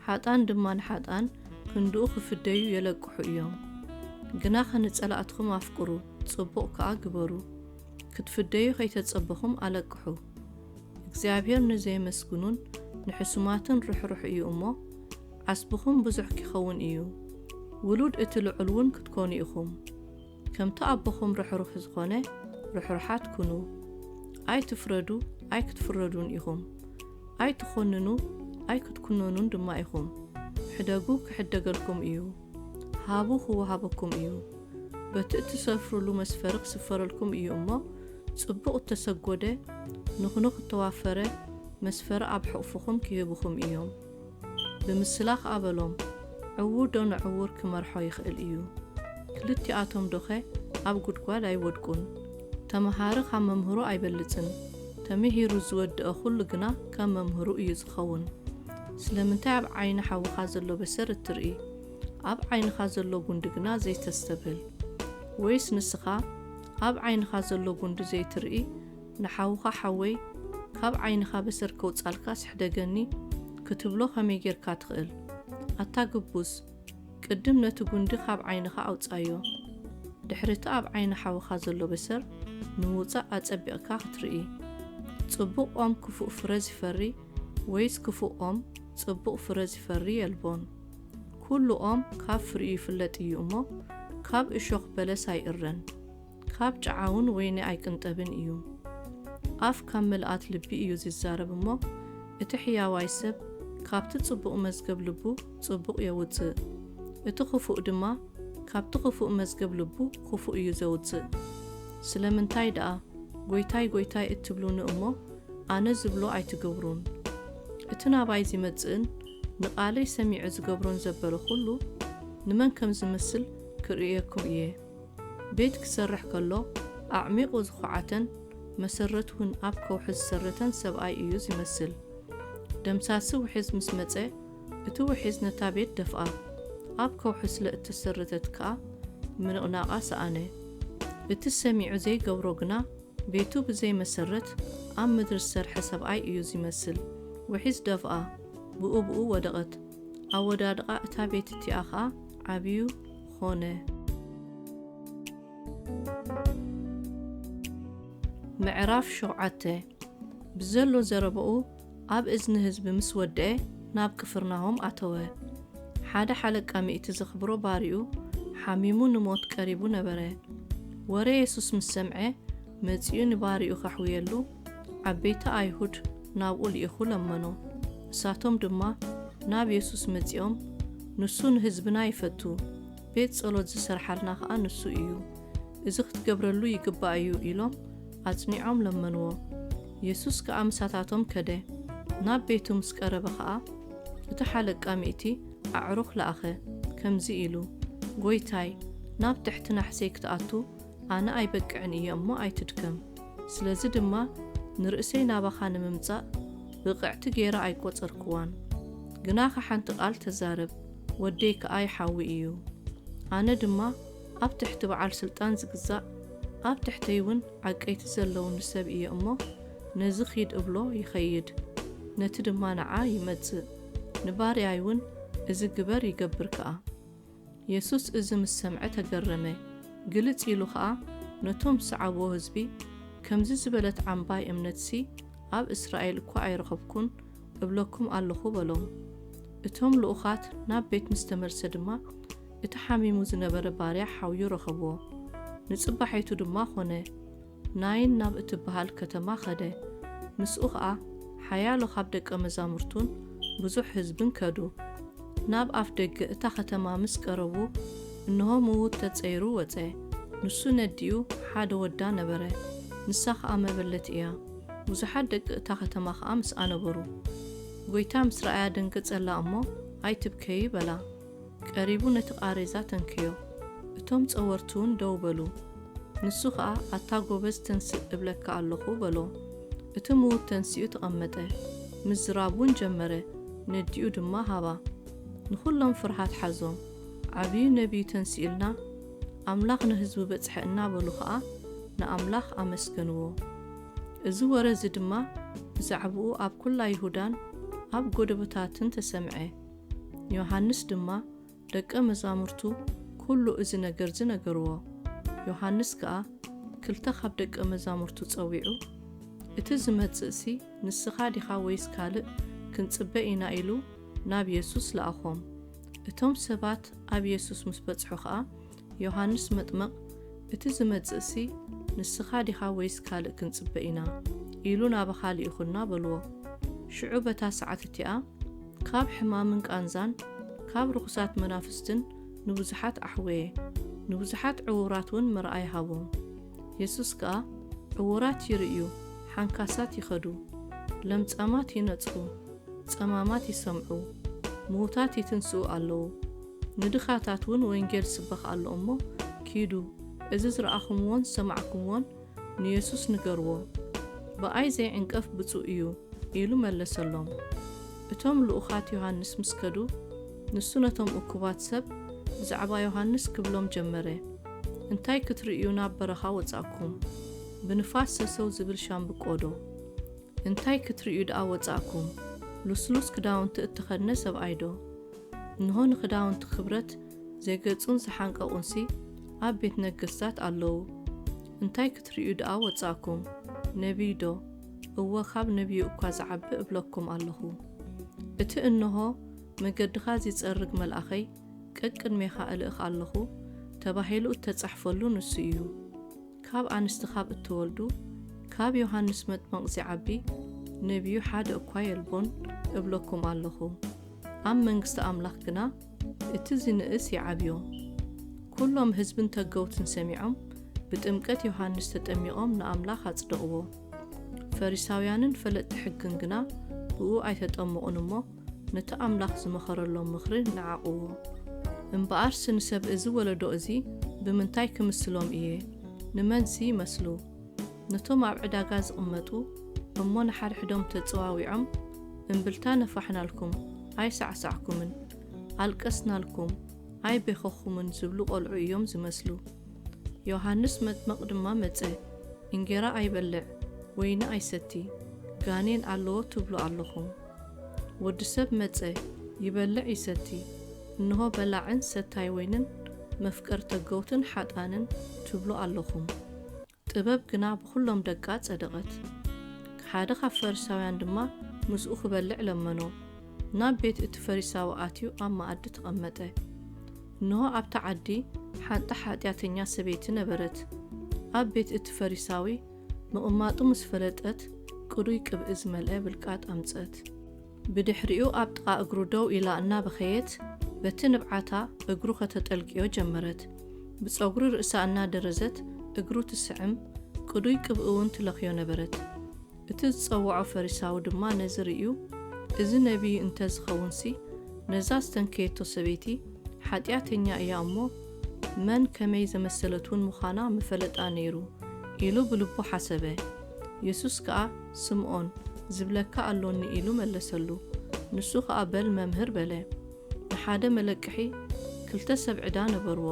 ሓጥኣን ድማ ንሓጥኣን ክንድኡ ክፍደዩ የለቅሑ እዮም። ግናኸ ንጸላእትኹም ኣፍቅሩ፣ ጽቡቕ ከኣ ግበሩ። ክትፍደዩ ከይተጸበኹም ኣለቅሑ። እግዚኣብሔር ንዘየመስግኑን ንሕሱማትን ርሕሩሕ እዩ እሞ፣ ዓስብኹም ብዙሕ ኪኸውን እዩ። ውሉድ እቲ ልዑል እውን ክትኮኑ ኢኹም። ከምቲ ኣቦኹም ርሕሩሕ ዝኾነ፣ ርሕሩሓት ኩኑ። ኣይትፍረዱ፣ ኣይክትፍረዱን ኢኹም። ኣይትኾንኑ፣ ኣይክትኩነኑን ድማ ኢኹም። ሕደጉ፣ ክሕደገልኩም እዩ። ሃቡ፣ ክወሃበኩም እዩ። በቲ እትሰፍሩሉ መስፈሪ ክስፈረልኩም እዩ እሞ፣ ጽቡቕ እተሰጎደ፣ ንኹንኽ እተዋፈረ መስፈሪ ኣብ ሕቑፍኹም ኪህቡኹም እዮም። ብምስላ ኸኣ በሎም፣ ዕዉር ዶ ንዕዉር ክመርሖ ይኽእል እዩ? ክልቲኣቶም ዶኸ ኣብ ጉድጓድ ኣይወድቁን? ተመሃሪ ካብ መምህሩ ኣይበልጽን። ተመሂሩ ዝወድአ ኹሉ ግና ከም መምህሩ እዩ ዝኸውን። ስለምንታይ ኣብ ዓይኒ ሓውኻ ዘሎ በሰር እትርኢ፣ ኣብ ዓይንኻ ዘሎ ጉንዲ ግና ዘይተስተብህል? ወይስ ንስኻ ኣብ ዓይንኻ ዘሎ ጉንዲ ዘይትርኢ፣ ንሓውኻ ሓወይ፣ ካብ ዓይንኻ በሰር ከውጻልካስ ሕደገኒ ክትብሎ ከመይ ጌርካ ትኽእል? ኣታ ግቡዝ፣ ቅድም ነቲ ጉንዲ ካብ ዓይንኻ ኣውጻዮ። ድሕሪቲ ኣብ ዓይኒ ሓውኻ ዘሎ በሰር ንምውጻእ ኣጸቢቕካ ክትርኢ። ጽቡቕ ኦም ክፉእ ፍረ ዚፈሪ ወይስ ክፉእ ኦም ጽቡቕ ፍረ ዚፈሪ የልቦን። ኩሉ ኦም ካብ ፍሪኡ ይፍለጥ እዩ እሞ፣ ካብ እሾኽ በለስ ኣይእረን፣ ካብ ጨዓውን ወይኒ ኣይቅንጠብን እዩ። ኣፍ ካብ ምልኣት ልቢ እዩ ዚዛረብ እሞ፣ እቲ ሕያዋይ ሰብ ካብቲ ጽቡቕ መዝገብ ልቡ ጽቡቕ የውጽእ፣ እቲ ኽፉእ ድማ ካብቲ ክፉእ መዝገብ ልቡ ክፉእ እዩ ዘውጽእ። ስለምንታይ ደኣ፣ "ጐይታይ፣ ጐይታይ" እትብሉኒ እሞ፣ ኣነ ዝብሎ ኣይትገብሩን? እቲ ናባይ ዚመጽእን ንቓለይ ሰሚዑ ዚገብሮን ዘበለ ኹሉ፣ ንመን ከም ዝመስል ክርእየኩም እየ። ቤት ኪሰርሕ ከሎ፣ ኣዕሚቑ ዝኹዓተን መሰረቱ እውን ኣብ ከውሒ ዝሰረተን ሰብኣይ እዩ ዚመስል። ደምሳሲ ውሒዝ ምስ መጸ፣ እቲ ውሒዝ ነታ ቤት ደፍኣ፣ ኣብ ከውሒ ስለ እተሰረተት ከኣ ምንቕናቓ ሰኣነ። እቲ ሰሚዑ ዘይገብሮ ግና፣ ቤቱ ብዘይ መሰረት ኣብ ምድሪ ዝሰርሐ ሰብኣይ እዩ ዚመስል። ውሒዝ ደፍኣ፣ ብኡ ብኡ ወደቐት። ኣወዳድቓ እታ ቤት እቲኣ ኸኣ ዓብዩ ኾነ። ምዕራፍ ሸውዓተ። ብዘሎ ዘረባኡ ኣብ እዝኒ ህዝቢ ምስ ወደአ፣ ናብ ቅፍርናሆም ኣተወ። ሓደ ሓለቃ ሚእቲ ዘኽብሮ ባርዩ ሓሚሙ ንሞት ቀሪቡ ነበረ። ወረ የሱስ ምስ ሰምዐ፣ መጺኡ ንባርዩ ከሕውየሉ፣ ዓበይቲ ኣይሁድ ናብኡ ልኢኹ ለመኖ። እሳቶም ድማ ናብ የሱስ መጺኦም፣ "ንሱ ንህዝብና ይፈቱ፣ ቤት ጸሎት ዝሰርሓልና ኸኣ ንሱ እዩ። እዚ ክትገብረሉ ይግባእ እዩ" ኢሎም ኣጽኒዖም ለመንዎ። የሱስ ከኣ ምሳታቶም ከደ። ናብ ቤቱ ምስ ቀረበ ኸኣ፣ እቲ ሓለቃ ሚእቲ ኣዕሩኽ ለኣኸ፣ ከምዚ ኢሉ፣ "ጐይታይ፣ ናብ ትሕቲ ናሕሰይ ክትኣቱ ኣነ ኣይበቅዕን እየ እሞ ኣይትድከም። ስለዚ ድማ ንርእሰይ ናባኻ ንምምጻእ ብቕዕቲ ገይረ ኣይቈጸርክዋን። ግናኸ ሓንቲ ቃል ተዛረብ፣ ወደይ ከኣ ይሓዊ እዩ። ኣነ ድማ ኣብ ትሕቲ በዓል ስልጣን ዝግዛእ፣ ኣብ ትሕተይ እውን ዓቀይቲ ዘለውኒ ሰብ እየ እሞ፣ ነዚ ኺድ እብሎ ይኸይድ፣ ነቲ ድማ ንዓ ይመጽእ፣ ንባርያይ እውን እዚ ግበር ይገብር ከኣ።" የሱስ እዚ ምስ ሰምዐ ተገረመ። ግልጽ ኢሉ ኸኣ ነቶም ዝሰዓብዎ ህዝቢ፣ "ከምዚ ዝበለት ዓምባይ እምነትሲ ኣብ እስራኤል እኳ ኣይረኸብኩን እብለኩም ኣለኹ" በሎም። እቶም ልኡኻት ናብ ቤት ምስ ተመልሰ ድማ፣ እቲ ሓሚሙ ዝነበረ ባርያ ሓውዩ ረኸብዎ። ንጽባሒቱ ድማ ኾነ፣ ናይን ናብ እትበሃል ከተማ ኸደ። ምስኡ ኸኣ ሓያሎ ካብ ደቀ መዛሙርቱን ብዙሕ ህዝብን ከዱ። ናብ ኣፍ ደገ እታ ኸተማ ምስ ቀረቡ፣ እንሆ፣ ምዉት ተጸይሩ ወጸ። ንሱ ነዲኡ ሓደ ወዳ ነበረ፣ ንሳ ኸኣ መበለት እያ። ብዙሓት ደቂ እታ ኸተማ ኸኣ ምስኣ ነበሩ። ጐይታ ምስ ረኣያ ደንገጸላ እሞ፣ "ኣይትብከዪ" በላ። ቀሪቡ ነቲ ቃሬዛ ተንከዮ። እቶም ጸወርቲውን ደው በሉ። ንሱ ኸኣ፣ "ኣታ ጐበዝ፣ ተንስእ እብለካ ኣለኹ" በሎ። እቲ ምዉት ተንሲኡ ተቐመጠ። ምዝራብ እውን ጀመረ። ነዲኡ ድማ ሃባ። ንኹሎም ፍርሃት ሓዞም። "ዓብዩ ነቢይ ተንሲኡልና፣ ኣምላኽ ንህዝቡ በጽሐ" እናበሉ ኸኣ ንኣምላኽ ኣመስገንዎ። እዚ ወረ እዚ ድማ ብዛዕባኡ ኣብ ኵላ ይሁዳን ኣብ ጐደቦታትን ተሰምዐ። ዮሃንስ ድማ ደቀ መዛሙርቱ ኵሉ እዚ ነገር እዚ ነገርዎ። ዮሃንስ ከኣ ክልተ ካብ ደቀ መዛሙርቱ ጸዊዑ፣ "እቲ ዝመጽእሲ ንስኻ ዲኻ ወይስ ካልእ ክንጽበ ኢና?" ኢሉ ናብ የሱስ ለኣኾም። እቶም ሰባት ኣብ የሱስ ምስ በጽሑ ኸኣ፣ ዮሃንስ መጥመቕ፣ "እቲ ዝመጽእሲ ንስኻ ዲኻ ወይስ ካልእ ክንጽበ ኢና?" ኢሉ ናባኻ ልኢኹና በልዎ። ሽዑ በታ ሰዓት እቲኣ ካብ ሕማምን ቃንዛን ካብ ርኹሳት መናፍስትን ንብዙሓት ኣሕወየ። ንብዙሓት ዕዉራት እውን ምርኣይ ሃቦም። የሱስ ከኣ፣ "ዕዉራት ይርእዩ፣ ሓንካሳት ይኸዱ፣ ለምጻማት ይነጽሁ፣ ጸማማት ይሰምዑ፣ ምዉታት ይትንስኡ ኣለዉ፣ ንድኻታት እውን ወንጌል ይስበኽ ኣሎ እሞ፣ ኪዱ፣ እዚ ዝረኣኹምዎን ዝሰማዕኩምዎን ንየሱስ ንገርዎ፣ ብኣይ ዘይዕንቀፍ ብጹእ እዩ" ኢሉ መለሰሎም። እቶም ልኡኻት ዮሃንስ ምስ ከዱ፣ ንሱ ነቶም እኩባት ሰብ ብዛዕባ ዮሃንስ ክብሎም ጀመረ፣ "እንታይ ክትርእዩ ናብ በረኻ ወጻእኩም? ብንፋስ ሰሰው ዝብል ሻምብቆ ዶ? እንታይ ክትርእዩ ደኣ ወጻእኩም? ልስሉስ ክዳውንቲ እተኸድነ ሰብኣይ ዶ? እንሆ፣ ንኽዳውንቲ ክብረት ዘገጹን ዝሓንቀቑንሲ ኣብ ቤት ነገስታት ኣለዉ። እንታይ ክትርእዩ ደኣ ወጻእኩም? ነቢይ ዶ? እወ፣ ካብ ነቢዩ እኳ ዝዓቢ እብለኩም ኣለኹ። እቲ እንሆ፣ መገድኻ ዚጸርግ መልኣኸይ ቀቅድሜኻ እልእኽ ኣለኹ ተባሂሉ እተጻሕፈሉ ንሱ እዩ። ካብ ኣንስቲ ካብ እተወልዱ፣ ካብ ዮሃንስ መጥመቕ ዚዓቢ ነቢዩ ሓደ እኳ የልቦን እብለኩም ኣለኹ። ኣብ መንግስቲ ኣምላኽ ግና እቲ ዚንእስ ይዓብዮ። ኩሎም ህዝብን ተገውትን ሰሚዖም፣ ብጥምቀት ዮሃንስ ተጠሚቖም ንኣምላኽ ኣጽደቕዎ። ፈሪሳውያንን ፈለጥቲ ሕግን ግና ብኡ ኣይተጠምቑን እሞ፣ ነቲ ኣምላኽ ዝመኸረሎም ምኽሪ ነዓቕዎ። እምበኣርስ ንሰብ እዚ ወለዶ እዚ ብምንታይ ክምስሎም እየ? ንመንሲ ይመስሉ? ነቶም ኣብ ዕዳጋ ዝቕመጡ እሞ ንሓድሕዶም ተጸዋዊዖም፣ እምብልታ ነፋሕናልኩም፣ ኣይሳዕሳዕኩምን፣ ኣልቀስናልኩም፣ ኣይቤኸኹምን ዝብሉ ቖልዑ እዮም ዝመስሉ። ዮሃንስ መጥመቕ ድማ መጸ፣ እንጌራ ኣይበልዕ፣ ወይኒ ኣይሰቲ፣ ጋኔን ኣለዎ ትብሉ ኣለኹም። ወዲ ሰብ መጸ፣ ይበልዕ ይሰቲ፣ እንሆ በላዕን ሰታይ ወይንን መፍቀር ተገውትን ሓጣንን ትብሉ ኣለኹም። ጥበብ ግና ብኹሎም ደቃ ጸደቐት። ሓደ ካብ ፈሪሳውያን ድማ ምስኡ ክበልዕ ለመኖ። ናብ ቤት እቲ ፈሪሳዊ ኣትዩ ኣብ መኣዲ ተቐመጠ። እንሆ ኣብታ ዓዲ ሓንቲ ሓጢኣተኛ ሰበይቲ ነበረት። ኣብ ቤት እቲ ፈሪሳዊ ምቕማጡ ምስ ፈለጠት ቅዱይ ቅብኢ ዝመልአ ብልቃጥ ኣምጸት። ብድሕሪኡ ኣብ ጥቓ እግሩ ደው ኢላ እናበኸየት በቲ ንብዓታ እግሩ ከተጠልቅዮ ጀመረት። ብጸጉሪ ርእሳ እናደረዘት እግሩ ትስዕም፣ ቅዱይ ቅብኢ እውን ትለኽዮ ነበረት። እቲ ዝጸውዖ ፈሪሳዊ ድማ ነዚ ርእዩ፣ እዚ ነቢይ እንተ ዝኸውንሲ ነዛ ዝተንከየቶ ሰበይቲ ሓጢኣተኛ እያ እሞ መን ከመይ ዘመሰለት እውን ምዃና ምፈለጣ ነይሩ ኢሉ ብልቡ ሓሰበ። የሱስ ከኣ ስምኦን ዝብለካ ኣሎኒ ኢሉ መለሰሉ። ንሱ ከኣ በል መምህር በለ። ንሓደ መለቅሒ ክልተ ሰብ ዕዳ ነበርዎ።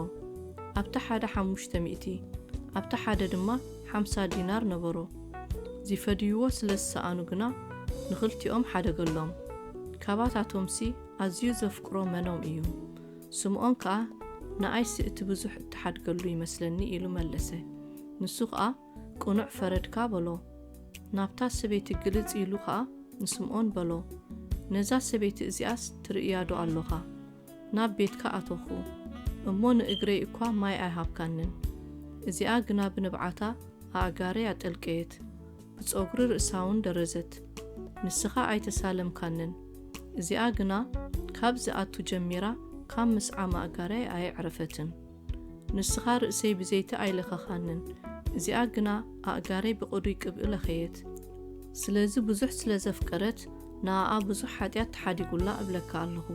ኣብቲ ሓደ ሓሙሽተ ሚእቲ ኣብቲ ሓደ ድማ ሓምሳ ዲናር ነበሮ። ዚፈድይዎ ስለ ዝሰኣኑ ግና ንኽልቲኦም ሓደገሎም። ካባታቶምሲ ኣዝዩ ዘፍቅሮ መኖም እዩ? ስምኦን ከኣ ንኣይሲ እቲ ብዙሕ እተሓድገሉ ይመስለኒ ኢሉ መለሰ። ንሱ ኸኣ ቅኑዕ ፈረድካ በሎ። ናብታ ሰበይቲ ግልጽ ኢሉ ኸኣ ንስምኦን በሎ፣ ነዛ ሰበይቲ እዚኣስ ትርእያ ዶ ኣሎኻ? ናብ ቤትካ ኣተኹ እሞ ንእግረይ እኳ ማይ ኣይሃብካንን። እዚኣ ግና ብንብዓታ ኣእጋረይ ኣጠልቀየት፣ ብጸጉሪ ርእሳ እውን ደረዘት። ንስኻ ኣይተሳለምካንን። እዚኣ ግና ካብ ዝኣቱ ጀሚራ ካብ ምስዓም ኣእጋረይ ኣየዕረፈትን። ንስኻ ርእሰይ ብዘይቲ ኣይለኸኻንን፣ እዚኣ ግና ኣእጋረይ ብቕዱይ ቅብኢ ለኸየት። ስለዚ ብዙሕ ስለ ዘፍቀረት ንኣኣ ብዙሕ ሓጢኣት ተሓዲጉላ እብለካ ኣለኹ።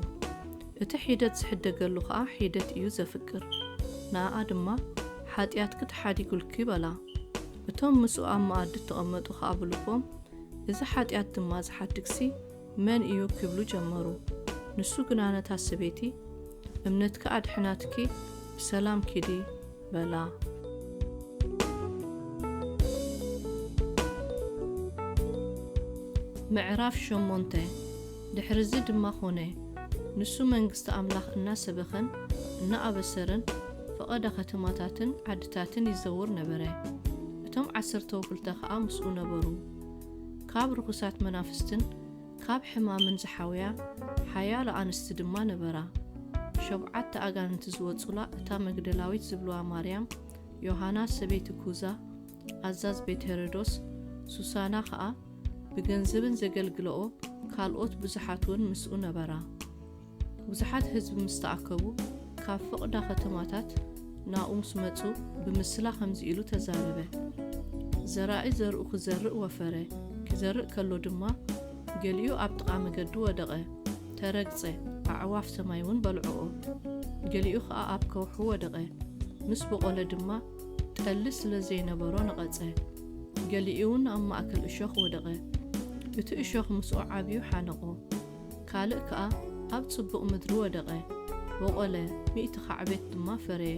እቲ ሒደት ዝሕደገሉ ኸኣ ሒደት እዩ ዘፍቅር። ንኣኣ ድማ ሓጢኣትኪ ተሓዲጉልኪ በላ። እቶም ምስኡ ኣብ መኣዲ እተቐመጡ ኸኣ ብልቦም፣ እዚ ሓጢኣት ድማ ዝሓድግሲ መን እዩ ክብሉ ጀመሩ። ንሱ ግና ነታ ሰበይቲ፣ እምነትኪ ኣድሕናትኪ፣ ብሰላም ኪዲ በላ። ምዕራፍ ሸሞንተ። ድሕርዚ ድማ ኾነ፣ ንሱ መንግስቲ ኣምላኽ እናሰበኸን እናኣበሰረን ፈቐዶ ኸተማታትን ዓድታትን ይዘውር ነበረ። እቶም ዓሰርተው ክልተ ኸኣ ምስኡ ነበሩ። ካብ ርኹሳት መናፍስትን ካብ ሕማምን ዝሓውያ ሓያሎ ኣንስቲ ድማ ነበራ። ሸብዓተ ኣጋንንቲ ዝወጹላ እታ መግደላዊት ዝብልዋ ማርያም፣ ዮሃና ሰበይቲ ኩዛ፣ ኣዛዝ ቤት ሄሮዶስ፣ ሱሳና ኸኣ ብገንዘበን ዘገልግለኦ ካልኦት ብዙሓት እውን ምስኡ ነበራ። ብዙሓት ህዝቢ ምስ ተኣከቡ፣ ካብ ፈቐዶ ኸተማታት ናብኡ ምስ መጹ፣ ብምስላ ኸምዚ ኢሉ ተዛረበ፣ ዘራኢ ዘርኡ ክዘርእ ወፈረ። ክዘርእ ከሎ ድማ፣ ገሊኡ ኣብ ጥቓ መገዲ ወደቐ፣ ተረግጸ፣ ኣዕዋፍ ሰማይ እውን በልዕኦ። ገሊኡ ኸኣ ኣብ ከውሒ ወደቐ፣ ምስ በቖለ ድማ፣ ጠሊ ስለ ዘይነበሮ ነቐጸ። ገሊኡ እውን ኣብ ማእከል እሾኽ ወደቐ፣ እቲ እሾኽ ምስኡ ዓብዩ ሓነቖ። ካልእ ከኣ ኣብ ጽቡቕ ምድሪ ወደቐ፣ በቖለ፣ ሚእቲ ኻዕቤት ድማ ፈረየ።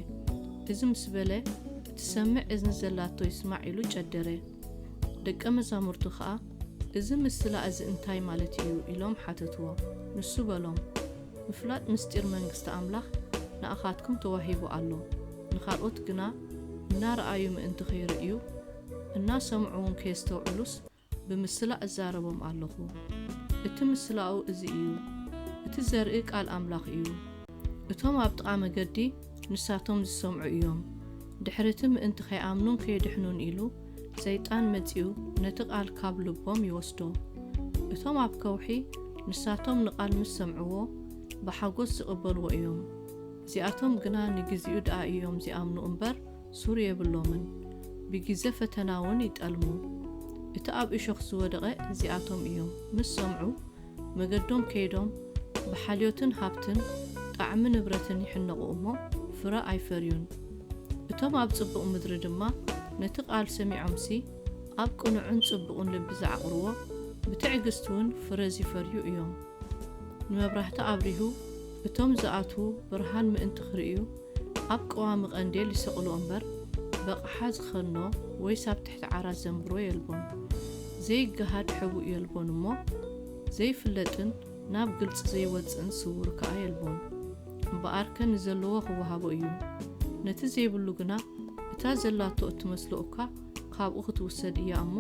እዚ ምስ በለ፣ እትሰምዕ እዝኒ ዘላቶ ይስማዕ ኢሉ ጨደረ። ደቀ መዛሙርቱ ኸኣ፣ እዚ ምስላ እዚ እንታይ ማለት እዩ? ኢሎም ሓተትዎ። ንሱ በሎም፣ ምፍላጥ ምስጢር መንግስቲ ኣምላኽ ንኣኻትኩም ተዋሂቡ ኣሎ፣ ንኻልኦት ግና እናረኣዩ ምእንቲ ኸይርእዩ፣ እናሰምዑ እውን ከየስተውዕሉስ፣ ብምስላ እዛረቦም ኣለኹ። እቲ ምስላኡ እዚ እዩ። እቲ ዘርኢ ቃል ኣምላኽ እዩ። እቶም ኣብ ጥቓ መገዲ ንሳቶም ዝሰምዑ እዮም። ድሕሪ እቲ ምእንቲ ከይኣምኑን ከይድሕኑን ኢሉ ሰይጣን መጺኡ ነቲ ቃል ካብ ልቦም ይወስዶ። እቶም ኣብ ከውሒ ንሳቶም ንቓል ምስ ሰምዕዎ ብሓጎስ ዝቕበልዎ እዮም። እዚኣቶም ግና ንግዜኡ ደኣ እዮም ዚኣምኑ እምበር፣ ሱር የብሎምን። ብግዜ ፈተና እውን ይጠልሙ። እቲ ኣብ እሾኽ ዝወደቐ እዚኣቶም እዮም። ምስ ሰምዑ፣ መገዶም ከይዶም፣ ብሓልዮትን ሃብትን ጣዕሚ ንብረትን ይሕነቑ እሞ፣ ፍረ ኣይፈርዩን። እቶም ኣብ ጽቡቕ ምድሪ ድማ፣ ነቲ ቃል ሰሚዖምሲ፣ ኣብ ቅኑዕን ጽቡቕን ልቢ ዝዓቕርዎ፣ ብትዕግስቲ እውን ፍረ ዚፈርዩ እዮም። ንመብራህቲ ኣብሪሁ፣ እቶም ዝኣትዉ ብርሃን ምእንቲ ክርእዩ፣ ኣብ ቀዋሚ ቀንዴል ይሰቕልኦ እምበር፣ በቕሓ ዝኸኖ ወይስ ኣብ ትሕቲ ዓራት ዘንብሮ የልቦን። ዘይገሃድ ሕብእ የልቦን እሞ፣ ዘይፍለጥን ናብ ግልጺ ዘይወጽእን ስዉር ከኣ የልቦን። እምበኣርከ ንዘለዎ ክወሃቦ እዩ። ነቲ ዘይብሉ ግና፣ እታ ዘላቶ እትመስሎ እኳ ካብኡ ክትውሰድ እያ እሞ፣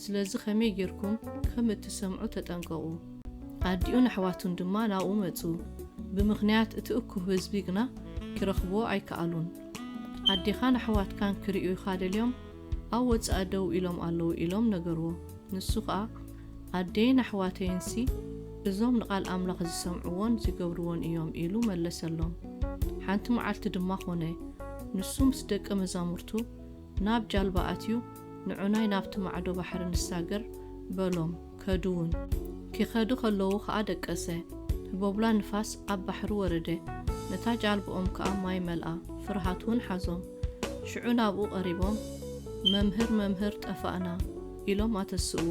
ስለዚ ኸመይ ጌርኩም ከም እትሰምዑ ተጠንቀቑ። ኣዲኡን ኣሕዋቱን ድማ ናብኡ መጹ። ብምኽንያት እቲ እኩብ ህዝቢ ግና ኪረኽብዎ ኣይከኣሉን። ኣዴኻን ኣሕዋትካን ክርእዩኻ ደልዮም ኣብ ወጻኢ ደው ኢሎም ኣለዉ ኢሎም ነገርዎ። ንሱ ኸኣ፣ ኣደይን ኣሕዋተይንሲ እዞም ንቓል ኣምላኽ ዝሰምዕዎን ዝገብርዎን እዮም ኢሉ መለሰሎም። ሓንቲ መዓልቲ ድማ ኾነ፣ ንሱ ምስ ደቀ መዛሙርቱ ናብ ጃልባ ኣትዩ፣ ንዑናይ ናብቲ ማዕዶ ባሕሪ ንሳገር በሎም። ከዱ እውን። ኪኸዱ ከለዉ ኸኣ ደቀሰ። ህቦብላ ንፋስ ኣብ ባሕሪ ወረደ። ነታ ጃልባኦም ከኣ ማይ መልኣ። ፍርሃት እውን ሓዞም። ሽዑ ናብኡ ቀሪቦም፣ መምህር፣ መምህር፣ ጠፋእና ኢሎም ኣተስእዎ።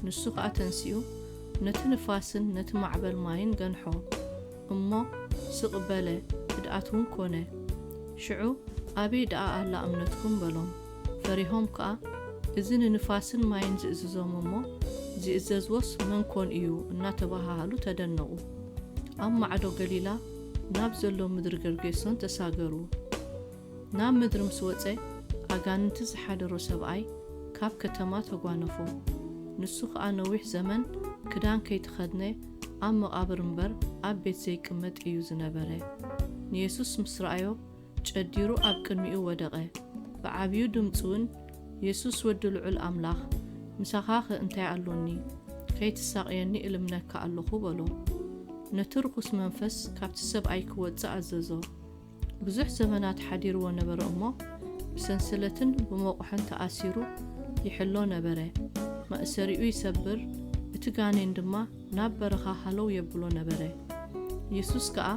ንሱ ኸኣ ተንሲኡ፣ ነቲ ንፋስን ነቲ ማዕበል ማይን ገንሖ። እሞ ስቕ በለ፣ ህድኣት እውን ኮነ። ሽዑ ኣበይ ደኣ ኣላ እምነትኩም? በሎም። ፈሪሆም ከኣ፣ እዚ ንንፋስን ማይን ዝእዝዞም እሞ፣ ዚእዘዝዎስ መን ኮን እዩ? እናተባሃሃሉ ተደነቑ። ኣብ ማዕዶ ገሊላ ናብ ዘሎ ምድሪ ገርጌሶን ተሳገሩ። ናብ ምድሪ ምስ ወጸ፣ ኣጋንንቲ ዝሓደሮ ሰብኣይ ካብ ከተማ ተጓነፎ። ንሱ ኸኣ ነዊሕ ዘመን ክዳን ከይተኸድነ ኣብ መቓብር እምበር ኣብ ቤት ዘይቅመጥ እዩ ዝነበረ። ንየሱስ ምስ ረኣዮ፣ ጨዲሩ ኣብ ቅድሚኡ ወደቐ። ብዓብዩ ድምጺ እውን፣ የሱስ ወዲ ልዑል ኣምላኽ፣ ምሳኻኸ እንታይ ኣሎኒ? ከይትሳቕየኒ እልምነካ ኣለኹ በሎ። ነቲ ርኹስ መንፈስ ካብቲ ሰብኣይ ክወጽእ ኣዘዞ። ብዙሕ ዘመናት ሓዲርዎ ነበረ እሞ፣ ብሰንሰለትን ብመቑሕን ተኣሲሩ ይሕሎ ነበረ። መእሰሪኡ ይሰብር፣ እቲ ጋኔን ድማ ናብ በረኻ ሃለው የብሎ ነበረ። የሱስ ከኣ፣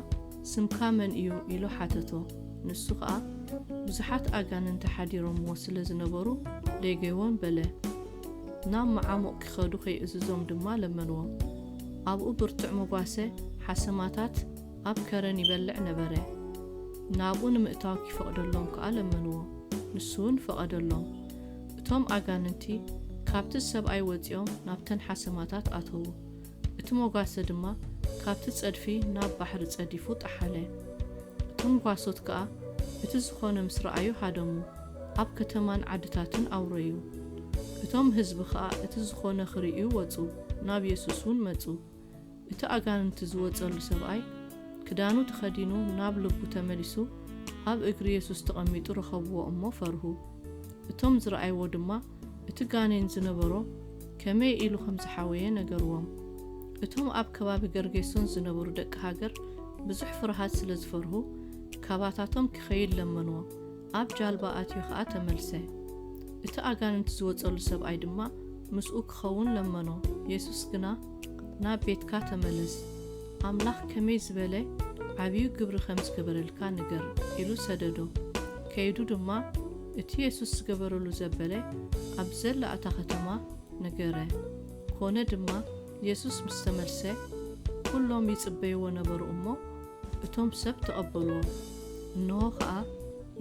ስምካ መን እዩ? ኢሉ ሓተቶ። ንሱ ኸኣ፣ ብዙሓት ኣጋንንቲ ሓዲሮምዎ ስለ ዝነበሩ፣ ደይገይዎን በለ። ናብ መዓሙቕ ኪኸዱ ኸይእዝዞም ድማ ለመንዎም። ኣብኡ ብርቱዕ መጓሰ ሓሰማታት ኣብ ከረን ይበልዕ ነበረ። ናብኡ ንምእታው ኪፈቕደሎም ከኣ ለመንዎ። ንሱ እውን ፈቐደሎም። እቶም ኣጋንንቲ ካብቲ ሰብኣይ ወጺኦም ናብተን ሓሰማታት ኣተዉ። እቲ መጓሰ ድማ ካብቲ ጸድፊ ናብ ባሕሪ ጸዲፉ ጠሓለ። እቶም ጓሶት ከኣ እቲ ዝኾነ ምስ ረኣዩ ሃደሙ፣ ኣብ ከተማን ዓድታትን ኣውረዩ። እቶም ህዝቢ ከኣ እቲ ዝኾነ ክርእዩ ወጹ፣ ናብ የሱስ እውን መጹ። እቲ ኣጋንንቲ ዝወጸሉ ሰብኣይ ክዳኑ ተኸዲኑ ናብ ልቡ ተመሊሱ ኣብ እግሪ የሱስ ተቐሚጡ ረኸብዎ እሞ ፈርሁ። እቶም ዝረኣይዎ ድማ እቲ ጋኔን ዝነበሮ ከመይ ኢሉ ከም ዝሓወየ ነገርዎም። እቶም ኣብ ከባቢ ገርጌሶን ዝነበሩ ደቂ ሃገር ብዙሕ ፍርሃት ስለ ዝፈርሁ ካባታቶም ክኸይድ ለመንዎ። ኣብ ጃልባ ኣትዩ ኸኣ ተመልሰ። እቲ ኣጋንንቲ ዝወጸሉ ሰብኣይ ድማ ምስኡ ክኸውን ለመኖ። የሱስ ግና ናብ ቤትካ ተመለስ፣ ኣምላኽ ከመይ ዝበለ ዓብዩ ግብሪ ከም ዝገበረልካ ንገር ኢሉ ሰደዶ። ከይዱ ድማ እቲ የሱስ ዝገበረሉ ዘበለ ኣብ ዘላ እታ ከተማ ነገረ። ኮነ ድማ የሱስ ምስ ተመልሰ ኩሎም ይጽበይዎ ነበሩ እሞ እቶም ሰብ ተቐበልዎ። እንሆ ኸኣ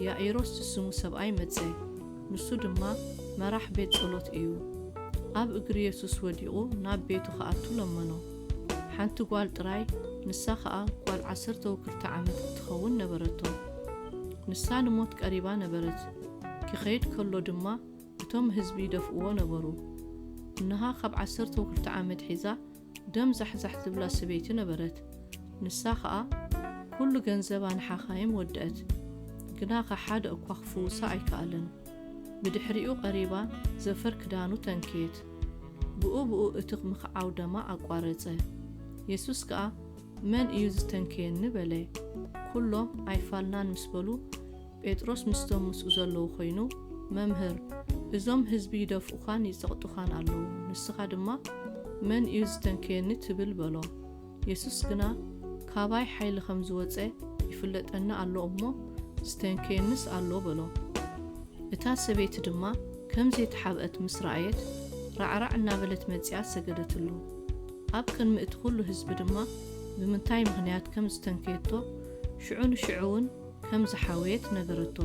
ያኢሮስ ዝስሙ ሰብኣይ መጸ። ንሱ ድማ መራሕ ቤት ጸሎት እዩ። ኣብ እግሪ የሱስ ወዲቑ ናብ ቤቱ ክኣቱ ለመኖ። ሓንቲ ጓል ጥራይ፣ ንሳ ኸኣ ጓል ዓሰርተ ወክልተ ዓመት እትኸውን ነበረቶ። ንሳ ንሞት ቀሪባ ነበረት። ኪኸይድ ከሎ ድማ እቶም ህዝቢ ይደፍእዎ ነበሩ። እንሃ ካብ ዓሰርተ ወክልተ ዓመት ሒዛ ደም ዛሕዛሕ ዝብላ ሰበይቲ ነበረት። ንሳ ኸኣ ኩሉ ገንዘባ ንሓኻይም ወደአት፣ ግናኸ ሓደ እኳ ክፍውሳ ኣይከኣለን። ብድሕሪኡ ቀሪባ ዘፈር ክዳኑ ተንከየት። ብኡ ብኡ እቲ ምኽዓው ደማ ኣቋረጸ። የሱስ ከኣ "መን እዩ ዝተንከየኒ?" በለ። ኩሎም ኣይፋልናን ምስ በሉ፣ ጴጥሮስ ምስቶም ምስኡ ዘለዉ ኮይኑ፣ "መምህር፣ እዞም ህዝቢ ይደፍኡኻን ይጸቕጡኻን ኣለዉ፣ ንስኻ ድማ መን እዩ ዝተንከየኒ ትብል?" በሎ። የሱስ ግና፣ "ካባይ ሓይሊ ከም ዝወጸ ይፍለጠኒ ኣሎ እሞ፣ ዝተንከየንስ ኣሎ" በሎ። እታ ሰበይቲ ድማ ከም ዘይተሓብአት ምስ ረኣየት፣ ራዕራዕ እናበለት መጺኣ ሰገደትሉ። ኣብ ቅድሚ እቲ ኹሉ ህዝቢ ድማ ብምንታይ ምኽንያት ከም ዝተንከየቶ፣ ሽዑ ንሽዑ እውን ከም ዝሓወየት ነገረቶ።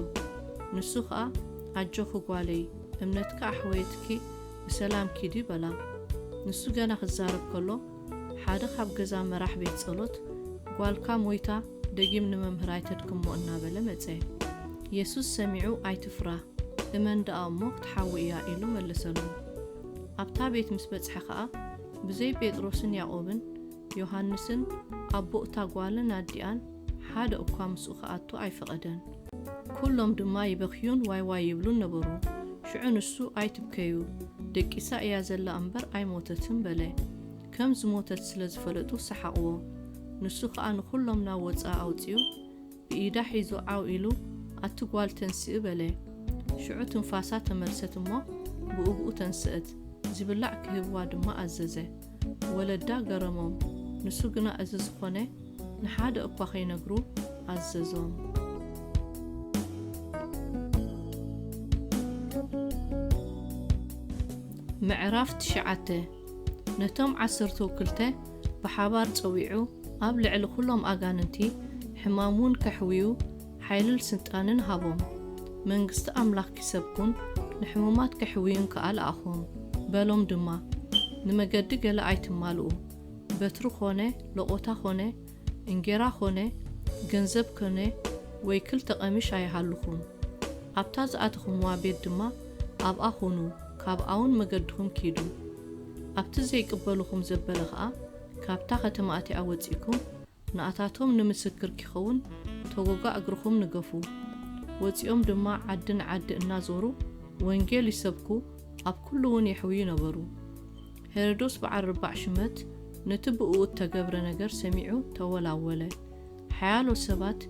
ንሱ ኸኣ፣ "ኣጆኺ ጓለይ፣ እምነትኪ ኣሕወየትኪ፣ ብሰላም ኪዲ" በላ። ንሱ ገና ክዛረብ ከሎ፣ ሓደ ካብ ገዛ መራሕ ቤት ጸሎት፣ "ጓልካ ሞይታ፣ ደጊም ንመምህር ኣይተድክሞ" እናበለ መጸ። የሱስ ሰሚዑ፣ "ኣይትፍራህ፣ እመን ደኣ እሞ ክትሓዊ እያ" ኢሉ መለሰሉ። ኣብታ ቤት ምስ በጽሐ ኸኣ፣ ብዘይ ጴጥሮስን ያዕቆብን ዮሃንስን ኣቦ እታ ጓልን ኣዲኣን ሓደ እኳ ምስኡ ክኣቱ ኣይፈቐደን። ኩሎም ድማ ይበኽዩን ዋይ ዋይ ይብሉን ነበሩ። ሽዑ ንሱ፣ "ኣይትብከዩ፣ ደቂሳ እያ ዘላ እምበር ኣይሞተትን" በለ። ከም ዝሞተት ስለ ዝፈለጡ ሰሓቕዎ። ንሱ ኸኣ ንኹሎም ናብ ወጻኢ ኣውጺኡ፣ ብኢዳ ሒዙ ዓው ኢሉ፣ "ኣቲ ጓል፣ ተንስኢ" በለ። ሽዑ ትንፋሳ ተመልሰት እሞ ብኡብኡ ተንስአት። ዝብላዕ ክህብዋ ድማ ኣዘዘ። ወለዳ ገረሞም። ንሱ ግና እዚ ዝኾነ ንሓደ እኳ ከይነግሩ ኣዘዞም። ምዕራፍ ትሽዓተ። ነቶም ዓሰርተው ክልተ ብሓባር ጸዊዑ፣ ኣብ ልዕሊ ኩሎም ኣጋንንቲ፣ ሕማም እውን ከሕውዩ ሓይልን ስልጣንን ሃቦም። መንግስቲ ኣምላኽ ኪሰብኩን ንሕሙማት ከሕውዩን ከኣ ለኣኾም። በሎም ድማ፣ "ንመገዲ ገለ ኣይትማልኡ። በትሪ ኾነ፣ ለቖታ ኾነ፣ እንጌራ ኾነ፣ ገንዘብ ኮነ፣ ወይ ክልተ ቀሚሽ ኣይሃልኹም። ኣብታ ዝኣተኹምዋ ቤት ድማ ኣብኣ ኹኑ፣ ካብኣውን መገድኹም ኪዱ። ኣብቲ ዘይቅበልኹም ዘበለ ኸኣ፣ ካብታ ከተማ እቲኣ ወጺእኩም፣ ንኣታቶም ንምስክር ኪኸውን፣ ተጎጋ እግርኹም ንገፉ። ወጺኦም ድማ ዓዲ ንዓዲ እናዞሩ ወንጌል ይሰብኩ፣ ኣብ ኩሉ እውን የሕውዩ ነበሩ። ሄሮዶስ በዓል ርባዕ ሽመት ነቲ ብእኡ እተገብረ ነገር ሰሚዑ ተወላወለ። ሓያሎ ሰባት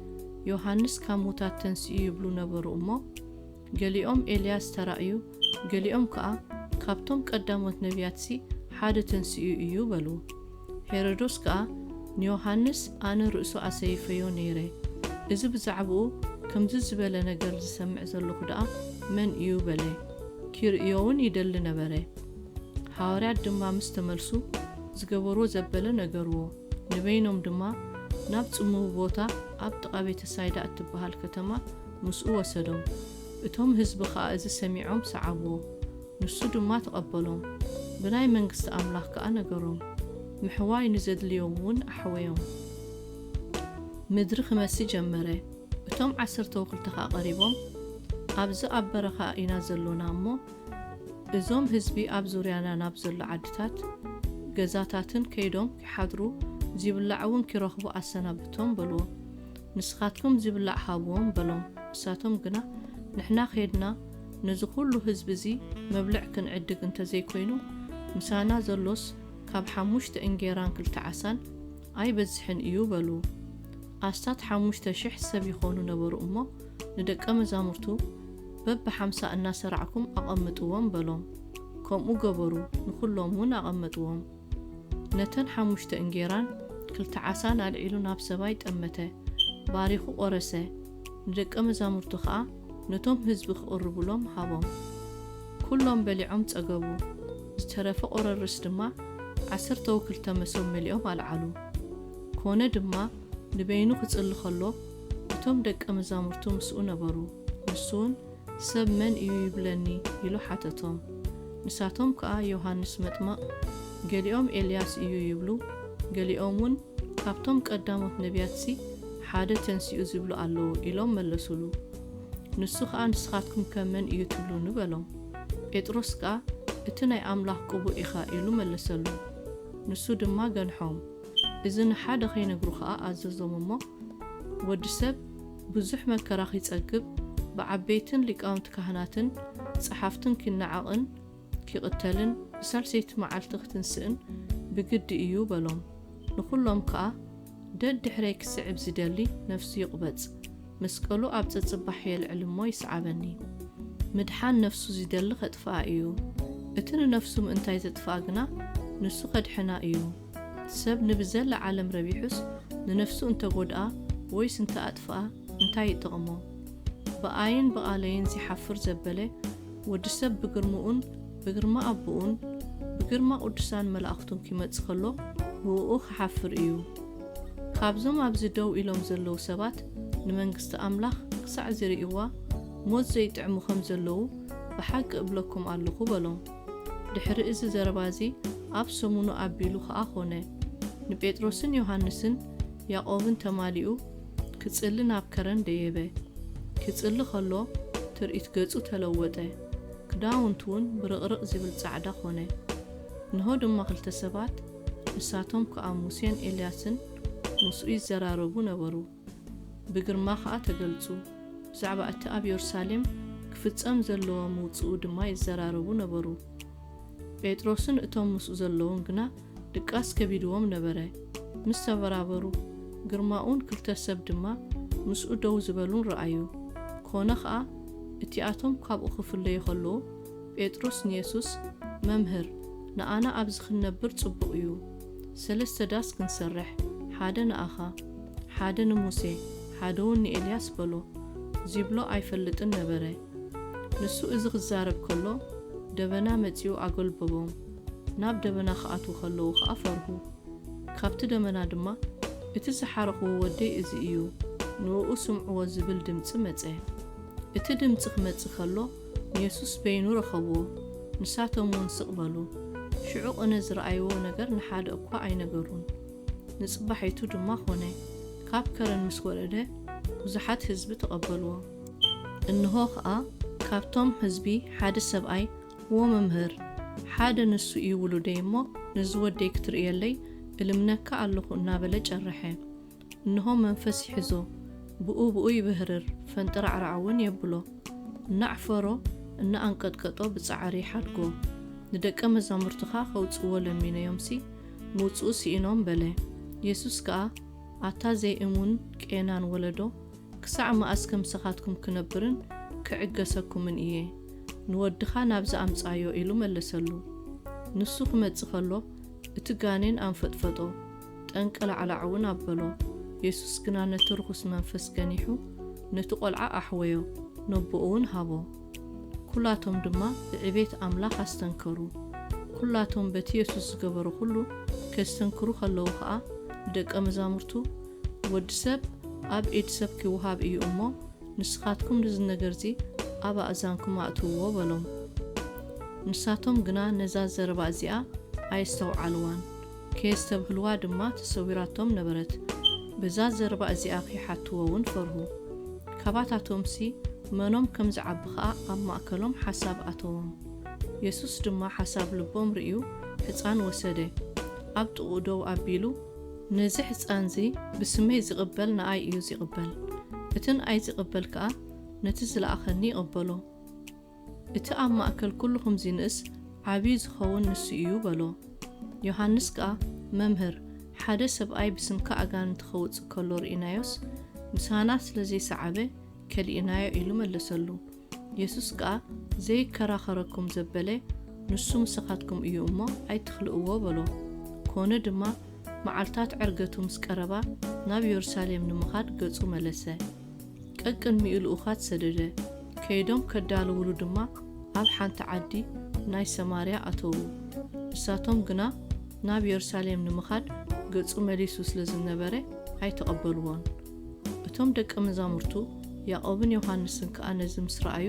ዮሃንስ ካብ ሙታት ተንሲኡ ይብሉ ነበሩ እሞ፣ ገሊኦም ኤልያስ ተራእዩ፣ ገሊኦም ከኣ ካብቶም ቀዳሞት ነቢያትሲ ሓደ ተንሲኡ እዩ በሉ። ሄሮዶስ ከኣ ንዮሃንስ ኣነ ርእሱ ኣሰይፈዮ ነይረ፣ እዚ ብዛዕባኡ ከምዚ ዝበለ ነገር ዝሰምዕ ዘለኹ ደኣ መን እዩ በለ። ኪርእዮ እውን ይደሊ ነበረ። ሃዋርያት ድማ ምስ ተመልሱ ዝገበርዎ ዘበለ ነገርዎ። ንበይኖም ድማ ናብ ጽምው ቦታ ኣብ ጥቓ ቤተ ሳይዳ እትበሃል ከተማ ምስኡ ወሰዶም። እቶም ህዝቢ ኸኣ እዚ ሰሚዖም ሰዓብዎ። ንሱ ድማ ተቐበሎም። ብናይ መንግስቲ ኣምላኽ ከኣ ነገሮም። ምሕዋይ ንዘድልዮም እውን ኣሕወዮም። ምድሪ ክመሲ ጀመረ። እቶም ዓሰርተው ክልተ ኸኣ ቀሪቦም፣ "ኣብዚ ኣብ በረኻ ኢና ዘሎና እሞ፣ እዞም ህዝቢ ኣብ ዙርያና ናብ ዘሎ ዓድታት ገዛታትን ከይዶም ኪሓድሩ፣ ዚብላዕ እውን ኪረኽቡ ኣሰናብቶም" በልዎ። "ንስኻትኩም ዚብላዕ ሃብዎም" በሎም። ንሳቶም ግና፣ "ንሕና ኼድና ነዚ ኹሉ ህዝቢ እዚ መብልዕ ክንዕድግ እንተ ዘይኮይኑ፣ ምሳና ዘሎስ ካብ ሓሙሽተ እንጌራን ክልተ ዓሳን ኣይበዝሕን እዩ" በሉ። ኣስታት ሓሙሽተ ሽሕ ሰብ ይኾኑ ነበሩ እሞ፣ ንደቀ መዛሙርቱ፣ "በብሓምሳ እናሰራዕኩም ኣቐምጥዎም" በሎም። ከምኡ ገበሩ፣ ንኹሎም እውን ኣቐመጥዎም። ነተን ሓሙሽተ እንጌራን ክልተ ዓሳን ኣልዒሉ ናብ ሰማይ ጠመተ፣ ባሪኹ ቖረሰ፣ ንደቀ መዛሙርቱ ኸኣ ነቶም ህዝቢ ክቕርቡሎም ሃቦም። ኩሎም በሊዖም ጸገቡ። ዝተረፈ ቖረርስ ድማ ዓሰርተው ክልተ መሶብ መሊኦም ኣልዓሉ። ኮነ ድማ፣ ንበይኑ ክጽሊ ኸሎ፣ እቶም ደቀ መዛሙርቱ ምስኡ ነበሩ። ንሱ እውን፣ "ሰብ መን እዩ ይብለኒ?" ኢሉ ሓተቶም። ንሳቶም ከኣ፣ "ዮሃንስ መጥምቕ፣ ገሊኦም ኤልያስ እዩ ይብሉ፣ ገሊኦም እውን ካብቶም ቀዳሞት ነቢያትሲ ሓደ ተንሲኡ ዝብሉ ኣለዉ" ኢሎም መለሱሉ። ንሱ ኸኣ፣ "ንስኻትኩም ከ መን እዩ ትብሉኒ?" በሎም። ጴጥሮስ ከኣ፣ "እቲ ናይ ኣምላኽ ቅቡእ ኢኻ" ኢሉ መለሰሉ። ንሱ ድማ ገንሖም። እዚ ንሓደ ኸይነግሩ ኸኣ ኣዘዞም እሞ፣ ወዲ ሰብ ብዙሕ መከራ ኺጸግብ፣ ብዓበይትን ሊቃውንቲ ካህናትን ጸሓፍትን ኪነዓቕን ኪቕተልን፣ ብሳልሰይቲ መዓልቲ ክትንስእን ብግዲ እዩ በሎም። ንኹሎም ከኣ ደድሕረይ ክስዕብ ዝደሊ ነፍሱ ይቕበጽ፣ መስቀሉ ኣብ ጸጽባሕ የልዕል እሞ ይስዓበኒ። ምድሓን ነፍሱ ዝደሊ ከጥፍኣ እዩ። እቲ ንነፍሱ ምእንታይ ዘጥፍኣ ግና ንሱ ከድሕና እዩ። ሰብ ንብዘላ ዓለም ረቢሑስ ንነፍሱ እንተጎድኣ ወይስ እንተኣጥፍኣ እንታይ ይጠቕሞ? ብኣይን ብቓለይን ዚሓፍር ዘበለ፣ ወዲ ሰብ ብግርምኡን ብግርማ ኣቦኡን ብግርማ ቅዱሳን መላእኽቱን ኪመጽእ ከሎ ብእኡ ኺሓፍር እዩ። ካብዞም ኣብዚ ደው ኢሎም ዘለዉ ሰባት ንመንግስቲ ኣምላኽ ክሳዕ ዚርእይዋ ሞት ዘይጥዕሙ ከም ዘለዉ ብሓቂ እብለኩም ኣለኹ በሎም። ድሕሪ እዚ ዘረባ እዚ ኣብ ሰሙኑ ኣቢሉ ኸኣ ኾነ። ንጴጥሮስን ዮሃንስን ያዕቆብን ተማሊኡ ክጽሊ ናብ ከረን ደየበ። ክጽሊ ኸሎ ትርኢት ገጹ ተለወጠ። ክዳውንቱ እውን ብርቕርቕ ዚብል ጻዕዳ ኾነ። እንሆ ድማ ክልተ ሰባት፣ ንሳቶም ከኣ ሙሴን ኤልያስን ምስኡ ይዘራረቡ ነበሩ። ብግርማ ኸኣ ተገልጹ። ብዛዕባ እቲ ኣብ የሩሳሌም ክፍጸም ዘለዎ ምውጽኡ ድማ ይዘራረቡ ነበሩ። ጴጥሮስን እቶም ምስኡ ዘለዉን ግና ድቃስ ከቢድዎም ነበረ። ምስ ተበራበሩ፣ ግርማኡን ክልተ ሰብ ድማ ምስኡ ደው ዝበሉን ረኣዩ። ኮነ ኸኣ፣ እቲኣቶም ካብኡ ክፍለዩ ኸለዉ፣ ጴጥሮስ ንየሱስ፣ መምህር፣ ንኣና ኣብዚ ክንነብር ጽቡቕ እዩ። ሰለስተ ዳስ ክንሰርሕ፣ ሓደ ንኣኻ፣ ሓደ ንሙሴ፣ ሓደ እውን ንኤልያስ በሎ። ዚብሎ ኣይፈልጥን ነበረ። ንሱ እዚ ክዛረብ ከሎ፣ ደበና መጺኡ ኣጎልበቦም። ናብ ደበና ክኣትዉ ከለዉ ኸኣ ፈርሁ። ካብቲ ደመና ድማ፣ "እቲ ዝሓረኽዎ ወደይ እዚ እዩ፣ ንእኡ ስምዕዎ" ዝብል ድምጺ መጸ። እቲ ድምጺ ክመጽእ ከሎ፣ ንየሱስ በይኑ ረኸብዎ። ንሳቶም እውን ስቕ በሉ። ሽዑ ቅነ ዝረኣይዎ ነገር ንሓደ እኳ ኣይነገሩን። ንጽባሒቱ ድማ ኾነ፣ ካብ ከረን ምስ ወረደ፣ ብዙሓት ህዝቢ ተቐበልዎ። እንሆ ኸኣ፣ ካብቶም ህዝቢ ሓደ ሰብኣይ፣ "ዎ መምህር፣ ሓደ ንሱ እዩ ውሉደይ እሞ፣ ነዚ ወደይ ክትርእየለይ እልምነካ ኣለኹ" እናበለ ጨረሐ። እንሆ መንፈስ ይሕዞ፣ ብኡ ብኡ ይብህርር፣ ፈንጠራዕራዕ እውን የብሎ። እናዕፈሮ፣ እናኣንቀጥቀጦ ብጻዕሪ ይሓድጎ። "ንደቀ መዛሙርትኻ ከውጽእዎ ለሚነዮምሲ፣ ምውጽኡ ስኢኖም" በለ። የሱስ ከኣ፣ "ኣታ ዘይእሙን ቄናን ወለዶ፣ ክሳዕ መኣስ ከምሳኻትኩም ክነብርን ክዕገሰኩምን እየ? ንወድኻ ናብዚ ኣምጽኣዮ" ኢሉ መለሰሉ። ንሱ ክመጽእ ከሎ፣ እቲ ጋኔን ኣንፈጥፈጦ፣ ጠንቀላዕላዕ እውን ኣበሎ። የሱስ ግና ነቲ ርኹስ መንፈስ ገኒሑ፣ ነቲ ቈልዓ ኣሕወዮ፣ ነቦኡ እውን ሃቦ። ኩላቶም ድማ ብዕቤት ኣምላኽ ኣስተንከሩ። ኩላቶም በቲ የሱስ ዝገበሮ ኩሉ ከስተንክሩ ከለዉ ኸኣ፣ ንደቀ መዛሙርቱ፣ "ወዲ ሰብ ኣብ ኢድ ሰብ ኪወሃብ እዩ እሞ፣ ንስኻትኩም ነዚ ነገርዚ ኣብ ኣእዛንኩም ኣእትውዎ" በሎም። ንሳቶም ግና ነዛ ዘረባ እዚኣ ኣየስተውዓልዋን፣ ከየስተብህልዋ ድማ ተሰዊራቶም ነበረት። በዛ ዘረባ እዚኣ ኺሓትዎ እውን ፈርሁ። ካባታቶምሲ መኖም ከም ዝዓቢ ኸኣ ኣብ ማእከሎም ሓሳብ ኣተዎም። የሱስ ድማ ሓሳብ ልቦም ርእዩ፣ ሕጻን ወሰደ፣ ኣብ ጥቕኡ ደው ኣቢሉ፣ "ነዚ ሕጻንዚ ብስመይ ዚቕበል ንኣይ እዩ ዚቕበል፣ እቲ ንኣይ ዚቕበል ከኣ ነቲ ዝለኣኸኒ ይቕበሎ። እቲ ኣብ ማእከል ኩሉ ኽምዚ ንእስ ዓብዪ ዝኸውን ንሱ እዩ" በሎ። ዮሃንስ ከኣ፣ "መምህር፣ ሓደ ሰብኣይ ብስምካ ኣጋንንቲ ኸውጽእ ከሎ ርኢናዮስ፣ ምሳና ስለ ዘይሰዓበ ከሊእናዮ" ኢሉ መለሰሉ። የሱስ ከኣ፣ "ዘይከራኸረኩም ዘበለ ንሱ ምሳኻትኩም እዩ እሞ፣ ኣይትኽልእዎ" በሎ። ኮነ ድማ፣ መዓልታት ዕርገቱ ምስ ቀረባ፣ ናብ የሩሳሌም ንምኻድ ገጹ መለሰ። ቀቅድሚኡ ልኡኻት ሰደደ። ከይዶም ከዳልውሉ ድማ ኣብ ሓንቲ ዓዲ ናይ ሰማርያ ኣተዉ። ንሳቶም ግና ናብ የሩሳሌም ንምኻድ ገጹ መሊሱ ስለ ዝነበረ ኣይተቐበልዎን። እቶም ደቀ መዛሙርቱ ያዕቆብን ዮሃንስን ከኣ ነዚ ምስ ረኣዩ፣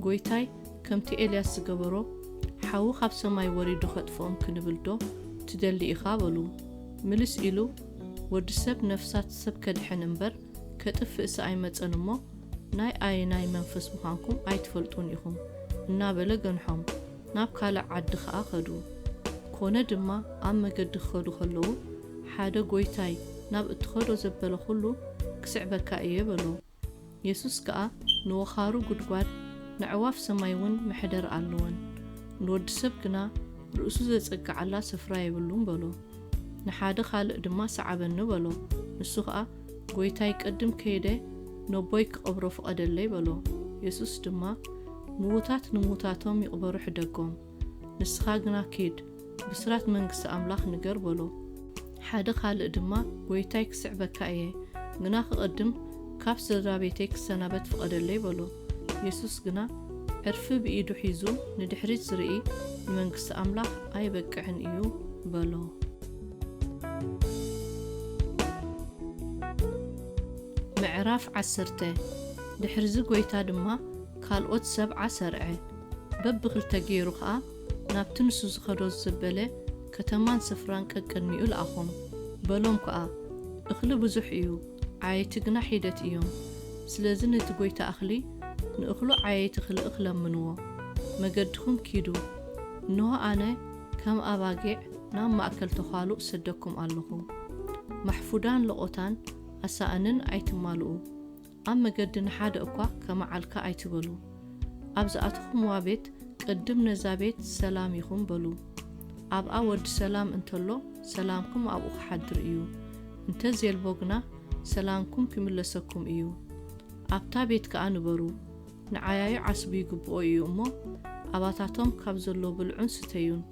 "ጐይታይ፣ ከምቲ ኤልያስ ዝገበሮ፣ ሓዊ ካብ ሰማይ ወሪዱ ኸጥፍኦም ክንብልዶ ትደሊ ኢኻ?" በሉ። ምልስ ኢሉ፣ "ወዲ ሰብ ነፍሳት ሰብ ከድሕን እምበር፣ ከጥፍእሲ ኣይመጸን እሞ፣ ናይ ኣየናይ መንፈስ ምዃንኩም ኣይትፈልጡን ኢኹም" እናበለ ገንሖም። ናብ ካልእ ዓዲ ኸኣ ኸዱ። ኮነ ድማ፣ ኣብ መገዲ ክኸዱ ኸለዉ፣ ሓደ፣ "ጐይታይ፣ ናብ እትኸዶ ዘበለ ኹሉ ክስዕበካ እየ" በሎ። የሱስ ከኣ፣ "ንወኻሩ ጒድጓድ፣ ነዕዋፍ ሰማይ እውን መሕደሪ ኣለወን፣ ንወዲ ሰብ ግና ርእሱ ዘጸግዓላ ስፍራ የብሉን" በሎ። ንሓደ ካልእ ድማ ሰዓበኒ በሎ። ንሱ ኸኣ፣ ጐይታይ፣ ቅድም ከይደ ነቦይ ክቐብሮ ፍቐደለይ በሎ። የሱስ ድማ፣ ምዉታት ንምዉታቶም ይቕበሩ ሕደጎም፣ ንስኻ ግና ኪድ፣ ብስራት መንግስቲ ኣምላኽ ንገር በሎ። ሓደ ካልእ ድማ፣ ጐይታይ፣ ክስዕበካ እየ፣ ግና ክቕድም ካብ ስድራ ቤተይ ክሰናበት ፍቐደለይ በሎ። የሱስ ግና፣ ዕርፊ ብኢዱ ሒዙ ንድሕሪት ዝርኢ ንመንግስቲ ኣምላኽ ኣይበቅዕን እዩ በሎ። ምዕራፍ ዓሰርተ። ድሕርዚ ጐይታ ድማ ካልኦት ሰብዓ ሰርዐ። በብኽልተ ገይሩ ኸኣ ናብቲ ንሱ ዝኸዶ ዘበለ ከተማን ስፍራን ቀቅድሚኡ ለኣኾም። በሎም ከኣ፣ እኽሊ ብዙሕ እዩ፣ ዓየይቲ ግና ሒደት እዮም። ስለዚ ነቲ ጐይታ እኽሊ ንእኽሉ ዓየይቲ ክልእኽ ለምንዎ። መገድኹም ኪዱ። እንሆ ኣነ ከም ኣባጊዕ ናብ ማእከል ተዃሉ እሰደኩም ኣለኹ። ማሕፉዳን ለቖታን ኣሳእንን ኣይትማልኡ። ኣብ መገዲ ንሓደ እኳ ከመዓልካ ኣይትበሉ። ኣብ ዝኣተኹምዋ ቤት ቅድም ነዛ ቤት ሰላም ይኹን በሉ። ኣብኣ ወዲ ሰላም እንተሎ ሰላምኩም ኣብኡ ክሓድር እዩ። እንተ ዜልቦ ግና ሰላምኩም ክምለሰኩም እዩ። ኣብታ ቤት ከኣ ንበሩ። ንዓያዩ ዓስቡ ይግብኦ እዩ እሞ፣ ኣባታቶም ካብ ዘሎ ብልዑን ስተዩን፣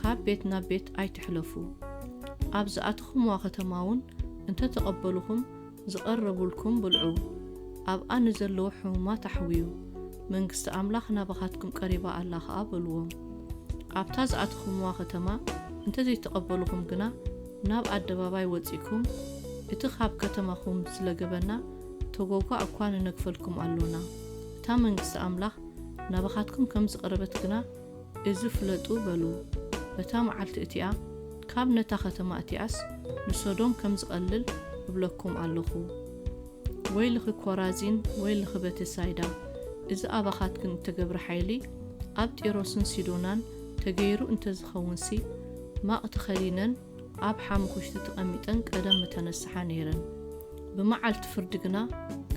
ካብ ቤት ናብ ቤት ኣይትሕለፉ። ኣብ ዝኣተኹምዋ ከተማ እውን እንተ ተቐበሉኹም፣ ዝቐረቡልኩም ብልዑ። ኣብኣ ንዘለዉ ሕሙማት ኣሕውዩ። መንግስቲ ኣምላኽ ናባኻትኩም ቀሪባ ኣላ ኸኣ በልዎም። ኣብታ ዝኣተኹምዋ ከተማ እንተ ዘይተቐበሉኹም ግና፣ ናብ ኣደባባይ ወጺእኩም፣ እቲ ካብ ከተማኹም ዝለገበና ተጎጓ እኳ ንነግፈልኩም ኣሎና። እታ መንግስቲ ኣምላኽ ናባኻትኩም ከም ዝቐረበት ግና እዚ ፍለጡ በሉ። በታ መዓልቲ እቲኣ ካብ ነታ ከተማ እቲኣስ ንሶዶም ከም ዝቐልል እብለኩም ኣለኹ። ወይልኺ ኮራዚን፣ ወይልኺ ቤተሳይዳ፣ እዚ ኣባኻትክን እተገብረ ሓይሊ ኣብ ጢሮስን ሲዶናን ተገይሩ እንተ ዝኸውንሲ፣ ማቕ ተኸዲነን ኣብ ሓሙኽሽቲ ተቐሚጠን ቀደም ምተነስሓ ነይረን። ብመዓልቲ ፍርዲ ግና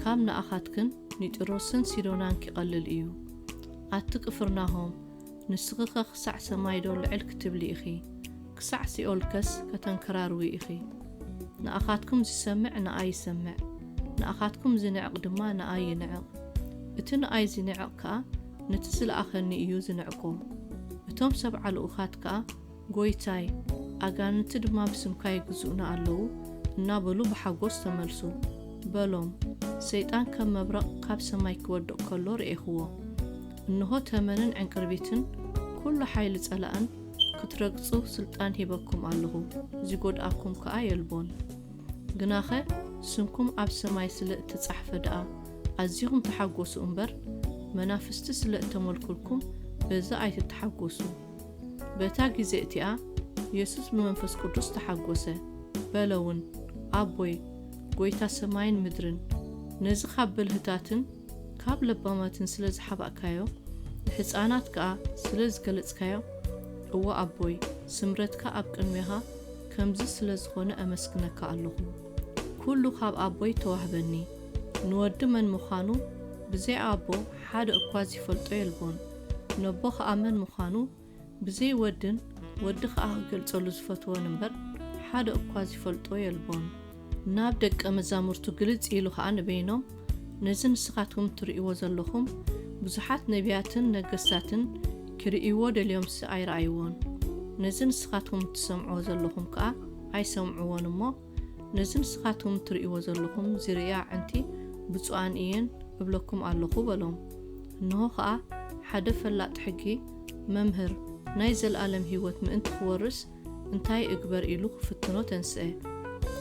ካብ ንኣኻትክን ንጢሮስን ሲዶናን ኪቐልል እዩ። ኣቲ ቅፍርናሆም፣ ንስኺኸ ክሳዕ ሰማይዶ ልዕል ክትብሊ ኢኺ? ክሳዕ ሲኦልከስ ከተንከራርዊ ኢኺ? ንኣኻትኩም ዚሰምዕ ንኣይ ይሰምዕ፣ ንኣኻትኩም ዚንዕቕ ድማ ንኣይ ይንዕቕ። እቲ ንኣይ ዚንዕቕ ከኣ ነቲ ዝለኣኸኒ እዩ ዚንዕቆ። እቶም ሰብዓ ልኡኻት ከኣ፣ ጐይታይ፣ ኣጋንንቲ ድማ ብስምካ ይግዝኡና ኣለዉ እናበሉ ብሓጎስ ተመልሱ። በሎም፣ ሰይጣን ከም መብረቕ ካብ ሰማይ ክወድቕ ከሎ ርኤኽዎ። እንሆ ተመንን ዕንቅርቢትን ኩሉ ሓይሊ ጸላእን ክትረግጹ ስልጣን ሂበኩም ኣለኹ፣ ዚጐድኣኩም ከኣ የልቦን። ግናኸ ስምኩም ኣብ ሰማይ ስለ እተጻሕፈ ደኣ ኣዚኹም ተሓጐሱ እምበር፣ መናፍስቲ ስለ እተመልኩልኩም በዚ ኣይትተሓጐሱ። በታ ግዜ እቲኣ የሱስ ብመንፈስ ቅዱስ ተሓጐሰ፣ በለ እውን፣ ኣቦይ፣ ጐይታ ሰማይን ምድርን፣ ነዚ ካብ ብልህታትን ካብ ለባማትን ስለ ዝሓባእካዮ፣ ንሕፃናት ከኣ ስለ ዝገለጽካዮ፣ እወ ኣቦይ፣ ስምረትካ ኣብ ቅድሜኻ ከምዚ ስለ ዝኾነ ኣመስግነካ ኣለኹ። ኩሉ ካብ ኣቦይ ተዋህበኒ። ንወዲ መን ምዃኑ ብዘይ ኣቦ ሓደ እኳ ዚፈልጦ የልቦን። ነቦ ኸኣ መን ምዃኑ ብዘይ ወድን ወዲ ኸኣ ክገልጸሉ ዝፈትዎን እምበር ሓደ እኳ ዚፈልጦ የልቦን። ናብ ደቀ መዛሙርቱ ግልጽ ኢሉ ኸኣ ንበይኖም፣ ነዚ ንስኻትኩም እትርእይዎ ዘለኹም ብዙሓት ነቢያትን ነገስታትን ኪርእይዎ ደልዮምሲ ኣይረኣይዎን። ነዚ ንስኻትኩም እትሰምዕዎ ዘለኹም ከኣ ኣይሰምዕዎን እሞ፣ ነዚ ንስኻትኩም እትርእይዎ ዘለኹም ዚርእያ ኣዕንቲ ብፁዓን እየን እብለኩም ኣለኹ በሎም። እንሆ ኸኣ ሓደ ፈላጥ ሕጊ፣ መምህር፣ ናይ ዘለኣለም ህይወት ምእንቲ ክወርስ እንታይ እግበር ኢሉ ክፍትኖ ተንስአ።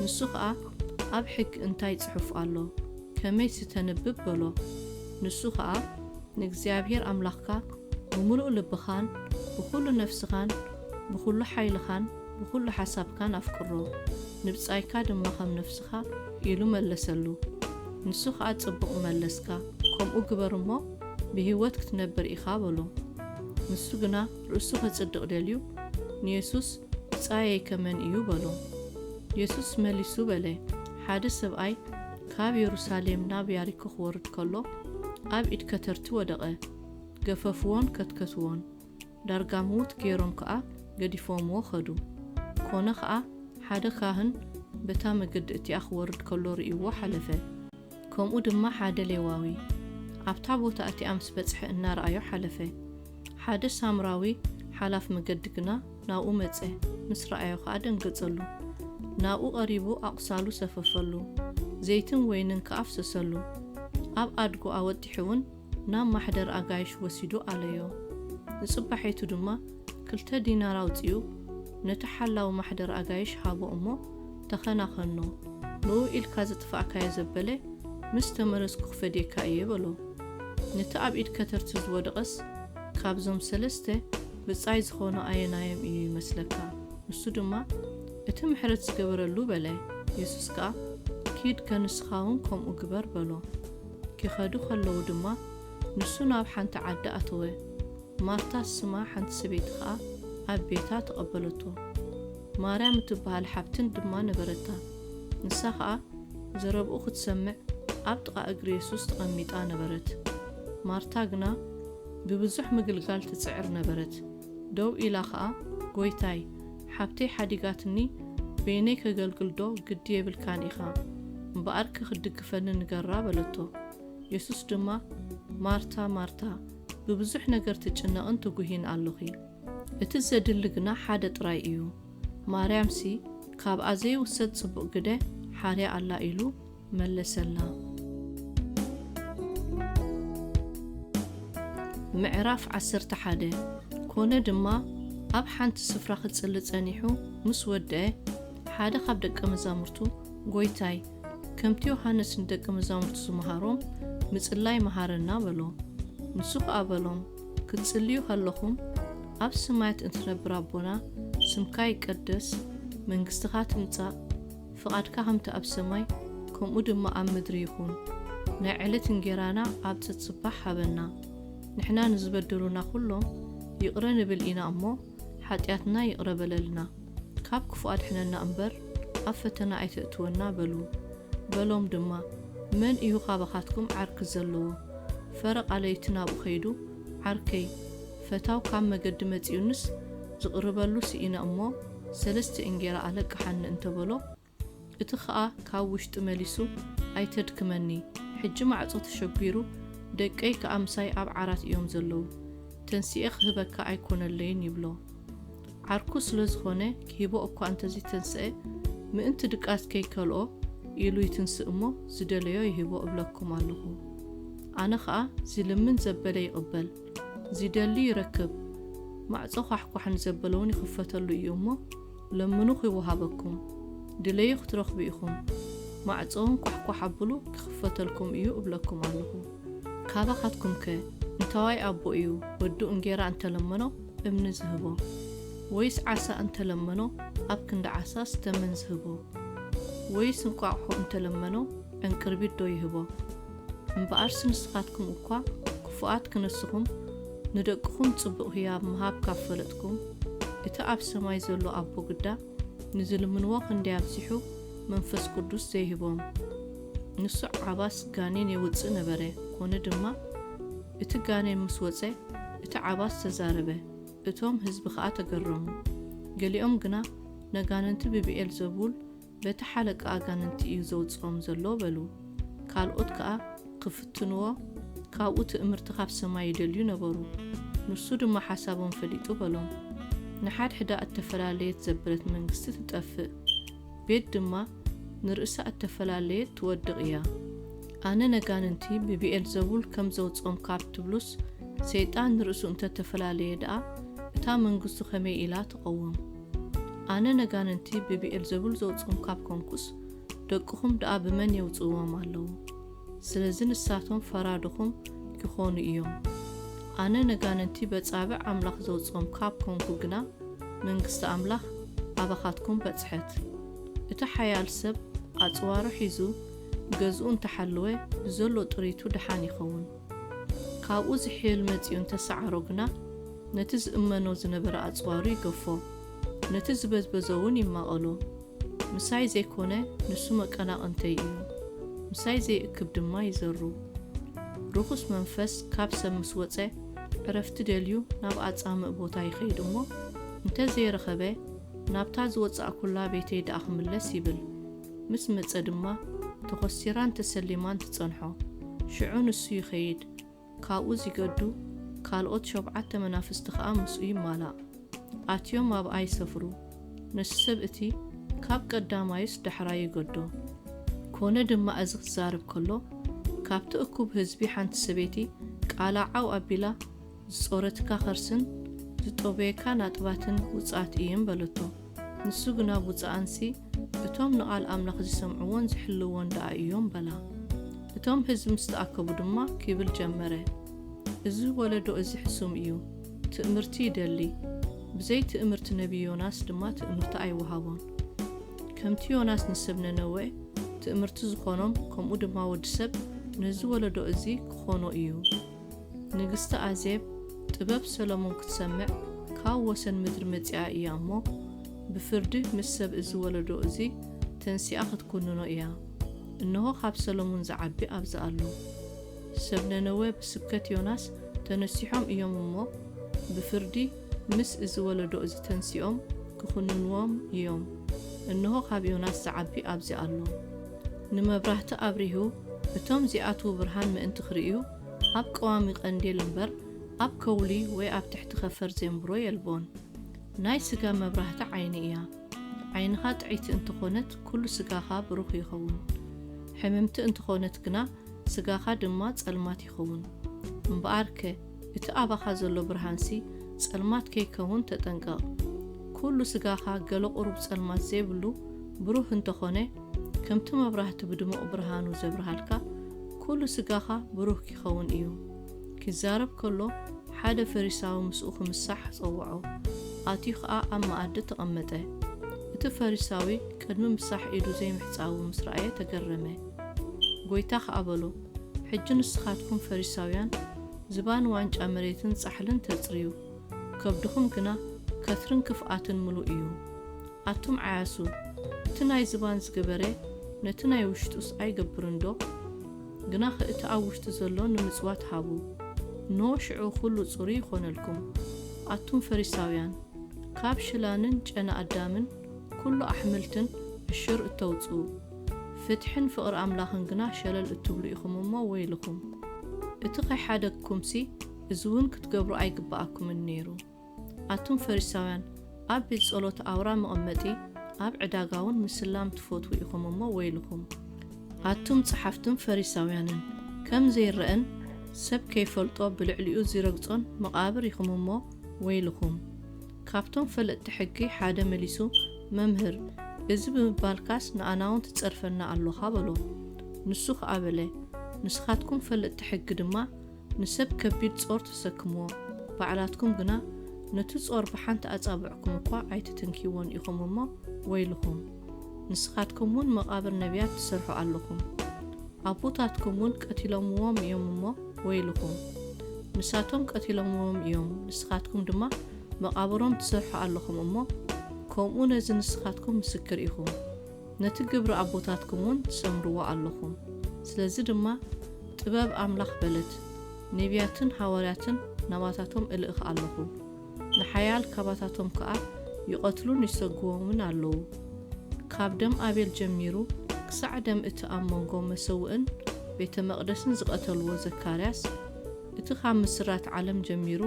ንሱ ኸኣ ኣብ ሕጊ እንታይ ጽሑፍ ኣሎ? ከመይሲ ተንብብ በሎ። ንሱ ኸኣ ንእግዚኣብሔር ኣምላኽካ ብምሉእ ልብኻን ብኹሉ ነፍስኻን ብኹሉ ሓይልኻን ብኹሉ ሓሳብካን ኣፍቅሮ፣ ንብጻይካ ድማ ከም ነፍስኻ ኢሉ መለሰሉ። ንሱ ኸኣ ጽቡቕ መለስካ፣ ከምኡ ግበር እሞ ብህይወት ክትነብር ኢኻ በሎ። ንሱ ግና ርእሱ ኸጽድቕ ደልዩ ንየሱስ ብጻየይ ከመን እዩ በሎ። የሱስ መሊሱ በለ፣ ሓደ ሰብኣይ ካብ የሩሳሌም ናብ ያሪኮ ክወርድ ከሎ ኣብ ኢድ ከተርቲ ወደቐ። ገፈፍዎን ከትከትዎን፣ ዳርጋ ምዉት ገይሮም ከኣ ገዲፎምዎ ኸዱ። ኮነ ኸኣ ሓደ ካህን በታ መገዲ እቲኣ ክወርድ ከሎ ርእይዎ ሓለፈ። ከምኡ ድማ ሓደ ሌዋዊ ኣብታ ቦታ እቲኣ ምስ በጽሐ እናረኣዮ ሓለፈ። ሓደ ሳምራዊ ሓላፍ መገዲ ግና ናብኡ መጸ፣ ምስ ረኣዮ ኸኣ ደንገጸሉ። ናብኡ ቀሪቡ ኣቑሳሉ ሰፈፈሉ፣ ዘይትን ወይንን ከኣ ኣፍሰሰሉ። ኣብ ኣድጉ ኣወጢሑ እውን ናብ ማሕደር ኣጋይሽ ወሲዱ ኣለዮ። ንጽባሒቱ ድማ ክልተ ዲናር ኣውጺኡ ነቲ ሓላዊ ማሕደር ኣጋይሽ ሃቦ እሞ ተኸናኸኖ። ንኡ ኢልካ ዘጥፋእካዮ ዘበለ ምስ ተመለስኩ ክፈድየካ እየ በሎ። ነቲ ኣብ ኢድ ከተርቲ ዝወደቐስ ካብዞም ሰለስተ ብጻይ ዝኾኑ ኣየናዮም እዩ ይመስለካ? ንሱ ድማ እቲ ምሕረት ዝገበረሉ በለ። የሱስ ከኣ ኪድ ከንስኻ እውን ከምኡ ግበር በሎ። ኪኸዱ ከለዉ ድማ ንሱ ናብ ሓንቲ ዓዲ ኣተወ። ማርታ ዝስማ ሓንቲ ሰበይቲ ኸኣ ኣብ ቤታ ተቐበለቶ። ማርያም እትበሃል ሓብትን ድማ ነበረታ። ንሳ ኸኣ ዘረብኡ ክትሰምዕ ኣብ ጥቓ እግሪ የሱስ ተቐሚጣ ነበረት። ማርታ ግና ብብዙሕ ምግልጋል ትጽዕር ነበረት። ደው ኢላ ኸኣ፣ "ጐይታይ፣ ሓብተይ ሓዲጋትኒ በይነይ ከገልግል ዶ ግዲ የብልካን ኢኻ? እምበኣርከ ክትድግፈኒ ንገራ" በለቶ። የሱስ ድማ፣ "ማርታ፣ ማርታ፣ ብብዙሕ ነገር ትጭነቕን ትጉህይን ኣሎኺ። እቲ ዘድሊ ግና ሓደ ጥራይ እዩ። ማርያምሲ ካብኣ ዘይውሰድ ጽቡቕ ግደ ሓርያ ኣላ" ኢሉ መለሰላ። ምዕራፍ ዓሰርተ ሓደ። ኮነ ድማ ኣብ ሓንቲ ስፍራ ክጽሊ ጸኒሑ ምስ ወደአ፣ ሓደ ካብ ደቀ መዛሙርቱ፣ "ጐይታይ፣ ከምቲ ዮሃንስ ንደቀ መዛሙርቱ ዝመሃሮም ምጽላይ መሃረና" በሎ። ንሱ ኸኣ በሎም፣ "ክትጽልዩ ከለኹም፣ ኣብ ሰማያት እትነብር ኣቦና፣ ስምካ ይቀደስ፣ መንግስትኻ ትምጻእ፣ ፍቓድካ ከምቲ ኣብ ሰማይ፣ ከምኡ ድማ ኣብ ምድሪ ይኹን። ናይ ዕለት እንጌራና ኣብ ጸጽባሕ ሃበና። ንሕና ንዝበደሉና ኩሎም ይቕረ ንብል ኢና እሞ፣ ሓጢኣትና ይቕረ በለልና። ካብ ክፉእ ኣድሕነና እምበር፣ ኣብ ፈተና ኣይተእትወና" በሉ። በሎም ድማ፣ "መን እዩ ካባኻትኩም ዓርኪ ዘለዎ? ፈረቓ ለይቲ ናብኡ ኸይዱ፣ 'ዓርከይ፣ ፈታው ካብ መገዲ መጺኡንስ ዝቕርበሉ ስኢነ እሞ፣ ሰለስተ እንጌራ ኣለቅሓኒ' እንተበሎ፣ እቲ ኸኣ ካብ ውሽጢ መሊሱ፣ 'ኣይተድክመኒ፣ ሕጂ ማዕጾ ተሸጒሩ፣ ደቀይ ከኣ ምሳይ ኣብ ዓራት እዮም ዘለዉ። ተንሲኤ ክህበካ ኣይኮነለይን' ይብሎ። ዓርኩ ስለ ዝኾነ፣ ክሂቦ እኳ እንተዘይተንስአ፣ ምእንቲ ድቃስ ከይከልኦ ኢሉ ይትንስእ እሞ፣ ዝደለዮ ይህቦ እብለኩም ኣለኹ። ኣነ ኸኣ፣ ዝልምን ዘበለ ይቕበል፣ ዝደሊ ይረክብ፣ ማዕጾ ዃሕኳሕ ንዘበለ እውን ይኽፈተሉ እዩ እሞ፣ ለምኑ ኺወሃበኩም፣ ድለዩ ክትረኽቡ ኢኹም፣ ማዕጾ እውን ኳሕኳሕ ኣብሉ ኪኽፈተልኩም እዩ እብለኩም ኣለኹ። ካባኻትኩምከ እንታዋይ ኣቦ እዩ ወዱ እንጌራ እንተ ለመኖ እምኒ ዝህቦ? ወይስ ዓሳ እንተ ለመኖ ኣብ ክንዲ ዓሳስ ተመን ዝህቦ? ወይስ እንቋቑሖ እንተ ለመኖ ዕንቅርቢት ዶ ይህቦ? እምበኣርሲ ንስኻትኩም እኳ ክፉኣት ክነስኹም ንደቅኹም ጽቡቕ ህያብ ምሃብ ካብ ፈለጥኩም፣ እቲ ኣብ ሰማይ ዘሎ ኣቦ ግዳ ንዝልምንዎ ክንደይ ኣብዚሑ መንፈስ ቅዱስ ዘይህቦም? ንሱ ዓባስ ጋኔን የውጽእ ነበረ፣ ኮነ ድማ እቲ ጋኔን ምስ ወጸ እቲ ዓባስ ተዛረበ፣ እቶም ህዝቢ ኸኣ ተገረሙ። ገሊኦም ግና ነጋንንቲ ብብኤል ዘቡል በቲ ሓለቃ ኣጋንንቲ እዩ ዘውጽኦም ዘሎ በሉ። ካልኦት ከኣ ክፍትንዎ ካብኡ ትእምርቲ ካብ ሰማይ ይደልዩ ነበሩ። ንሱ ድማ ሓሳቦም ፈሊጡ በሎም፣ ንሓድሕዳ እተፈላለየት ዘበለት መንግስቲ ትጠፍእ፣ ቤት ድማ ንርእሳ እተፈላለየት ትወድቕ እያ። ኣነ ነጋንንቲ ብብኤል ዘቡል ከም ዘውጽኦም ካብ ትብሉስ፣ ሰይጣን ንርእሱ እንተ ተፈላለየ ደኣ እታ መንግስቱ ከመይ ኢላ ትቐውም? ኣነ ነጋንንቲ ብብኤል ዘቡል ዘውጽኦም ካብ ኮንኩስ፣ ደቅኹም ደኣ ብመን የውጽእዎም ኣለዉ? ስለዚ ንሳቶም ፈራድኹም ኪኾኑ እዮም። ኣነ ነጋንንቲ በጻብዕ ኣምላኽ ዘውጽኦም ካብ ኮንኩ ግና፣ መንግስቲ ኣምላኽ ኣባኻትኩም በጽሐት። እቲ ሓያል ሰብ ኣጽዋሩ ሒዙ ገዝኡ እንተሓለወ፣ ብዘሎ ጥሪቱ ደሓን ይኸውን። ካብኡ ዝሕይል መጺኡ እንተሰዓሮ ግና፣ ነቲ ዝእመኖ ዝነበረ ኣጽዋሩ ይገፎ፣ ነቲ ዝበዝበዞ እውን ይማቐሎ። ምሳይ ዘይኮነ ንሱ መቀናቕንተይ እዩ፣ ምሳይ ዘይእክብ ድማ ይዘሩ። ርኹስ መንፈስ ካብ ሰብ ምስ ወጸ፣ ዕረፍቲ ደልዩ ናብ ኣጻምእ ቦታ ይኸይድ እሞ፣ እንተ ዘይረኸበ፣ ናብታ ዝወጻእኩላ ቤተይ ደኣ ክምለስ ይብል። ምስ መጸ ድማ ተኾሲራን ተሰሊማን ትጸንሖ። ሽዑ ንሱ ይኸይድ። ካብኡ ዚገዱ ካልኦት ሸብዓተ መናፍስቲ ኸኣ ምስኡ ይማላእ። ኣትዮም ኣብኣ ይሰፍሩ። ነቲ ሰብ እቲ ካብ ቀዳማዩስ ዳሕራዩ ይገዶ። ኮነ ድማ እዚ ክዛረብ ከሎ፣ ካብቲ እኩብ ህዝቢ ሓንቲ ሰበይቲ ቃላ ዓው ኣቢላ፣ ዝጾረትካ ኸርስን ዝጠበየካ ናጥባትን ውጽኣት እየን በለቶ። ንሱ ግና ብውጽኣንሲ እቶም ንቓል ኣምላኽ ዚሰምዕዎን ዚሕልዎን ደኣ እዮም በላ። እቶም ህዝቢ ምስ ተኣከቡ ድማ ኪብል ጀመረ። እዚ ወለዶ እዚ ሕሱም እዩ፣ ትእምርቲ ይደሊ። ብዘይ ትእምርቲ ነብዪ ዮናስ ድማ ትእምርቲ ኣይወሃቦን። ከምቲ ዮናስ ንሰብ ነነወ ትእምርቲ ዝኾኖም፣ ከምኡ ድማ ወዲ ሰብ ነዚ ወለዶ እዚ ክኾኖ እዩ። ንግስቲ ኣዜብ ጥበብ ሰሎሞን ክትሰምዕ ካብ ወሰን ምድሪ መጺኣ እያ እሞ፣ ብፍርዲ ምስ ሰብ እዚ ወለዶ እዚ ተንሲኣ ክትኩንኖ እያ። እንሆ ካብ ሰሎሞን ዝዓቢ ኣብዚ ኣሎ። ሰብ ነነወ ብስብከት ዮናስ ተነሲሖም እዮም እሞ፣ ብፍርዲ ምስ እዚ ወለዶ እዚ ተንሲኦም ክኹንንዎም እዮም። እንሆ ካብ ዮናስ ዝዓቢ ኣብዚ ኣሎ። ንመብራህቲ ኣብሪሁ እቶም ዚኣትዉ ብርሃን ምእንቲ ክርእዩ፣ ኣብ ቀዋሚ ቀንዴል እምበር፣ ኣብ ከውሊ ወይ ኣብ ትሕቲ ኸፈር ዜንብሮ የልቦን። ናይ ስጋ መብራህቲ ዓይኒ እያ። ዓይንኻ ጥዕይቲ እንተኾነት፣ ኩሉ ስጋኻ ብሩኽ ይኸውን። ሕምምቲ እንተኾነት ግና፣ ስጋኻ ድማ ጸልማት ይኸውን። እምበኣርከ፣ እቲ ኣባኻ ዘሎ ብርሃንሲ ጸልማት ከይከውን ተጠንቀቕ። ኩሉ ስጋኻ ገለ ቁሩብ ጸልማት ዘይብሉ ብሩህ እንተኾነ፣ ከምቲ መብራህቲ ብድሙቕ ብርሃኑ ዘብርሃልካ፣ ኩሉ ስጋኻ ብሩህ ኪኸውን እዩ። ኪዛረብ ከሎ፣ ሓደ ፈሪሳዊ ምስኡ ኽምሳሕ ጸውዖ። ኣትዩ ኸኣ ኣብ መኣዲ ተቐመጠ። እቲ ፈሪሳዊ ቅድሚ ምሳሕ ኢዱ ዘይምሕጻቡ ምስ ረኣየ ተገረመ። ጐይታ ኸኣ በሎ፣ ሕጂ ንስኻትኩም ፈሪሳውያን ዝባን ዋንጫ መሬትን ጻሕልን ተጽርዩ፣ ከብድኹም ግና ከትርን ክፍኣትን ምሉእ እዩ። ኣቱም ዓያሱ፣ እቲ ናይ ዝባን ዝገበረ ነቲ ናይ ውሽጡስ ኣይገብርን ዶ? ግናኸ እቲ ኣብ ውሽጢ ዘሎ ንምጽዋት ሃቡ፣ እንሆ ሽዑ ኹሉ ጽሩይ ይኾነልኩም። ኣቱም ፈሪሳውያን፣ ካብ ሽላንን ጨና ኣዳምን ኩሉ ኣሕምልትን ዕሽር እተውጽኡ፣ ፍትሕን ፍቕሪ ኣምላኽን ግና ሸለል እትብሉ ኢኹም እሞ ወይልኹም። እቲ ኸይሓደግኩምሲ እዚ እውን ክትገብሩ ኣይግብኣኩምን ነይሩ። ኣቱም ፈሪሳውያን፣ ኣብ ቤት ጸሎት ኣውራ መቐመጢ፣ ኣብ ዕዳጋ እውን ምስላም ትፈትዉ ኢኹም እሞ ወይልኹም። ኣቱም ጸሓፍትን ፈሪሳውያንን፣ ከም ዘይረኣን ሰብ ከይፈልጦ ብልዕሊኡ ዚረግጾን መቓብር ኢኹም እሞ ወይልኹም። ካብቶም ፈለጥቲ ሕጊ ሓደ መሊሱ፣ መምህር፣ እዚ ብምባልካስ ንኣና እውን ትጸርፈና ኣሎኻ በሎ። ንሱ ኸኣ በለ፣ ንስኻትኩም ፈለጥቲ ሕጊ ድማ ንሰብ ከቢድ ጾር ተሰክምዎ፣ ባዕላትኩም ግና ነቲ ጾር ብሓንቲ ኣጻብዕኩም እኳ ኣይትትንክይዎን ኢኹም እሞ ወይልኹም። ንስኻትኩም እውን መቓብር ነቢያት ትሰርሑ ኣለኹም። ኣቦታትኩም እውን ቀቲሎምዎም እዮም እሞ ወይልኹም። ንሳቶም ቀቲሎምዎም እዮም፣ ንስኻትኩም ድማ መቓብሮም ትሰርሑ ኣለኹም እሞ፣ ከምኡ ነዚ ንስኻትኩም ምስክር ኢኹም። ነቲ ግብሪ ኣቦታትኩም እውን ትሰምርዎ ኣለኹም። ስለዚ ድማ ጥበብ ኣምላኽ በለት፣ ነቢያትን ሃዋርያትን ናባታቶም እልእኽ ኣለኹ። ንሓያል ካባታቶም ከኣ ይቐትሉን ይሰግዎምን ኣለዉ። ካብ ደም ኣቤል ጀሚሩ ክሳዕ ደም እቲ ኣብ መንጎ መሰውእን ቤተ መቕደስን ዝቐተልዎ ዘካርያስ፣ እቲ ካብ ምስራት ዓለም ጀሚሩ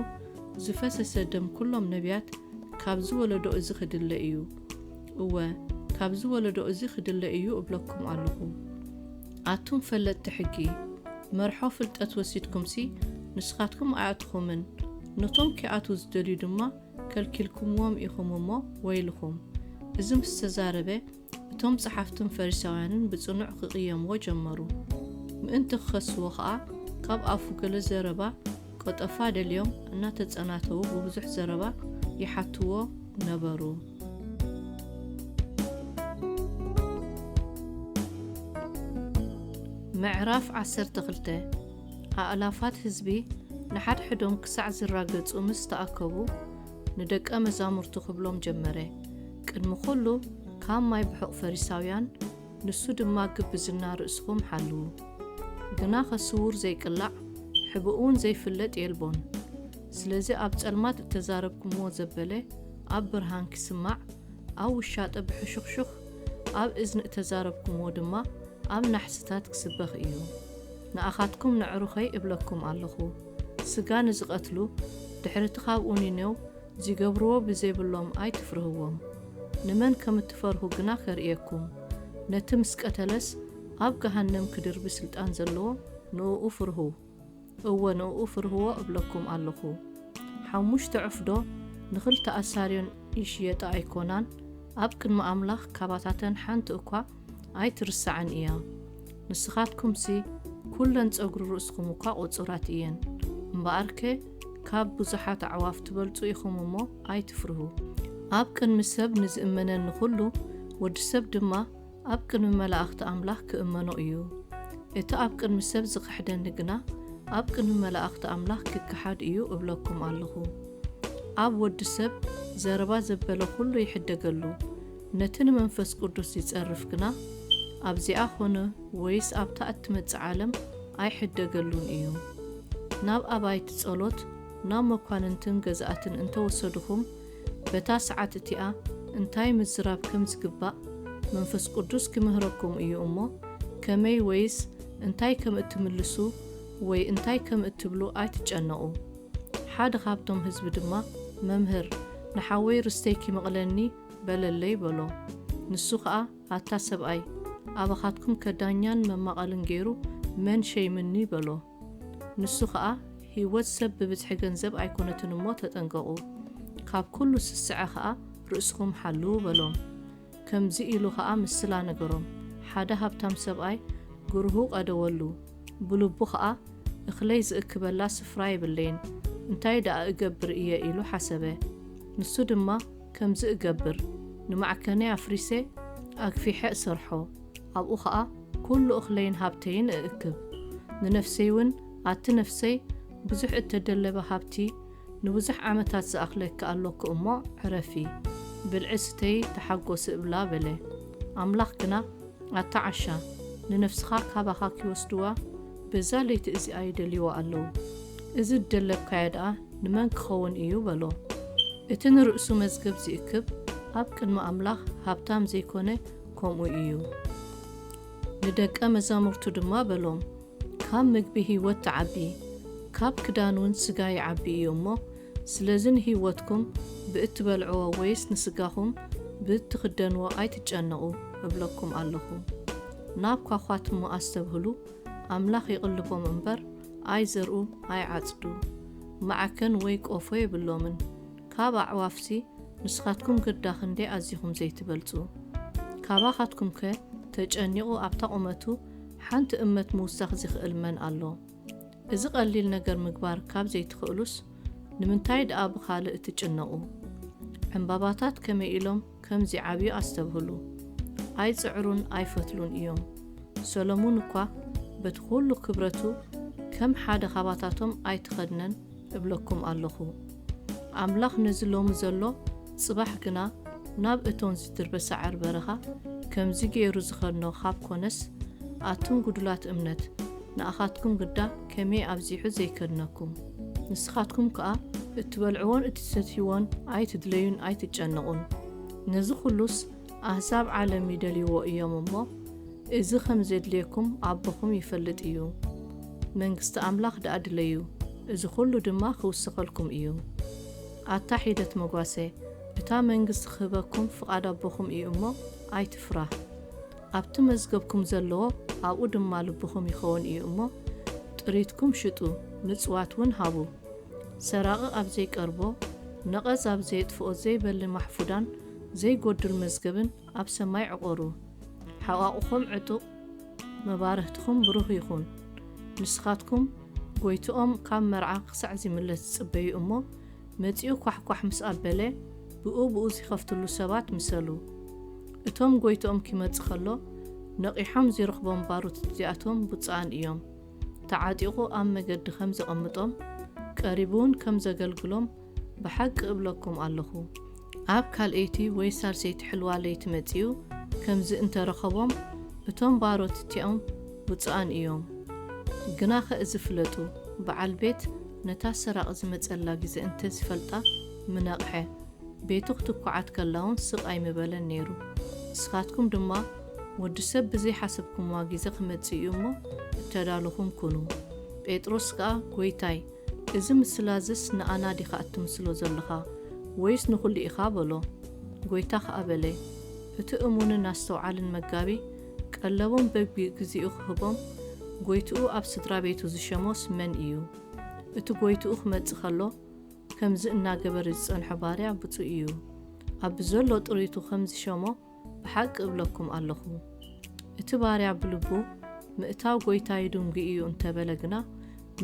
ዝፈሰሰ ደም ኩሎም ነቢያት ካብዚ ወለዶ እዚ ክድለ እዩ። እወ፣ ካብዚ ወለዶ እዚ ክድለ እዩ እብለኩም ኣለኹ። ኣቱም ፈለጥቲ ሕጊ፣ መርሖ ፍልጠት ወሲድኩምሲ ንስኻትኩም ኣይኣትኹምን፣ ነቶም ኪኣትዉ ዝደልዩ ድማ ከልኪልኩምዎም ኢኹም እሞ ወይልኹም። እዚ ምስ ተዛረበ፣ እቶም ጸሓፍትን ፈሪሳውያንን ብጽኑዕ ክቕየምዎ ጀመሩ። ምእንቲ ክኸስዎ ኸኣ፣ ካብ ኣፉ ገለ ዘረባ ቀጠፋ ደልዮም እናተጸናተዉ ብብዙሕ ዘረባ ይሓትዎ ነበሩ። ምዕራፍ ዓሰርተ ክልተ። ኣእላፋት ህዝቢ ንሓድሕዶም ክሳዕ ዝራገጹ ምስ ተኣከቡ፣ ንደቀ መዛሙርቱ ክብሎም ጀመረ፣ ቅድሚ ኹሉ ካብ ማይ ብሑቕ ፈሪሳውያን፣ ንሱ ድማ ግብዝና ርእስኹም ሓልዉ። ግናኸ ስዉር ዘይቅላዕ፣ ሕብኡ እውን ዘይፍለጥ የልቦን። ስለዚ ኣብ ጸልማት እተዛረብኩምዎ ዘበለ ኣብ ብርሃን ኪስማዕ፣ ኣብ ውሻጠ ብሕሹኽሹኽ፣ ኣብ እዝኒ እተዛረብኩምዎ ድማ ኣብ ናሕስታት ክስበኽ እዩ። ንኣኻትኩም ነዕሩኸይ እብለኩም ኣለኹ፣ ስጋ ንዝቐትሉ፣ ድሕሪቲ ካብኡ ኒነው ዚገብርዎ ብዘይብሎም ኣይትፍርህዎም። ንመን ከም እትፈርሁ ግና ከርእየኩም። ነቲ ምስ ቀተለስ ኣብ ገሃነም ክድርቢ ስልጣን ዘለዎ ንእኡ ፍርሁ። እወ፣ ንእኡ ፍርህዎ እብለኩም ኣለኹ። ሓሙሽተ ዕፍዶ ንኽልተ ኣሳርዮን ይሽየጣ ኣይኮናን? ኣብ ቅድሚ ኣምላኽ ካባታተን ሓንቲ እኳ ኣይትርሳዕን እያ። ንስኻትኩምሲ ኵለን ጸጉሪ ርእስኹም እኳ ቁጹራት እየን። እምበኣርከ ካብ ብዙሓት ኣዕዋፍ ትበልጹ ኢኹም እሞ ኣይትፍርሁ። ኣብ ቅድሚ ሰብ ንዝእመነኒ ኹሉ፣ ወዲ ሰብ ድማ ኣብ ቅድሚ መላእኽቲ ኣምላኽ ክእመኖ እዩ። እቲ ኣብ ቅድሚ ሰብ ዝኽሕደኒ ግና ኣብ ቅድሚ መላእኽቲ ኣምላኽ ክከሓድ እዩ እብለኩም ኣለኹ። ኣብ ወዲ ሰብ ዘረባ ዘበለ ኹሉ ይሕደገሉ፣ ነቲ ንመንፈስ ቅዱስ ይጸርፍ ግና ኣብዚኣ ኾነ ወይስ ኣብታ እትመጽእ ዓለም ኣይሕደገሉን እዩ። ናብ ኣባይቲ ጸሎት፣ ናብ መኳንንትን ገዛእትን እንተወሰድኹም፣ በታ ሰዓት እቲኣ እንታይ ምዝራብ ከም ዝግባእ መንፈስ ቅዱስ ክምህረኩም እዩ እሞ፣ ከመይ ወይስ እንታይ ከም እትምልሱ ወይ እንታይ ከም እትብሉ ኣይትጨነቑ። ሓደ ካብቶም ህዝቢ ድማ፣ መምህር፣ ንሓወይ ርስተይ ኪመቕለኒ በለለይ በሎ። ንሱ ኸኣ፣ ኣታ ሰብኣይ፣ ኣባኻትኩም ከዳኛን መማቐልን ገይሩ መን ሸይምኒ በሎ። ንሱ ኸኣ፣ ህይወት ሰብ ብብዝሒ ገንዘብ ኣይኮነትን እሞ ተጠንቀቑ። ካብ ኩሉ ስስዐ ኸኣ ርእስኹም ሓልዉ በሎም። ከምዚ ኢሉ ኸኣ ምስላ ነገሮም። ሓደ ሃብታም ሰብኣይ ግርሁ ቀደወሉ። ብልቡ ኸኣ፣ እኽለይ ዝእክበላ ስፍራ የብለይን፣ እንታይ ደኣ እገብር እየ ኢሉ ሓሰበ። ንሱ ድማ፣ ከምዚ እገብር፣ ንማዕከነይ ኣፍሪሰ ኣግፊሐ እሰርሖ፣ ኣብኡ ኸኣ ኩሉ እኽለይን ሃብተይን እእክብ። ንነፍሰይ እውን፣ ኣቲ ነፍሰይ፣ ብዙሕ እተደለበ ሃብቲ ንብዙሕ ዓመታት ዝኣኽለኪ ኣሎኪ እሞ ዕረፊ፣ ብልዒ ስተዪ ተሓጎሲ እብላ በለ። ኣምላኽ ግና ኣታ ዓሻ፣ ንነፍስኻ ካባኻ ኪወስድዋ በዛ ለይቲ እዚኣ ይደልይዋ ኣለዉ። እዚ ዝደለብካዮ ደኣ ንመን ክኸውን እዩ? በሎ። እቲ ንርእሱ መዝገብ ዚእክብ ኣብ ቅድሚ ኣምላኽ ሃብታም ዘይኮነ ከምኡ እዩ። ንደቀ መዛሙርቱ ድማ በሎም፣ ካብ ምግቢ ህይወት ትዓቢ፣ ካብ ክዳን እውን ስጋ ይዓቢ እዩ እሞ፣ ስለዚ ንህይወትኩም ብእትበልዕዎ ወይስ ንስጋኹም ብእትኽደንዎ ኣይትጨነቑ እብለኩም ኣለኹ። ናብ ኳዃት እሞ ኣስተብህሉ፣ ኣምላኽ ይቕልቦም እምበር፣ ኣይዘርኡ ኣይዓጽዱ፣ ማዕከን ወይ ቆፎ የብሎምን። ካብ ኣዕዋፍሲ ንስኻትኩም ግዳ ክንደይ ኣዚኹም ዘይትበልጹ። ካባኻትኩምከ ተጨኒቑ ኣብታ ቁመቱ ሓንቲ እመት ምውሳኽ ዚኽእል መን ኣሎ? እዚ ቀሊል ነገር ምግባር ካብ ዘይትኽእሉስ፣ ንምንታይ ደኣ ብኻልእ ትጭነቑ? ዕምባባታት ከመይ ኢሎም ከም ዚዓብዩ ኣስተብህሉ። ኣይጽዕሩን ኣይፈትሉን እዮም። ሰሎሞን እኳ በቲ ኹሉ ክብረቱ ከም ሓደ ኻባታቶም ኣይተኸድነን እብለኩም ኣለኹ። ኣምላኽ ነዚ ሎሚ ዘሎ፣ ጽባሕ ግና ናብ እቶን ዝድርበ ሳዕሪ በረኻ ከምዚ ገይሩ ዝኸድኖ ካብ ኮነስ፣ ኣቱም ጉዱላት እምነት፣ ንኣኻትኩም ግዳ ከመይ ኣብዚሑ ዘይከድነኩም። ንስኻትኩም ከኣ እትበልዕዎን እትሰትይዎን ኣይትድለዩን ኣይትጨነቑን። ነዚ ኹሉስ ኣህዛብ ዓለም ይደልይዎ እዮም እሞ፣ እዚ ከም ዜድልየኩም ኣቦኹም ይፈልጥ እዩ። መንግስቲ ኣምላኽ ደኣ ድለዩ፣ እዚ ኹሉ ድማ ክውሰኸልኩም እዩ። ኣታ ሒደት መጓሰ፣ እታ መንግስቲ ክህበኩም ፍቓድ ኣቦኹም እዩ እሞ፣ ኣይትፍራህ። ኣብቲ መዝገብኩም ዘለዎ ኣብኡ ድማ ልብኹም ይኸውን እዩ እሞ፣ ጥሪትኩም ሽጡ፣ ምጽዋት እውን ሃቡ። ሰራቒ ኣብ ዘይቀርቦ፣ ነቐዝ ኣብ ዘየጥፍኦ ዘይበሊ ማሕፉዳን ዘይጎድል መዝገብን ኣብ ሰማይ ዕቖሩ። ሕቓቑኹም ዕጡቕ፣ መባርህትኹም ብሩህ ይኹን። ንስኻትኩም ጎይትኦም ካብ መርዓ ክሳዕ ዚምለስ ትጽበዩ እሞ፣ መጺኡ ኳሕኳሕ ምስ ኣበለ፣ ብኡ ብኡ ዚኸፍትሉ ሰባት ምሰሉ። እቶም ጎይትኦም ኪመጽእ ኸሎ፣ ነቒሖም ዚረኽቦም ባሮት እዚኣቶም ብፁዓን እዮም። ተዓጢቑ ኣብ መገዲ ኸም ዘቐምጦም፣ ቀሪቡ እውን ከም ዘገልግሎም ብሓቂ እብለኩም ኣለኹ። ኣብ ካልኣይቲ ወይ ሳልሰይቲ ሕልዋ ለይቲ መጺኡ ከምዚ እንተ ረኸቦም፣ እቶም ባሮት እቲኦም ብፁዓን እዮም። ግናኸ እዚ ፍለጡ፣ በዓል ቤት ነታ ሰራቒ ዝመጸላ ግዜ እንተ ዚፈልጣ ምነቕሐ። ቤቱ ክትኳዓት ከላ እውን ስቕ ኣይምበለን ነይሩ። ንስኻትኩም ድማ፣ ወዲ ሰብ ብዘይሓሰብኩምዋ ግዜ ክመጽእ እዩ እሞ፣ እተዳለኹም ኩኑ። ጴጥሮስ ከኣ፣ ጐይታይ፣ እዚ ምስላዝስ ንኣና ዲኻ እትምስሎ ዘለኻ፣ ወይስ ንኹሉ ኢኻ? በሎ። ጐይታ ኸኣ በለ፣ እቲ እሙንን ኣስተውዓልን መጋቢ፣ ቀለቦም በብግዜኡ ክህቦም፣ ጐይትኡ ኣብ ስድራ ቤቱ ዝሸሞስ መን እዩ? እቲ ጐይትኡ ክመጽእ ከሎ፣ ከምዚ እናገበረ ዝጸንሖ ባርያ ብጹእ እዩ። ኣብ ብዘሎ ጥሪቱ ከም ዝሸሞ ብሓቂ እብለኩም ኣለኹ። እቲ ባርያ ብልቡ፣ ምእታው ጐይታይ ድንጉይ እዩ እንተበለ ግና፣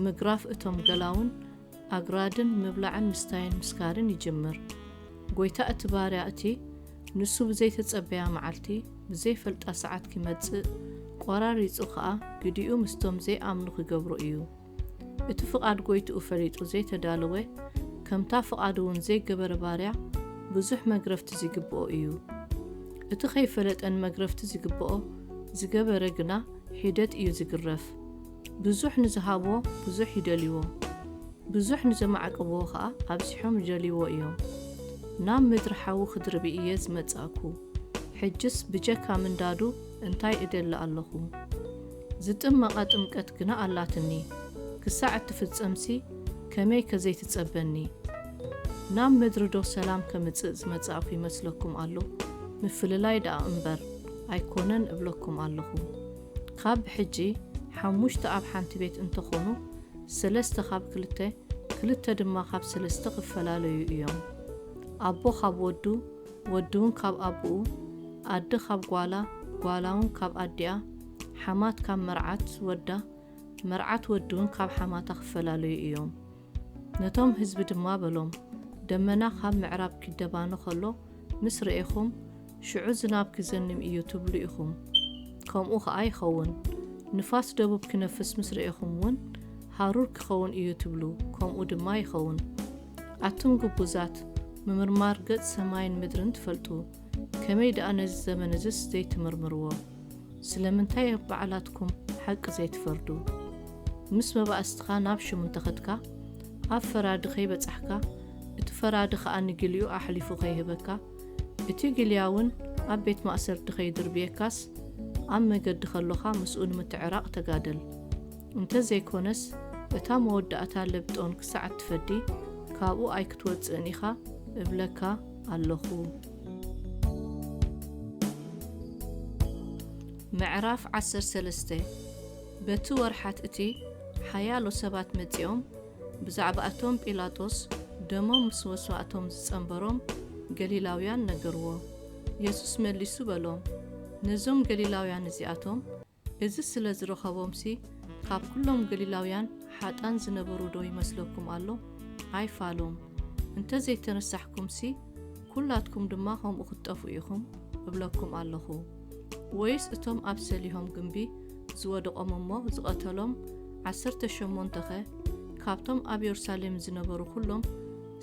ምግራፍ እቶም ገላውን ኣግራድን ምብላዕን ምስታይን ምስካርን ይጅምር። ጐይታ እቲ ባርያ እቲ ንሱ ብዘይተጸበያ መዓልቲ፣ ብዘይፈልጣ ሰዓት ኪመጽእ፣ ቈራሪጹ ኸኣ ግዲኡ ምስቶም ዘይኣምኑ ኪገብሮ እዩ። እቲ ፍቓድ ጐይትኡ ፈሊጡ ዘይተዳለወ፣ ከምታ ፍቓዱ እውን ዘይገበረ ባርያ ብዙሕ መግረፍቲ ዚግብኦ እዩ። እቲ ኸይፈለጠ ንመግረፍቲ ዚግብኦ ዝገበረ ግና ሒደት እዩ ዚግረፍ። ብዙሕ ንዝሃብዎ ብዙሕ ይደልይዎ፣ ብዙሕ ንዘማዕቅብዎ ኸኣ ኣብዚሖም ይደልይዎ እዮም። ናብ ምድሪ ሓዊ ክድርቢ እየ ዝመጻእኩ። ሕጅስ ብጀካ ምንዳዱ እንታይ እደሊ ኣለኹ? ዝጥመቓ ጥምቀት ግና ኣላትኒ፣ ክሳዕ እትፍጸምሲ ከመይከ ዘይትጸበኒ? ናብ ምድሪ ዶ ሰላም ከምጽእ ዝመጻእኩ ይመስለኩም ኣሎ? ምፍልላይ ደኣ እምበር ኣይኮነን እብለኩም ኣለኹ። ካብ ብሕጂ ሓሙሽተ ኣብ ሓንቲ ቤት እንተኾኑ፣ ሰለስተ ካብ ክልተ፣ ክልተ ድማ ካብ ሰለስተ ክፈላለዩ እዮም። ኣቦ ካብ ወዱ፣ ወዲ እውን ካብ ኣቦኡ፣ ኣደ ካብ ጓላ፣ ጓላ እውን ካብ ኣዲኣ፣ ሓማት ካብ መርዓት ወዳ፣ መርዓት ወዲ እውን ካብ ሓማታ ክፈላለዩ እዮም። ነቶም ህዝቢ ድማ በሎም፣ ደመና ካብ ምዕራብ ኪደባኖ ኸሎ ምስ ርኤኹም፣ ሽዑ ዝናብ ኪዘንም እዩ ትብሉ ኢኹም። ከምኡ ኸኣ ይኸውን። ንፋስ ደቡብ ኪነፍስ ምስ ርኤኹም እውን፣ ሃሩር ኪኸውን እዩ ትብሉ፣ ከምኡ ድማ ይኸውን። ኣቱም ግቡዛት፣ ምምርማር ገጽ ሰማይን ምድርን ትፈልጡ፣ ከመይ ደኣ ነዚ ዘመን እዝስ ዘይትምርምርዎ? ስለምንታይ ኣብ ባዕላትኩም ሓቂ ዘይትፈርዱ? ምስ መባእስትኻ ናብ ሽሙ እንተ ኸድካ፣ ኣብ ፈራዲ ኸይበጻሕካ፣ እቲ ፈራዲ ኸኣ ንጊልኡ ኣሕሊፉ ኸይህበካ፣ እቲ ጊልያ እውን ኣብ ቤት ማእሰርቲ ኸይድርብየካስ፣ ኣብ መገዲ ኸሎኻ ምስኡ ንምትዕራቕ ተጋደል። እንተ ዘይኮነስ፣ እታ መወዳእታ ለብጦን ክሳዕ እትፈዲ፣ ካብኡ ኣይክትወጽእን ኢኻ እብለካ ኣለኹ። ምዕራፍ ዓሰርተ ሰለስተ። በቲ ወርሓት እቲ ሓያሎ ሰባት መጺኦም፣ ብዛዕባ እቶም ጲላጦስ ደሞም ምስ ወስዋ እቶም ዝጸንበሮም ገሊላውያን ነገርዎ። የሱስ መሊሱ በሎም፣ ነዞም ገሊላውያን እዚኣቶም፣ እዚ ስለ ዝረኸቦምሲ፣ ካብ ኩሎም ገሊላውያን ሓጣን ዝነበሩ ዶ ይመስለኩም ኣሎ? ኣይፋሎም። እንተ ዘይተነሳሕኩምሲ፣ ኩላትኩም ድማ ከምኡ ክትጠፍኡ ኢኹም እብለኩም ኣለኹ። ወይስ እቶም ኣብ ሰሊሆም ግምቢ ዝወደቖም እሞ ዝቐተሎም ዓሰርተ ሸሞንተኸ፣ ካብቶም ኣብ የሩሳሌም ዝነበሩ ኩሎም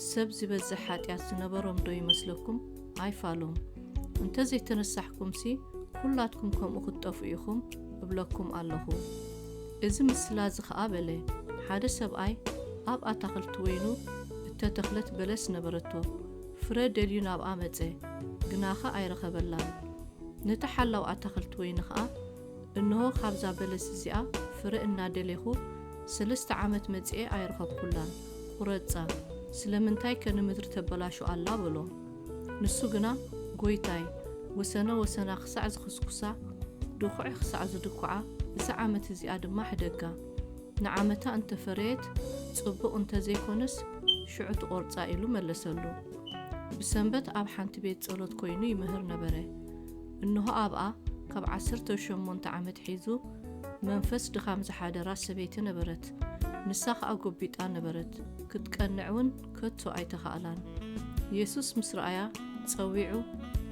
ሰብ ዝበዝሕ ሓጢኣት ዝነበሮም ዶ ይመስለኩም? ኣይፋሎም። እንተ ዘይተነሳሕኩምሲ፣ ኩላትኩም ከምኡ ክትጠፍኡ ኢኹም እብለኩም ኣለኹ። እዚ ምስላ እዚ ኸኣ በለ፣ ሓደ ሰብኣይ ኣብ ኣታኽልቲ ወይኑ እተተኽለት በለስ ነበረቶ። ፍረ ደልዩ ናብኣ መጸ፣ ግናኸ ኣይረኸበላን። ነቲ ሓላው ኣታኽልቲ ወይኒ ኸኣ፣ እንሆ፣ ካብዛ በለስ እዚኣ ፍረ እናደሌኹ ሰለስተ ዓመት መጺኤ ኣይረኸብኩላን። ቁረጻ፣ ስለምንታይ ከ ንምድሪ ተበላሹ ኣላ? በሎ። ንሱ ግና፣ ጐይታይ፣ ወሰነ ወሰና ክሳዕ ዝኽስኩሳ፣ ድኹዒ ክሳዕ ዝድኩዓ፣ እዛ ዓመት እዚኣ ድማ ሕደጋ። ንዓመታ እንተ ፈረየት ጽቡቕ፣ እንተ ዘይኮነስ ሽዑ ትቖርጻ፣ ኢሉ መለሰሉ። ብሰንበት ኣብ ሓንቲ ቤት ጸሎት ኮይኑ ይምህር ነበረ። እንሆ ኣብኣ ካብ ዓሰርተ ሸሞንተ ዓመት ሒዙ መንፈስ ድኻም ዝሓደራ ሰበይቲ ነበረት። ንሳ ኸኣ ጐቢጣ ነበረት፣ ክትቀንዕ እውን ከቶ ኣይተኻእላን። የሱስ ምስ ረኣያ ጸዊዑ፣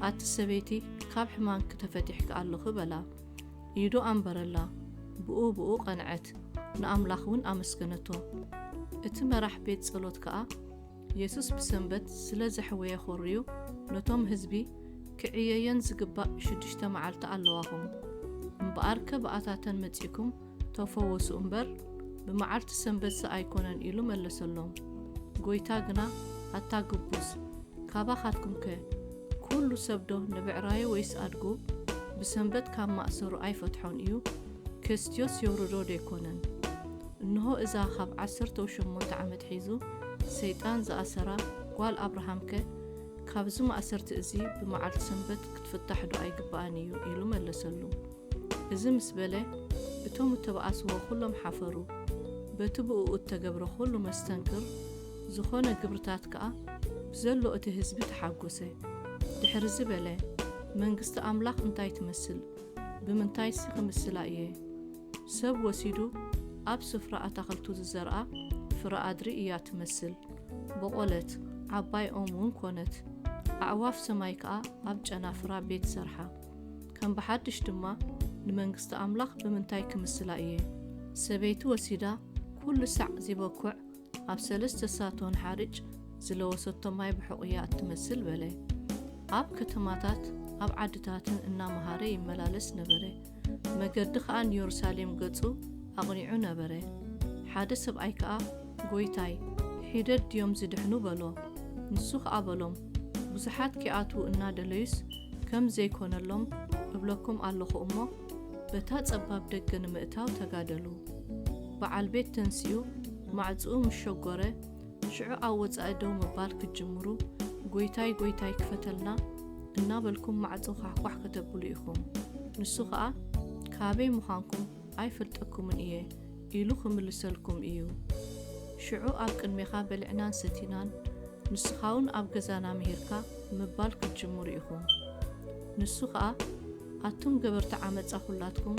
ኣቲ ሰበይቲ፣ ካብ ሕማምኪ ተፈቲሕኪ ኣለኺ፣ በላ። ኢዱ ኣንበረላ፣ ብኡ ብኡ ቀንዐት፣ ንኣምላኽ እውን ኣመስገነቶ። እቲ መራሕ ቤት ጸሎት ከኣ፣ የሱስ ብሰንበት ስለ ዘሕወየ ኾርዩ፣ ነቶም ህዝቢ፣ ክዕየየን ዝግባእ ሽዱሽተ መዓልቲ ኣለዋኹም። እምበኣርከ ብኣታተን መጺእኩም ተፈወሱ እምበር፣ ብመዓልቲ ሰንበትሲ ኣይኮነን፣ ኢሉ መለሰሎም። ጐይታ ግና፣ ኣታ ግቡዝ፣ ካባኻትኩምከ ኩሉ ሰብዶ ንብዕራዩ ወይስ ኣድጉ ብሰንበት ካብ ማእሰሩ ኣይፈትሖን እዩ? ከስትዮስ የውርዶ ዶ ኣይኮነን? እንሆ እዛ ካብ ዓሰርተ ሸሞንተ ዓመት ሒዙ ሰይጣን ዝኣሰራ ጓል ኣብርሃምከ ካብዚ ማእሰርቲ እዚ ብመዓልቲ ሰንበት ክትፍታሕ ዶ ኣይግብኣን እዩ? ኢሉ መለሰሉ። እዚ ምስ በለ እቶም እተባኣስዎ ኩሎም ሓፈሩ። በቲ ብእኡ እተገብረ ኩሉ መስተንክር ዝኾነ ግብርታት ከኣ ብዘሎ እቲ ህዝቢ ተሓጎሰ። ድሕርዚ በለ፣ መንግስቲ ኣምላኽ እንታይ ትመስል? ብምንታይሲ ክምስላ እየ? ሰብ ወሲዱ ኣብ ስፍራ ኣታኽልቱ ዝዘርኣ ፍረ ኣድሪ እያ ትመስል። በቖለት፣ ዓባይ ኦም እውን ኮነት። ኣዕዋፍ ሰማይ ከኣ ኣብ ጨናፍራ ቤት ሰርሓ። ከም ብሓድሽ ድማ ንመንግስቲ ኣምላኽ ብምንታይ ክምስላ እየ? ሰበይቲ ወሲዳ ኩሉ ሳዕ ዚበኩዕ ኣብ ሰለስተ ሳቶን ሓርጭ ዝለወሰቶ ማይ ብሑቕ እያ እትመስል በለ። ኣብ ከተማታት ኣብ ዓድታትን እናመሃረ ይመላለስ ነበረ። መገዲ ኸኣ ንየሩሳሌም ገጹ ኣቕኒዑ ነበረ። ሓደ ሰብኣይ ከኣ፣ ጐይታይ፣ ሒደት ድዮም ዝድሕኑ? በሎ። ንሱ ኸኣ በሎም፣ ብዙሓት ኪኣትዉ እናደለዩስ ከም ዘይኮነሎም እብለኩም ኣለኹ እሞ፣ በታ ጸባብ ደገ ንምእታው ተጋደሉ። በዓል ቤት ተንሲኡ ማዕጽኡ ምስ ሸጎረ፣ ሽዑ ኣብ ወጻኢ ደው ምባል ክትጅምሩ፣ "ጐይታይ፣ ጐይታይ፣ ክፈተልና" እናበልኩም ማዕጾ ዃሕኳሕ ከተብሉ ኢኹም። ንሱ ኸኣ፣ "ካበይ ምዃንኩም ኣይፈልጠኩምን እየ" ኢሉ ክምልሰልኩም እዩ። ሽዑ ኣብ ቅድሜኻ በሊዕናን ሰቲናን፣ ንስኻውን ኣብ ገዛና ምሂርካ ምባል ክትጅምሩ ኢኹም። ንሱ ኸኣ፣ "ኣቱም ገበርቲ ዓመጻ ኹላትኩም፣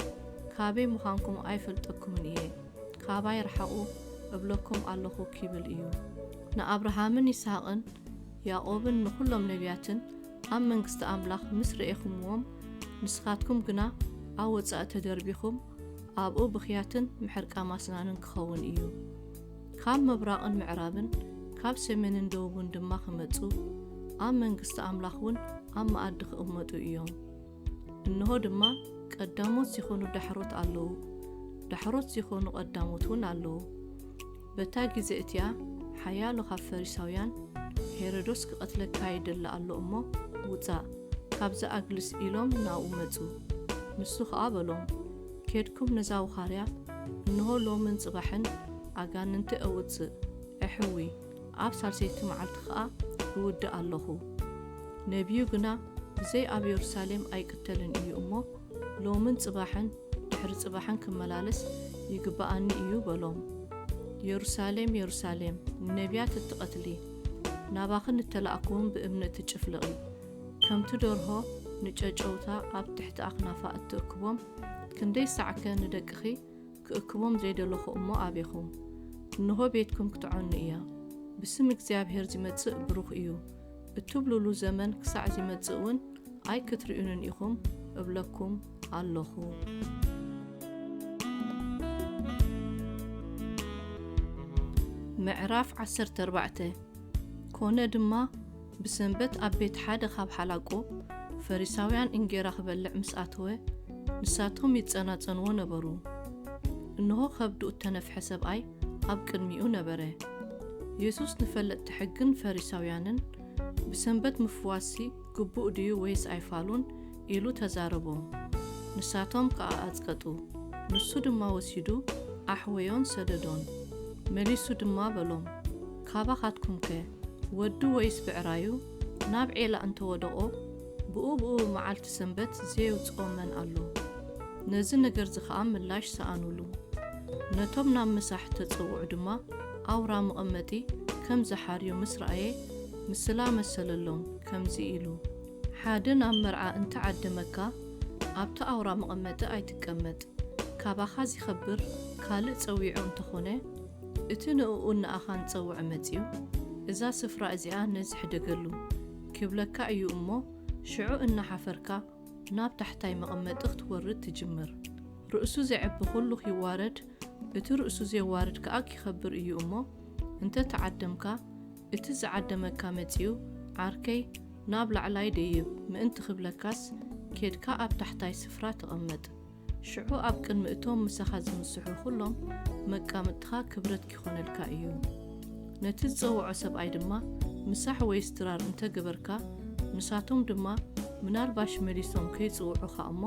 ካበይ ምዃንኩም ኣይፈልጠኩምን እየ፣ ካባይ ርሓቑ እብለኩም ኣለኹ" ኪብል እዩ። ንኣብርሃምን ይስሃቅን ያዕቆብን ንኹሎም ነቢያትን ኣብ መንግስቲ ኣምላኽ ምስ ረኤኹምዎም፣ ንስኻትኩም ግና ኣብ ወጻኢ ተደርቢኹም፣ ኣብኡ ብኽያትን ምሕርቃም ኣስናንን ክኸውን እዩ። ካብ ምብራቕን ምዕራብን፣ ካብ ሰሜንን ደቡብን ድማ ክመጹ፣ ኣብ መንግስቲ ኣምላኽ እውን ኣብ መኣዲ ክቕመጡ እዮም። እንሆ ድማ ቀዳሞት ዚኾኑ ዳሕሮት ኣለዉ፣ ዳሕሮት ዚኾኑ ቀዳሞት እውን ኣለዉ። በታ ግዜ እቲኣ ሓያሎ ካብ ፈሪሳውያን፣ "ሄሮዶስ ክቐትለካ ይደሊ ኣሎ እሞ፣ ውጻእ፣ ካብዚ ኣግልስ" ኢሎም ናብኡ መጹ። ንሱ ኸኣ በሎም፣ "ኬድኩም ነዛ ውኻርያ፣ እንሆ ሎምን ጽባሕን ኣጋንንቲ እውጽእ፣ እሕዊ፣ ኣብ ሳልሰይቲ መዓልቲ ኸኣ እውድእ ኣለኹ። ነቢዩ ግና ብዘይ ኣብ የሩሳሌም ኣይቅተልን እዩ እሞ፣ ሎምን ጽባሕን ድሕሪ ጽባሕን ክመላለስ ይግብኣኒ እዩ" በሎም። "የሩሳሌም፣ የሩሳሌም፣ ንነቢያት እትቐትሊ፣ ናባኽን እተላእክውን ብእምኒ እትጭፍልቒ፣ ከምቲ ደርሆ ንጨጨውታ ኣብ ትሕቲ ኣኽናፋ እትእክቦም፣ ክንደይ ሳዕከ ንደቅኺ ክእክቦም ዘይደለኹ እሞ ኣቤኹም። እንሆ ቤትኩም ክትዖኑ እያ። ብስም እግዚኣብሔር ዚመጽእ ብሩኽ እዩ እትብሉሉ ዘመን ክሳዕ ዚመጽእ እውን ኣይክትርእዩንን ኢኹም እብለኩም ኣለኹ። ምዕራፍ ዓሰርተ ኣርባዕተ። ኮነ ድማ፣ ብሰንበት ኣብ ቤት ሓደ ካብ ሓላቁ ፈሪሳውያን እንጌራ ክበልዕ ምስ ኣተወ፣ ንሳቶም ይጸናጸንዎ ነበሩ። እንሆ ከብዱ እተነፍሐ ሰብኣይ ኣብ ቅድሚኡ ነበረ። የሱስ ንፈለጥቲ ሕግን ፈሪሳውያንን፣ "ብሰንበት ምፍዋስሲ ግቡእ ድዩ ወይስ ኣይፋሉን?" ኢሉ ተዛረቦም። ንሳቶም ከኣ ኣጽቀጡ። ንሱ ድማ ወሲዱ ኣሕወዮን ሰደዶን። መሊሱ ድማ በሎም፣ "ካባኻትኩምከ ወዱ ወይስ ብዕራዩ ናብ ዔላ እንተ ወደቖ፣ ብኡ ብኡ መዓልቲ ሰንበት ዘየውጽኦ መን ኣሎ?" ነዚ ነገርዚ ኸኣ ምላሽ ሰኣኑሉ። ነቶም ናብ ምሳሕ ተጸውዑ ድማ ኣውራ መቐመጢ ከም ዝሓርዩ ምስ ረኣየ፣ ምስላ መሰለሎም፣ ከምዚ ኢሉ፣ "ሓደ ናብ መርዓ እንተ ዓደመካ፣ ኣብቲ ኣውራ መቐመጢ ኣይትቀመጥ። ካባኻ ዚኸብር ካልእ ጸዊዑ እንተኾነ፣ እቲ ንእኡን ንኣኻን ጸውዐ መጺኡ፣ እዛ ስፍራ እዚኣ ነዚ ሕደገሉ፣ ኪብለካ እዩ እሞ፣ ሽዑ እናሓፈርካ ናብ ታሕታይ መቐመጢ ክትወርድ ትጅምር። ርእሱ ዜዕቢ ኹሉ ኺዋረድ፣ እቲ ርእሱ ዜዋርድ ከኣ ኪኸብር እዩ እሞ፣ እንተ ተዓደምካ፣ እቲ ዝዓደመካ መጺኡ፣ ዓርከይ፣ ናብ ላዕላይ ደይብ ምእንቲ ኺብለካስ፣ ኬድካ ኣብ ታሕታይ ስፍራ ተቐመጥ። ሽዑ ኣብ ቅድሚ እቶም ምሳኻ ዝምስሑ ኹሎም መቃምጥትኻ ክብረት ኪኾነልካ እዩ። ነቲ ዝጸውዖ ሰብኣይ ድማ ምሳሕ ወይስ ድራር እንተ ገበርካ፣ ንሳቶም ድማ ምናልባሽ መሊሶም ከይጽውዑኻ እሞ፣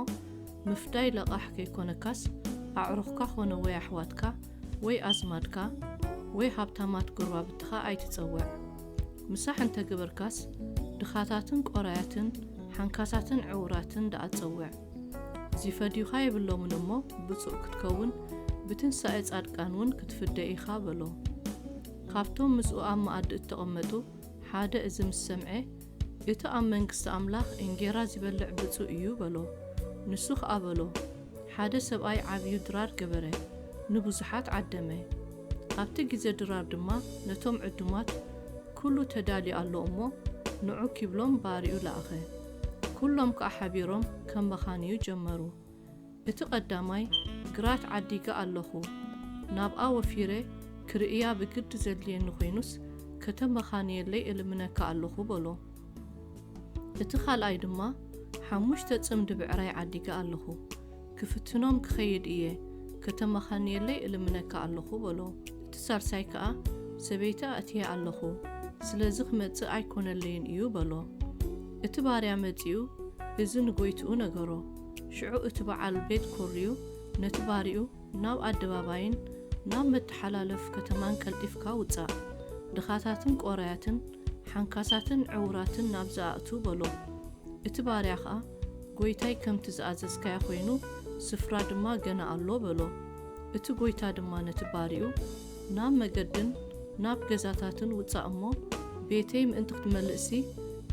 ምፍዳይ ለቓሕ ከይኮነካስ፣ ኣዕሩኽካ ኾነ ወይ ኣሕዋትካ ወይ ኣዝማድካ ወይ ሃብታማት ጎረባብትኻ ኣይትጸውዕ። ምሳሕ እንተ ገበርካስ፣ ድኻታትን ቆራያትን ሓንካሳትን ዕዉራትን ደኣ ጸውዕ። ዚፈድዩኻ የብሎምን እሞ፣ ብጹእ ክትከውን፣ ብትንሳኤ ጻድቃን እውን ክትፍደ ኢኻ በሎ። ካብቶም ምስኡ ኣብ መኣዲ እተቐመጡ ሓደ እዚ ምስ ሰምዐ፣ እቲ ኣብ መንግስቲ ኣምላኽ እንጌራ ዚበልዕ ብጹእ እዩ በሎ። ንሱ ኸኣ በሎ፣ ሓደ ሰብኣይ ዓብዩ ድራር ገበረ፣ ንብዙሓት ዓደመ። ኣብቲ ግዜ ድራር ድማ ነቶም ዕዱማት፣ ኩሉ ተዳልዩ ኣሎ እሞ፣ ንዑ ኪብሎም ባሪኡ ለኣኸ። ኩሎም ከኣ ሓቢሮም ከመኻንዩ ጀመሩ። እቲ ቀዳማይ፣ ግራት ዓዲገ ኣለኹ፣ ናብኣ ወፊረ ክርእያ ብግዲ ዘድልየኒ ኾይኑስ፣ ከተመኻንየለይ እልምነካ ኣለኹ በሎ። እቲ ኻልኣይ ድማ፣ ሓሙሽተ ጽምዲ ብዕራይ ዓዲገ ኣለኹ፣ ክፍትኖም ክኸይድ እየ፣ ከተመኻንየለይ እልምነካ ኣለኹ በሎ። እቲ ሳልሳይ ከኣ፣ ሰበይቲ ኣእትየ ኣለኹ፣ ስለዚ ክመጽእ ኣይኮነለይን እዩ በሎ። እቲ ባርያ መጺኡ፣ እዚ ንጎይትኡ ነገሮ። ሽዑ እቲ በዓል ቤት ኮርዩ፣ ነቲ ባርዩ፣ ናብ ኣደባባይን ናብ መተሓላለፍ ከተማን ቀልጢፍካ ውጻእ፣ ድኻታትን ቆራያትን ሓንካሳትን ዕዉራትን ናብዚ ኣእቱ በሎ። እቲ ባርያ ኸኣ፣ ጎይታይ ከምቲ ዝኣዘዝካዮ ኾይኑ፣ ስፍራ ድማ ገና ኣሎ በሎ። እቲ ጎይታ ድማ ነቲ ባርዩ፣ ናብ መገድን ናብ ገዛታትን ውጻእ እሞ፣ ቤተይ ምእንቲ ክትመልእሲ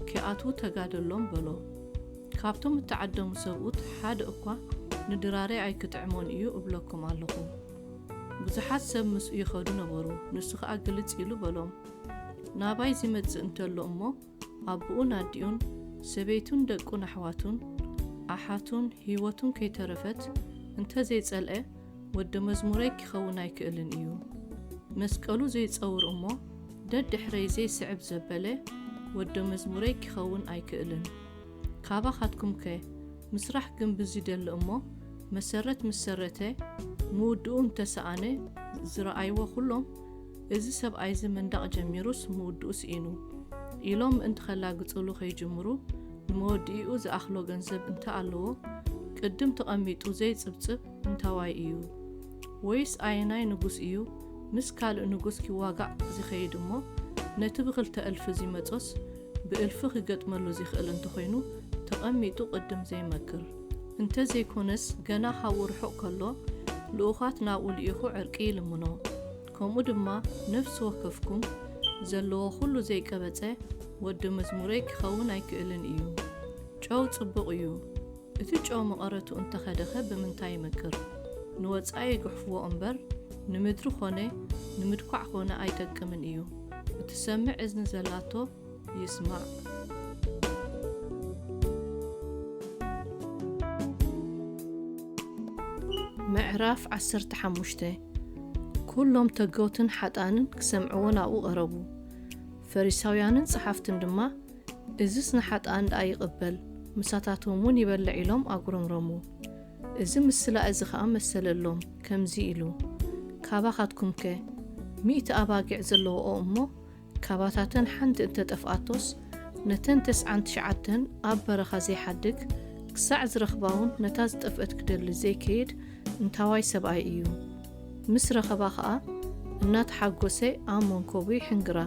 ኪኣትዉ ተጋደሎም በሎ። ካብቶም እተዓደሙ ሰብኡት ሓደ እኳ ንድራረይ ኣይክጥዕሞን እዩ እብለኩም ኣለኹ። ብዙሓት ሰብ ምስኡ ይኸዱ ነበሩ፣ ንሱ ኸኣ ግልጽ ኢሉ በሎም፣ ናባይ ዚመጽእ እንተሎ እሞ፣ ኣቦኡን ኣዲኡን፣ ሰበይቱን ደቁን ኣሕዋቱን፣ ኣሓቱን፣ ህይወቱን ከይተረፈት እንተ ዘይጸልአ፣ ወዲ መዝሙረይ ኪኸውን ኣይክእልን እዩ። መስቀሉ ዘይጸውር እሞ፣ ደድሕረይ ዘይስዕብ ዘበለ፣ ወዲ መዝሙረይ ኪኸውን ኣይክእልን። ካባኻትኩምከ፣ ምስራሕ ግንቢ ዚደሊ እሞ፣ መሰረት ምስ ሰረተ፣ ምውድኡ እንተ ሰኣነ፣ ዝረኣይዎ ኹሎም፣ እዚ ሰብኣይዚ መንዳቕ ጀሚሩስ ምውድኡ ስኢኑ፣ ኢሎም ምእንቲ ኸላግጹሉ ኸይጅምሩ፣ ንመወድኢኡ ዝኣኽሎ ገንዘብ እንተ ኣለዎ፣ ቅድም ተቐሚጡ ዘይጽብጽብ እንታዋይ እዩ? ወይስ ኣየናይ ንጉስ እዩ ምስ ካልእ ንጉስ ኪዋጋእ ዚኸይድ እሞ፣ ነቲ ብኽልተ እልፊ ዚመጾስ ብእልፊ ኺገጥመሉ ዚኽእል እንተኾይኑ፣ ተቐሚጡ ቅድም ዘይመክር? እንተ ዘይኮነስ፣ ገና ኻብኡ ርሑቕ ከሎ፣ ልኡኻት ናብኡ ልኢኹ ዕርቂ ይልምኖ። ከምኡ ድማ፣ ነፍሲ ወከፍኩም ዘለዎ ኹሉ ዘይቀበጸ፣ ወዲ መዝሙረይ ኪኸውን ኣይክእልን እዩ። ጨው ጽቡቕ እዩ። እቲ ጨው መቐረቱ እንተኸደኸ ብምንታይ ይመቅር? ንወጻኢ ይግሕፍዎ እምበር፣ ንምድሪ ኾነ ንምድኳዕ ኾነ ኣይጠቅምን እዩ። እትሰምዕ እዝኒ ዘላቶ ይስማዕ። ምዕራፍ ዓሰርተ ሓሙሽተ። ኩሎም ተገውትን ሓጣንን ክሰምዕዎ ናብኡ ቀረቡ። ፈሪሳውያንን ጸሓፍትን ድማ፣ እዝስ ንሓጥኣን ደኣ ይቕበል፣ ምሳታቶም እውን ይበልዕ ኢሎም ኣጉረምረሙ። እዚ ምስላ እዚ ኸኣ መሰለሎም፣ ከምዚ ኢሉ፣ ካባኻትኩምከ፣ ሚእቲ ኣባጊዕ ዘለዎኦ እሞ፣ ካባታተን ሓንቲ እንተ ጠፍኣቶስ፣ ነተን ተስዓን ትሽዓተን ኣብ በረኻ ዘይሓድግ፣ ክሳዕ ዝረኽባውን ነታ ዝጠፍአት ክደሊ ዘይከይድ እንታዋይ ሰብኣይ እዩ። ምስ ረኸባ ኸኣ እናተሓጎሰ ኣብ መንኮቡ ይሕንግራ።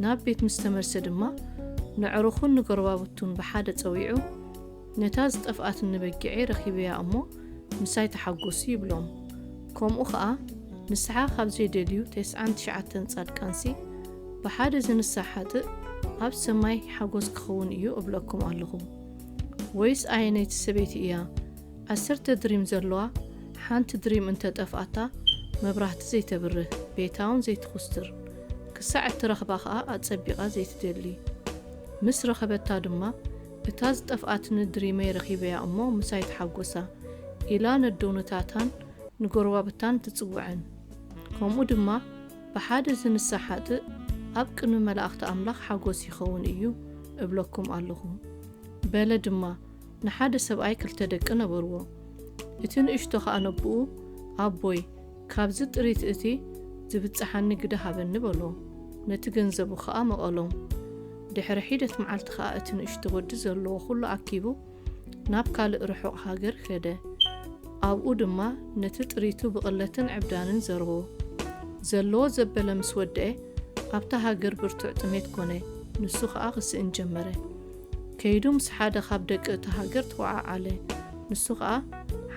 ናብ ቤት ምስ ተመልሰ ድማ ንዕሩኹን ንጎረባብቱን ብሓደ ጸዊዑ፣ ነታ ዝጠፍኣትኒ በጊዐይ ረኺበያ እሞ ምሳይ ተሓጎሱ ይብሎም። ከምኡ ኸኣ ንስሓ ካብ ዘይደልዩ ተስዓን ትሽዓተን ጻድቃንሲ ብሓደ ዝንሳሕ ሓጥእ ኣብ ሰማይ ሓጎስ ክኸውን እዩ እብለኩም ኣለኹ። ወይስ ኣየነይቲ ሰበይቲ እያ ዓሰርተ ድሪም ዘለዋ ሓንቲ ድሪም እንተ ጠፍኣታ መብራህቲ ዘይተብርህ፣ ቤታውን ዘይትኹስትር፣ ክሳዕ እትረኽባ ኸኣ ኣጸቢቓ ዘይትደሊ? ምስ ረኸበታ ድማ፣ እታ ዝጠፍኣትኒ ድሪመይ ረኺበያ እሞ ምሳይ ተሓጎሳ፣ ኢላ ነደውነታታን ንጎረባብታን ትጽውዐን። ከምኡ ድማ ብሓደ ዝንሳሕ ሓጥእ ኣብ ቅድሚ መላእኽቲ ኣምላኽ ሓጎስ ይኸውን እዩ እብለኩም ኣለኹ። በለ ድማ፣ ንሓደ ሰብኣይ ክልተ ደቂ ነበርዎ። እቲ ንእሽቶ ኸኣ ነቦኡ፣ ኣቦይ፣ ካብዚ ጥሪት እቲ ዝብጽሓኒ ግደ ሃበኒ በሎ። ነቲ ገንዘቡ ኸኣ መቐሎም። ድሕሪ ሒደት መዓልቲ ኸኣ እቲ ንእሽቶ ወዲ ዘለዎ ኹሉ ኣኪቡ ናብ ካልእ ርሑቕ ሃገር ከደ። ኣብኡ ድማ ነቲ ጥሪቱ ብቕለትን ዕብዳንን ዘርዎ። ዘለዎ ዘበለ ምስ ወደአ ኣብታ ሃገር ብርቱዕ ጥሜት ኮነ። ንሱ ኸኣ ክስእን ጀመረ። ከይዱ ምስ ሓደ ካብ ደቂ እታ ሃገር ተወዓዓለ። ንሱ ኸኣ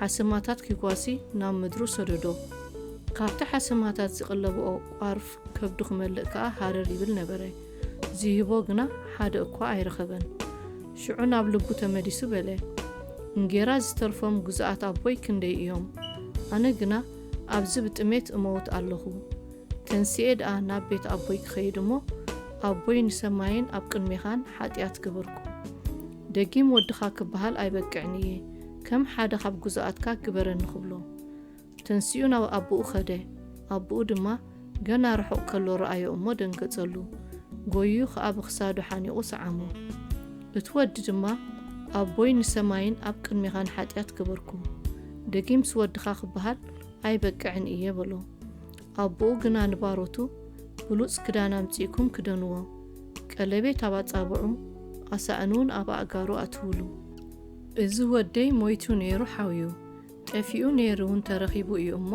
ሓሰማታት ኪጓሲ ናብ ምድሩ ሰደዶ። ካብቲ ሓሰማታት ዝቕለብኦ ቋርፍ ከብዱ ክመልእ ከኣ ሃረር ይብል ነበረ። ዝህቦ ግና ሓደ እኳ ኣይረኸበን። ሽዑ ናብ ልቡ ተመሊሱ በለ፣ እንጌራ ዝተርፎም ግዙኣት ኣቦይ ክንደይ እዮም? ኣነ ግና ኣብዚ ብጥሜት እመውት ኣለኹ። ተንሲኤ ደኣ ናብ ቤት ኣቦይ ክኸይድ እሞ፣ ኣቦይ ንሰማይን ኣብ ቅድሜኻን ሓጢኣት ገበርኩ። ደጊም ወድኻ ክበሃል ኣይበቅዕን እየ። ከም ሓደ ካብ ግዙኣትካ ግበረኒ ክብሎ። ተንሲኡ ናብ ኣቦኡ ኸደ። ኣቦኡ ድማ ገና ርሑቕ ከሎ ረኣዮ እሞ ደንገጸሉ። ጎይዩ ኸኣ ብኽሳዱ ሓኒቑ ሰዓሞ። እቲ ወዲ ድማ፣ ኣቦይ ንሰማይን ኣብ ቅድሜኻን ሓጢኣት ገበርኩ። ደጊምስ ወድኻ ክበሃል ኣይበቅዕን እየ በሎ። ኣቦኡ ግና ንባሮቱ፣ ብሉጽ ክዳን ኣምጺእኩም ክደንዎ፣ ቀለቤት ኣብ ኣጻብዑ፣ ኣሳእን እውን ኣብ ኣእጋሩ ኣትውሉ። እዚ ወደይ ሞይቱ ነይሩ ሓውዩ፣ ጠፊኡ ነይሩ እውን ተረኺቡ እዩ እሞ፣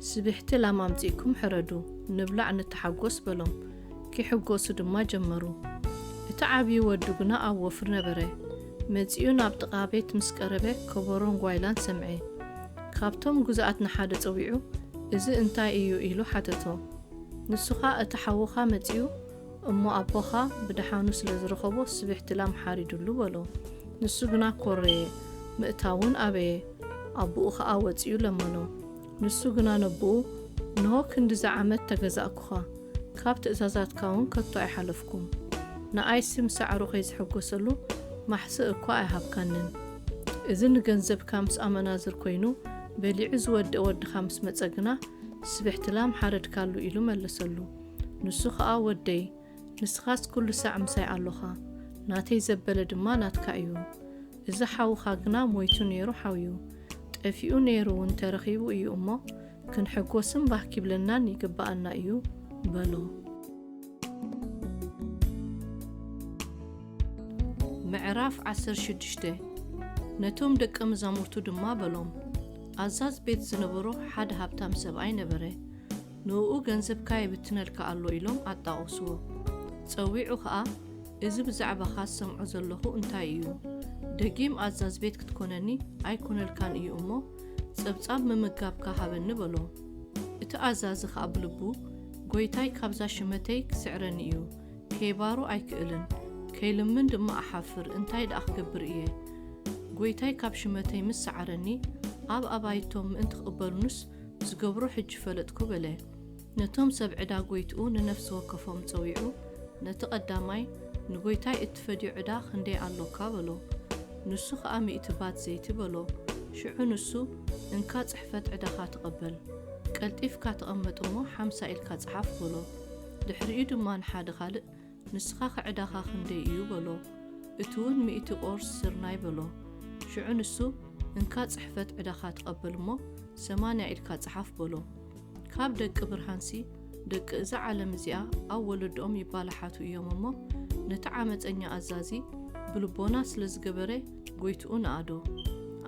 ስብሕቲ ላም ኣምጺእኩም ሕረዱ፣ ንብላዕ ንተሓጎስ በሎም። ኪሕጎሱ ድማ ጀመሩ። እቲ ዓብዪ ወዱ ግና ኣብ ወፍሪ ነበረ። መጺኡ ናብ ጥቓ ቤት ምስ ቀረበ ከበሮን ጓይላን ሰምዐ። ካብቶም ግዙኣት ንሓደ ጸዊዑ፣ እዚ እንታይ እዩ? ኢሉ ሓተቶ። ንሱኻ እቲ ሓውኻ መጺኡ እሞ ኣቦኻ ብደሓኑ ስለ ዝረኸቦ ስብሕቲ ላም ሓሪዱሉ በሎ። ንሱ ግና ኮረየ፣ ምእታውን ኣበየ። ኣቦኡ ኸኣ ወጺኡ ለመኖ። ንሱ ግና ነቦኡ፣ እንሆ ክንድዚ ዓመት ተገዛእኩኻ፣ ካብ ትእዛዛትካ እውን ከቶ ኣይሓለፍኩን። ንኣይሲ ምሳዕሩ ከይዝሕጎሰሉ ማሕስእ እኳ ኣይሃብካንን። እዚ ንገንዘብካ ምስ ኣመናዝር ኮይኑ በሊዑ ዝወድእ ወድኻ ምስ መጸ ግና ስብሕቲ ላም ሓረድካሉ ኢሉ መለሰሉ። ንሱ ኸኣ ወደይ ንስኻስ ኩሉ ሳዕ ምሳይ ኣሎኻ፣ ናተይ ዘበለ ድማ ናትካ እዩ። እዚ ሓውኻ ግና ሞይቱ ነይሩ ሓውዩ፣ ጠፊኡ ነይሩ እውን ተረኺቡ እዩ እሞ፣ ክንሕጎስን ባህ ኪብለናን ይግብኣና እዩ በሎ። ምዕራፍ ዓሰርተ ሽዱሽተ። ነቶም ደቀ መዛሙርቱ ድማ በሎም፣ ኣዛዝ ቤት ዝነበሮ ሓደ ሃብታም ሰብኣይ ነበረ። ንእኡ ገንዘብካ የብትነልካ ኣሎ ኢሎም ኣጣቐስዎ። ጸዊዑ ኸኣ፣ እዚ ብዛዕባኻ ዝሰምዖ ዘለኹ እንታይ እዩ? ደጊም ኣዛዝ ቤት ክትኮነኒ ኣይኮነልካን እዩ እሞ፣ ጸብጻብ ምምጋብካ ሃበኒ በሎ። እቲ ኣዛዚ ኸኣ ብልቡ፣ ጐይታይ ካብዛ ሽመተይ ክስዕረኒ እዩ፣ ከይባሩ ኣይክእልን፣ ከይልምን ድማ እሓፍር፣ እንታይ ደኣ ክገብር እየ? ጐይታይ ካብ ሽመተይ ምስ ሰዓረኒ፣ ኣብ ኣባይቶም ምእንቲ ክቕበሉንስ ዝገብሮ ሕጂ ፈለጥኩ በለ። ነቶም ሰብ ዕዳ ጐይትኡ ንነፍሲ ወከፎም ጸዊዑ፣ ነቲ ቀዳማይ፣ ንጐይታይ እትፈድዮ ዕዳ ክንደይ ኣሎካ? በሎ። ንሱ ኸኣ ሚእቲ ባት ዘይቲ በሎ። ሽዑ ንሱ፣ እንካ ጽሕፈት ዕዳኻ ተቐበል። ቀልጢፍካ ተቐመጥ እሞ ሓምሳ ኢልካ ጸሓፍ በሎ። ድሕሪኡ ድማ ንሓደ ካልእ፣ ንስኻ ኸ ዕዳኻ ክንደይ እዩ? በሎ። እቲ እውን ሚእቲ ቆርስ ስርናይ በሎ። ሽዑ ንሱ፣ እንካ ጽሕፈት ዕዳኻ ተቐበል እሞ ሰማንያ ኢልካ ጸሓፍ በሎ። ካብ ደቂ ብርሃንሲ፣ ደቂ እዛ ዓለም እዚኣ ኣብ ወለዶኦም ይባላሓቱ እዮም እሞ፣ ነቲ ዓመጸኛ ኣዛዚ ብልቦና ስለ ዝገበረ ጐይትኡ ነኣዶ።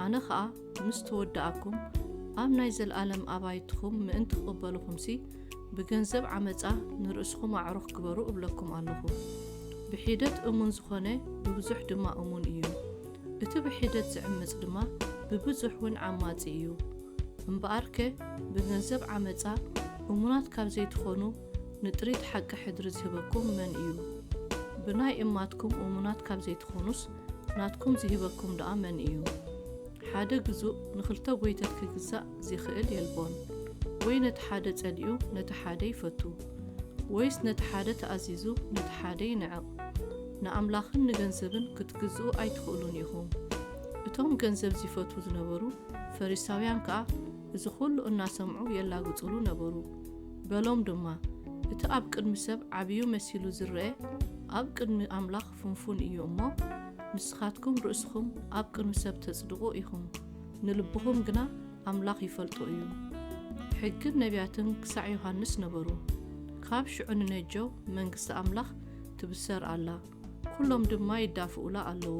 ኣነ ኸኣ ምስ ተወዳኣኩም፣ ኣብ ናይ ዘልኣለም ኣባይትኹም ምእንቲ ክቕበልኹምሲ፣ ብገንዘብ ዓመጻ ንርእስኹም ኣዕሩኽ ግበሩ እብለኩም ኣለኹ። ብሒደት እሙን ዝኾነ ብብዙሕ ድማ እሙን እዩ። እቲ ብሒደት ዝዕምጽ ድማ ብብዙሕ እውን ዓማጺ እዩ። እምበኣርከ ብገንዘብ ዓመጻ እሙናት ካብ ዘይትኾኑ ንጥሪት ሓቂ ሕድሪ ዝህበኩም መን እዩ? ብናይ እማትኩም እሙናት ካብ ዘይትኾኑስ ናትኩም ዝህበኩም ደኣ መን እዩ? ሓደ ግዙእ ንኽልተ ጐይተት ክግዛእ ዚኽእል የልቦን። ወይ ነቲ ሓደ ጸሊኡ ነቲ ሓደ ይፈቱ፣ ወይስ ነቲ ሓደ ተኣዚዙ ነቲ ሓደ ይንዕቕ። ንኣምላኽን ንገንዘብን ክትግዝኡ ኣይትኽእሉን ኢኹም። እቶም ገንዘብ ዚፈትዉ ዝነበሩ ፈሪሳውያን ከኣ እዚ ኹሉ እናሰምዑ የላግጹሉ ነበሩ። በሎም ድማ፣ እቲ ኣብ ቅድሚ ሰብ ዓብዩ መሲሉ ዝረአ ኣብ ቅድሚ ኣምላኽ ፍንፉን እዩ እሞ፣ ንስኻትኩም ርእስኹም ኣብ ቅድሚ ሰብ ተጽድቑ ኢኹም፣ ንልብኹም ግና ኣምላኽ ይፈልጦ እዩ። ሕግን ነቢያትን ክሳዕ ዮሃንስ ነበሩ። ካብ ሽዑ ንነጀው መንግስቲ ኣምላኽ ትብሰር ኣላ፣ ኩሎም ድማ ይዳፍኡላ ኣለዉ።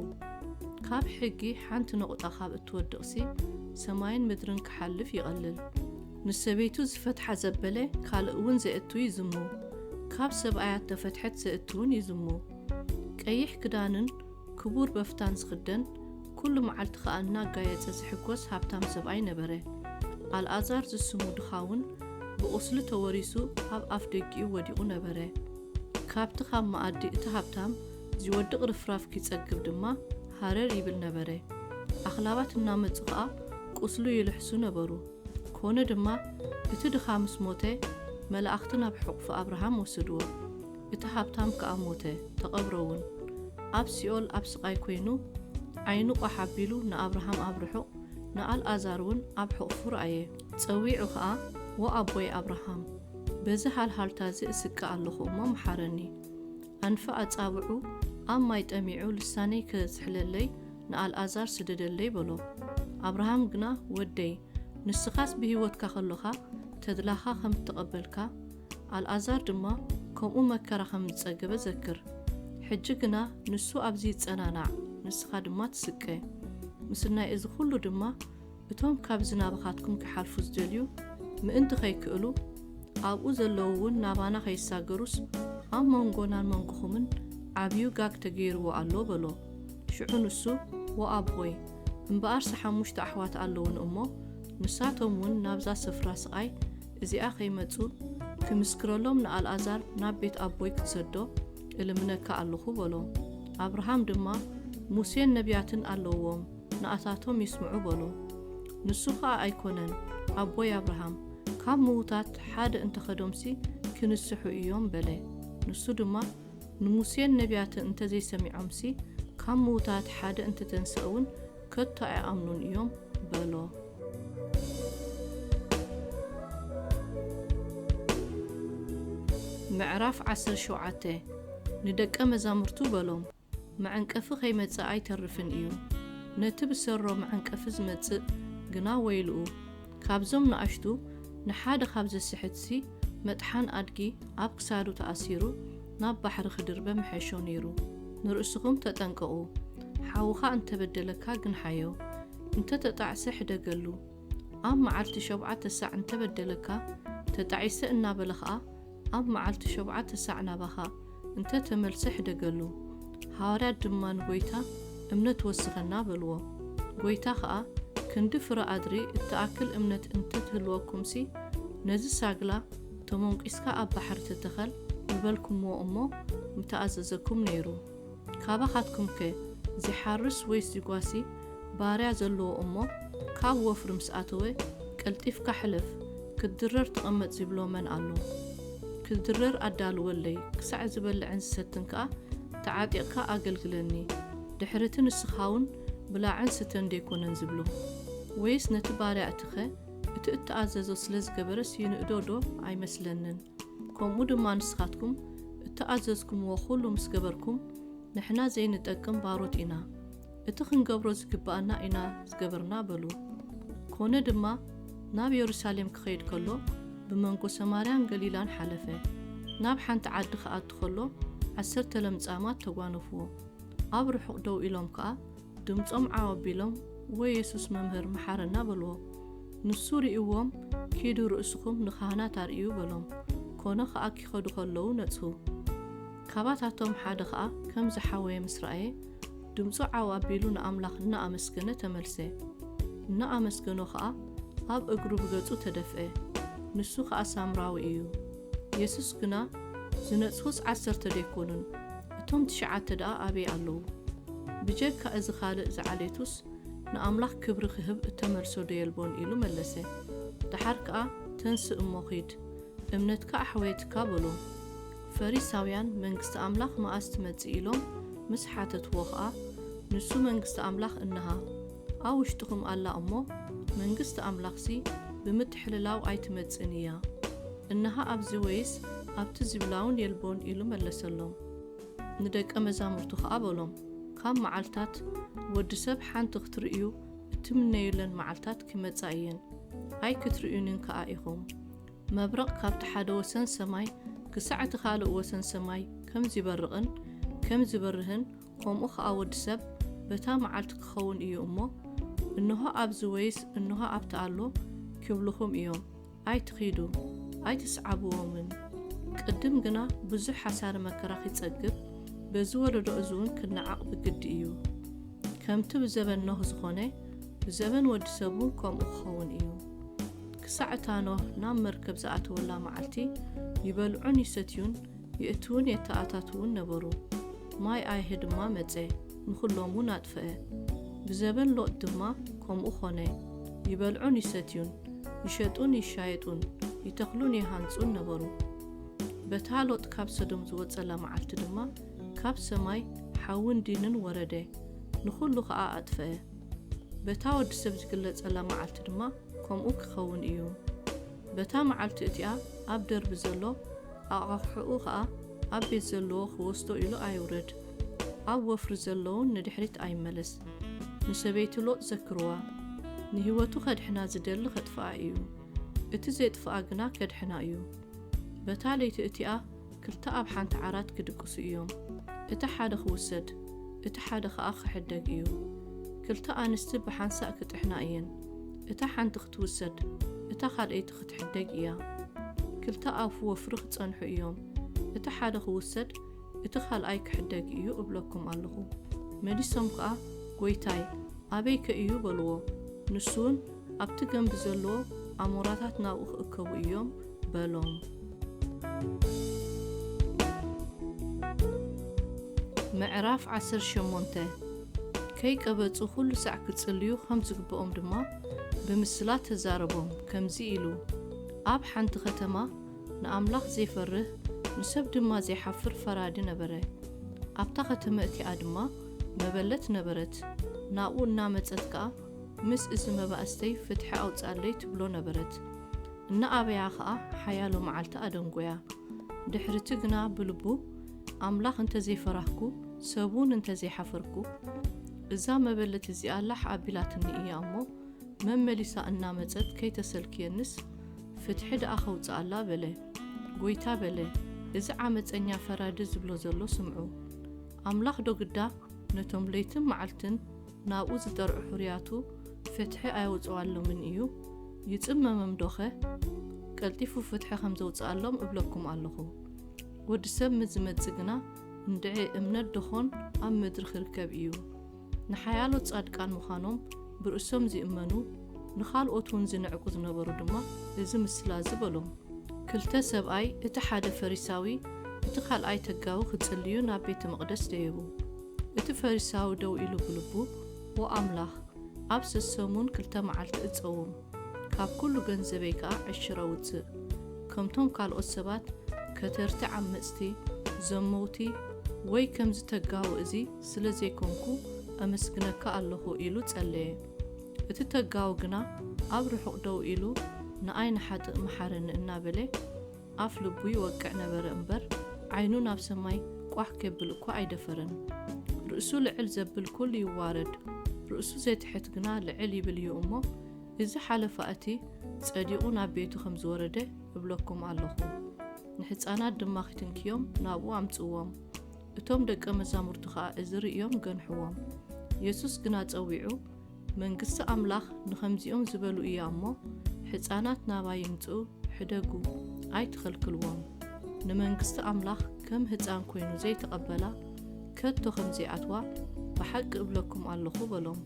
ካብ ሕጊ ሓንቲ ነቑጣ ካብ እትወድቕሲ፣ ሰማይን ምድርን ክሓልፍ ይቐልል። ንሰበይቱ ዝፈትሓ ዘበለ ካልእ እውን ዘእቱ ይዝሙ፣ ካብ ሰብኣያ እተፈትሐት ዘእቱ እውን ይዝሙ። ቀይሕ ክዳንን ክቡር በፍታን ዝኽደን፣ ኩሉ መዓልቲ ኸኣ እናጋየጸ ዝሕጎስ ሃብታም ሰብኣይ ነበረ። ኣልኣዛር ዝስሙ ድኻ እውን ብቑስሊ ተወሪሱ ኣብ ኣፍ ደጊኡ ወዲቑ ነበረ። ካብቲ ካብ መኣዲ እቲ ሃብታም ዚወድቕ ርፍራፍ ኪጸግብ ድማ ሃረር ይብል ነበረ። ኣኽላባት እናመጹ ኸኣ ቁስሉ ይልሕሱ ነበሩ። ኮነ ድማ፣ እቲ ድኻ ምስ ሞተ፣ መላእኽቲ ናብ ሕቑፊ ኣብርሃም ወሰድዎ። እቲ ሃብታም ከኣ ሞተ፣ ተቐብረ እውን። ኣብ ሲኦል ኣብ ስቓይ ኮይኑ፣ ዓይኑ ቋሕ ኣቢሉ ንኣብርሃም ኣብ ርሑቕ፣ ንኣልኣዛር እውን ኣብ ሕቑፉ ረኣየ። ጸዊዑ ኸኣ፣ "ወኣቦይ ኣብርሃም፣ በዚ ሃልሃልታ እዚ እስቀ ኣለኹ እሞ ምሓረኒ። ኣንፊ ኣጻብዑ ኣብ ማይ ጠሚዑ ልሳነይ ክሕለለይ ንኣልኣዛር ስደደለይ" በሎ። ኣብርሃም ግና፣ "ወደይ፣ ንስኻስ ብህይወትካ ከሎኻ ተድላኻ ከም እተቐበልካ፣ ኣልኣዛር ድማ ከምኡ መከራ ከም ዝጸገበ ዘክር። ሕጂ ግና ንሱ ኣብዚ ይጸናናዕ፣ ንስኻ ድማ ትስቀ። ምስናይ እዚ ኹሉ ድማ፣ እቶም ካብዚ ናባኻትኩም ኪሓልፉ ዝደልዩ ምእንቲ ኸይክእሉ፣ ኣብኡ ዘለዉ እውን ናባና ኸይሳገሩስ፣ ኣብ መንጎናን መንጎኹምን ዓብዩ ጋግ ተገይርዎ ኣሎ" በሎ። ሽዑ ንሱ፣ "ወኣቦይ፣ እምበኣርሲ ሓሙሽተ ኣሕዋት ኣለዉኒ እሞ፣ ንሳቶም እውን ናብዛ ስፍራ ስቓይ እዚኣ ኸይመጹ፣ ክምስክረሎም ንኣልኣዛር ናብ ቤት ኣቦይ ክትሰዶ እልምነካ ኣለኹ" በሎ። ኣብርሃም ድማ፣ "ሙሴን ነብያትን ኣለዎም፣ ንኣታቶም ይስምዑ" በሎ። ንሱ ኸኣ፣ "ኣይኮነን፣ ኣቦይ ኣብርሃም፣ ካብ ምዉታት ሓደ እንተ ኸዶምሲ ክንስሑ እዮም" በለ። ንሱ ድማ፣ "ንሙሴን ነብያትን እንተ ዘይሰሚዖምሲ፣ ካብ ምዉታት ሓደ እንተ ተንስአ እውን ከቶ ኣይኣምኑን እዮም" በሎ። ምዕራፍ ዓሰርተ ሸውዓተ። ንደቀ መዛሙርቱ በሎም፣ "መዐንቀፊ ኸይመጽእ ኣይተርፍን እዩ። ነቲ ብሰሮ መዐንቀፊ ዝመጽእ ግና ወይልኡ። ካብዞም ንኣሽቱ ንሓደ ካብ ዘስሕትሲ፣ መጥሓን ኣድጊ ኣብ ክሳዱ ተኣሲሩ ናብ ባሕሪ ክድርበ ምሐሾ ነይሩ። ንርእስኹም ተጠንቀቑ። ሓውኻ እንተ በደለካ ግንሓዮ፣ እንተ ተጣዕሰ ሕደገሉ። ኣብ መዓልቲ ሸውዓተ ሳዕ እንተ በደለካ፣ ተጣዒሰ እናበለ ኸኣ፣ ኣብ መዓልቲ ሸውዓተ ሳዕ ናባኻ እንተ ተመልሰ ሕደገሉ። ሃዋርያት ድማ ንጐይታ፣ እምነት ወስኸና በልዎ። ጐይታ ኸኣ፣ ክንዲ ፍረ ኣድሪ እትኣክል እምነት እንተ ትህልወኩምሲ፣ ነዚ ሳግላ፣ ተመንቂስካ ኣብ ባሕሪ ተተኸል ምበልኩምዎ እሞ፣ ምተኣዘዘኩም ነይሩ። ካባኻትኩምከ ዚሓርስ ወይስ ዚጓሲ ባርያ ዘለዎ እሞ፣ ካብ ወፍሪ ምስ ኣተወ፣ ቀልጢፍካ ሕለፍ፣ ክትድረር ተቐመጥ ዚብሎ መን ኣሎ? ክትድረር ኣዳልወለይ፣ ክሳዕ ዝበልዕን ዝሰትን ከኣ ተዓጢቕካ ኣገልግለኒ። ድሕሪ እቲ ንስኻውን ብላዕን ስተን ደይኮነን ዝብሎ? ወይስ ነቲ ባርያ እቲኸ እቲ እተኣዘዞ ስለ ዝገበረስ ይንእዶ ዶ? ኣይመስለንን። ከምኡ ድማ ንስኻትኩም እተኣዘዝኩምዎ ኹሉ ምስ ገበርኩም፣ ንሕና ዘይንጠቅም ባሮት ኢና፣ እቲ ክንገብሮ ዝግብኣና ኢና ዝገበርና በሉ። ኮነ ድማ፣ ናብ የሩሳሌም ክኸይድ ከሎ፣ ብመንጎ ሰማርያን ገሊላን ሓለፈ። ናብ ሓንቲ ዓዲ ክኣቱ ከሎ፣ ዓሰርተ ለምጻማት ተጓነፍዎ። ኣብ ርሑቕ ደው ኢሎም ከኣ፣ ድምጾም ዓው ኣቢሎም፣ "ወየሱስ መምህር፣ መሓረና" በልዎ። ንሱ ርእይዎም፣ "ኪዱ ርእስኹም ንኻህናት ኣርእዩ" በሎም። ኮነ ኸኣ ኪኸዱ ኸለዉ ነጽሁ። ካባታቶም ሓደ ኸኣ ከም ዝሓወየ ምስ ረኣየ፣ ድምጹ ዓው ኣቢሉ ንኣምላኽ እናኣመስገነ ተመልሰ። እናኣመስገኖ ኸኣ ኣብ እግሩ ብገጹ ተደፍአ። ንሱ ኸኣ ሳምራዊ እዩ። የሱስ ግና፣ "ዝነጽሁስ ዓሰርተ ደይኮኑን? እቶም ትሽዓተ ደኣ ኣበይ ኣለዉ? ብጀካ እዚ ኻልእ ዝዓሌቱስ ንኣምላኽ ክብሪ ክህብ እተመልሶ ዶ የልቦን?" ኢሉ መለሰ። ደሓር ከኣ፣ "ተንስእ እሞ ኺድ፣ እምነትካ ኣሕወየትካ" በሎ። ፈሪሳውያን፣ "መንግስቲ ኣምላኽ መኣስ ትመጽእ?" ኢሎም ምስ ሓተትዎ ኸኣ፣ ንሱ፣ "መንግስቲ ኣምላኽ እንሃ ኣብ ውሽጥኹም ኣላ እሞ፣ መንግስቲ ኣምላኽሲ ብምትሕልላው ኣይትመጽእን እያ። እንሃ ኣብዚ ወይስ ኣብቲ" ዝብላውን የልቦን ኢሉ መለሰሎም። ንደቀ መዛሙርቱ ኸኣ በሎም፣ "ካብ መዓልታት ወዲ ሰብ ሓንቲ ክትርእዩ እትምነዩለን መዓልታት ክመጻ እየን፣ ኣይክትርእዩንን ከኣ ኢኹም። መብረቕ ካብቲ ሓደ ወሰን ሰማይ ክሳዕ እቲ ካልእ ወሰን ሰማይ ከም ዚበርቕን ከም ዚበርህን፣ ከምኡ ኸኣ ወዲ ሰብ በታ መዓልቲ ክኸውን እዩ እሞ፣ እንሆ ኣብዚ ወይስ እንሆ ኣብቲ ኣሎ ኪብሉኹም እዮም። ኣይትኺዱ፣ ኣይትስዓብዎምን። ቅድም ግና ብዙሕ ሓሳረ መከራ ኺጸግብ፣ በዚ ወለዶ እዚ እውን ክነዓቕ ብግዲ እዩ። ከምቲ ብዘበን ኖህ ዝኾነ፣ ብዘበን ወዲ ሰብ እውን ከምኡ ክኸውን እዩ። ክሳዕ እታ ኖህ ናብ መርከብ ዝኣተወላ መዓልቲ፣ ይበልዑን ይሰትዩን፣ ይእትዉን የተኣታትዉን ነበሩ። ማይ ኣይሂ ድማ መጸ፣ ንኹሎም እውን ኣጥፍአ። ብዘበን ሎጥ ድማ ከምኡ ኾነ፣ ይበልዑን ይሰትዩን፣ ይሸጡን ይሻየጡን፣ ይተኽሉን ይሃንጹን ነበሩ። በታ ሎጥ ካብ ሰዶም ዝወጸላ መዓልቲ ድማ፣ ካብ ሰማይ ሓውን ዲንን ወረደ፣ ንኹሉ ኸኣ ኣጥፍአ። በታ ወዲ ሰብ ዝግለጸላ መዓልቲ ድማ ከምኡ ክኸውን እዩ። በታ መዓልቲ እቲኣ ኣብ ደርቢ ዘሎ ኣቓሕሕኡ ኸኣ ኣብ ቤት ዘለዎ ክወስዶ ኢሉ ኣይውረድ። ኣብ ወፍሪ ዘለውን ንድሕሪት ኣይመለስ። ንሰበይቲ ሎጥ ዘክርዋ። ንህይወቱ ከድሕና ዝደሊ ከጥፍኣ እዩ። እቲ ዜጥፍኣ ግና ከድሕና እዩ። በታ ለይቲ እቲኣ ክልተ ኣብ ሓንቲ ዓራት ክድቅሱ እዮም። እቲ ሓደ ክውሰድ፣ እቲ ሓደ ኸኣ ክሕደግ እዩ። ክልተ ኣንስቲ ብሓንሳእ ክጥሕና እየን። እታ ሓንቲ ክትውሰድ፣ እታ ካልኣይቲ ክትሕደግ እያ። ክልተ ኣብ ወፍሪ ክጸንሑ እዮም። እቲ ሓደ ክውሰድ፣ እቲ ካልኣይ ክሕደግ እዩ እብለኩም ኣለኹ። መሊሶም ከኣ፣ ጐይታይ፣ ኣበይከ እዩ? በልዎ። ንሱ እውን፣ ኣብቲ ገምቢ ዘለዎ ኣሞራታት ናብኡ ክእከቡ እዮም በሎም። ምዕራፍ ዓሰርተ ሸሞንተ። ከይቀበጹ ኩሉ ሳዕ ክጽልዩ ከም ዝግብኦም ድማ ብምስላ ተዛረቦም፣ ከምዚ ኢሉ፣ ኣብ ሓንቲ ከተማ ንኣምላኽ ዘይፈርህ፣ ንሰብ ድማ ዘይሓፍር ፈራዲ ነበረ። ኣብታ ከተማ እቲኣ ድማ መበለት ነበረት። ናብኡ እናመጸት ከኣ፣ ምስ እዚ መባእስተይ ፍትሒ ኣውጽኣለይ ትብሎ ነበረት። እናኣበያ ኸኣ ሓያሎ መዓልቲ ኣደንጎያ። ድሕሪቲ ግና ብልቡ፣ ኣምላኽ እንተ ዘይፈራህኩ፣ ሰብ እውን እንተ ዘይሓፈርኩ፣ እዛ መበለት እዚኣ ላሕ ኣቢላትኒ እያ እሞ፣ መመሊሳ እናመጸት ከይተሰልክየንስ፣ ፍትሒ ደኣ ከውጽኣላ በለ። ጐይታ በለ፣ እዚ ዓመጸኛ ፈራዲ ዝብሎ ዘሎ ስምዑ። ኣምላኽ ዶ ግዳ ነቶም ለይትን መዓልትን ናብኡ ዝጠርዑ ሕሩያቱ ፍትሒ ኣየውጽኣሎምን እዩ? ይጽመሞም ዶኸ? ቀልጢፉ ፍትሒ ከም ዘውጽኣሎም እብለኩም ኣለኹ። ወዲ ሰብ ምስ ዝመጽእ ግና እንድዒ እምነት ደኾን ኣብ ምድሪ ክርከብ እዩ። ንሓያሎ ጻድቃን ምዃኖም ብርእሶም ዝእመኑ፣ ንኻልኦት እውን ዝንዕቁ ዝነበሩ ድማ እዚ ምስላ እዚ በሎም። ክልተ ሰብኣይ፣ እቲ ሓደ ፈሪሳዊ፣ እቲ ካልኣይ ተጋዊ ክጽልዩ ናብ ቤተ መቕደስ ደየቡ። እቲ ፈሪሳዊ ደው ኢሉ ብልቡ፣ ኦ ኣምላኽ፣ ኣብ ሰሰሙን ክልተ መዓልቲ እጸውም፣ ካብ ኩሉ ገንዘበይ ከኣ ዕሽር ኣውጽእ። ከምቶም ካልኦት ሰባት ከተርቲ፣ ዓመጽቲ፣ ዘመውቲ፣ ወይ ከምዚ ተጋዊ እዚ ስለ ዘይኮንኩ ኣመስግነካ ኣለኹ ኢሉ ጸለየ። እቲ ተጋዊ ግና ኣብ ርሑቕ ደው ኢሉ ንኣይ ንሓጥእ መሓረኒ እናበለ ኣፍ ልቡ ይወቅዕ ነበረ እምበር ዓይኑ ናብ ሰማይ ቋሕ ኬብል እኳ ኣይደፈረን። ርእሱ ልዕል ዘብል ኩሉ ይዋረድ፣ ርእሱ ዜትሕት ግና ልዕል ይብል እዩ እሞ፣ እዚ ሓለፋ እቲ ጸዲቑ ናብ ቤቱ ከም ዝወረደ እብለኩም ኣለኹ። ንሕጻናት ድማ ክትንክዮም ናብኡ ኣምጽዎም። እቶም ደቀ መዛሙርቱ ኸኣ እዚ ርእዮም ገንሕዎም። የሱስ ግና ጸዊዑ፣ መንግስቲ ኣምላኽ ንኸምዚኦም ዝበሉ እያ እሞ፣ ሕጻናት ናባይ ይምጽኡ፣ ሕደጉ፣ ኣይትኸልክልዎም። ንመንግስቲ ኣምላኽ ከም ህጻን ኮይኑ ዘይተቐበላ፣ ከቶ ከም ዘይኣትዋ ብሓቂ እብለኩም ኣለኹ በሎም።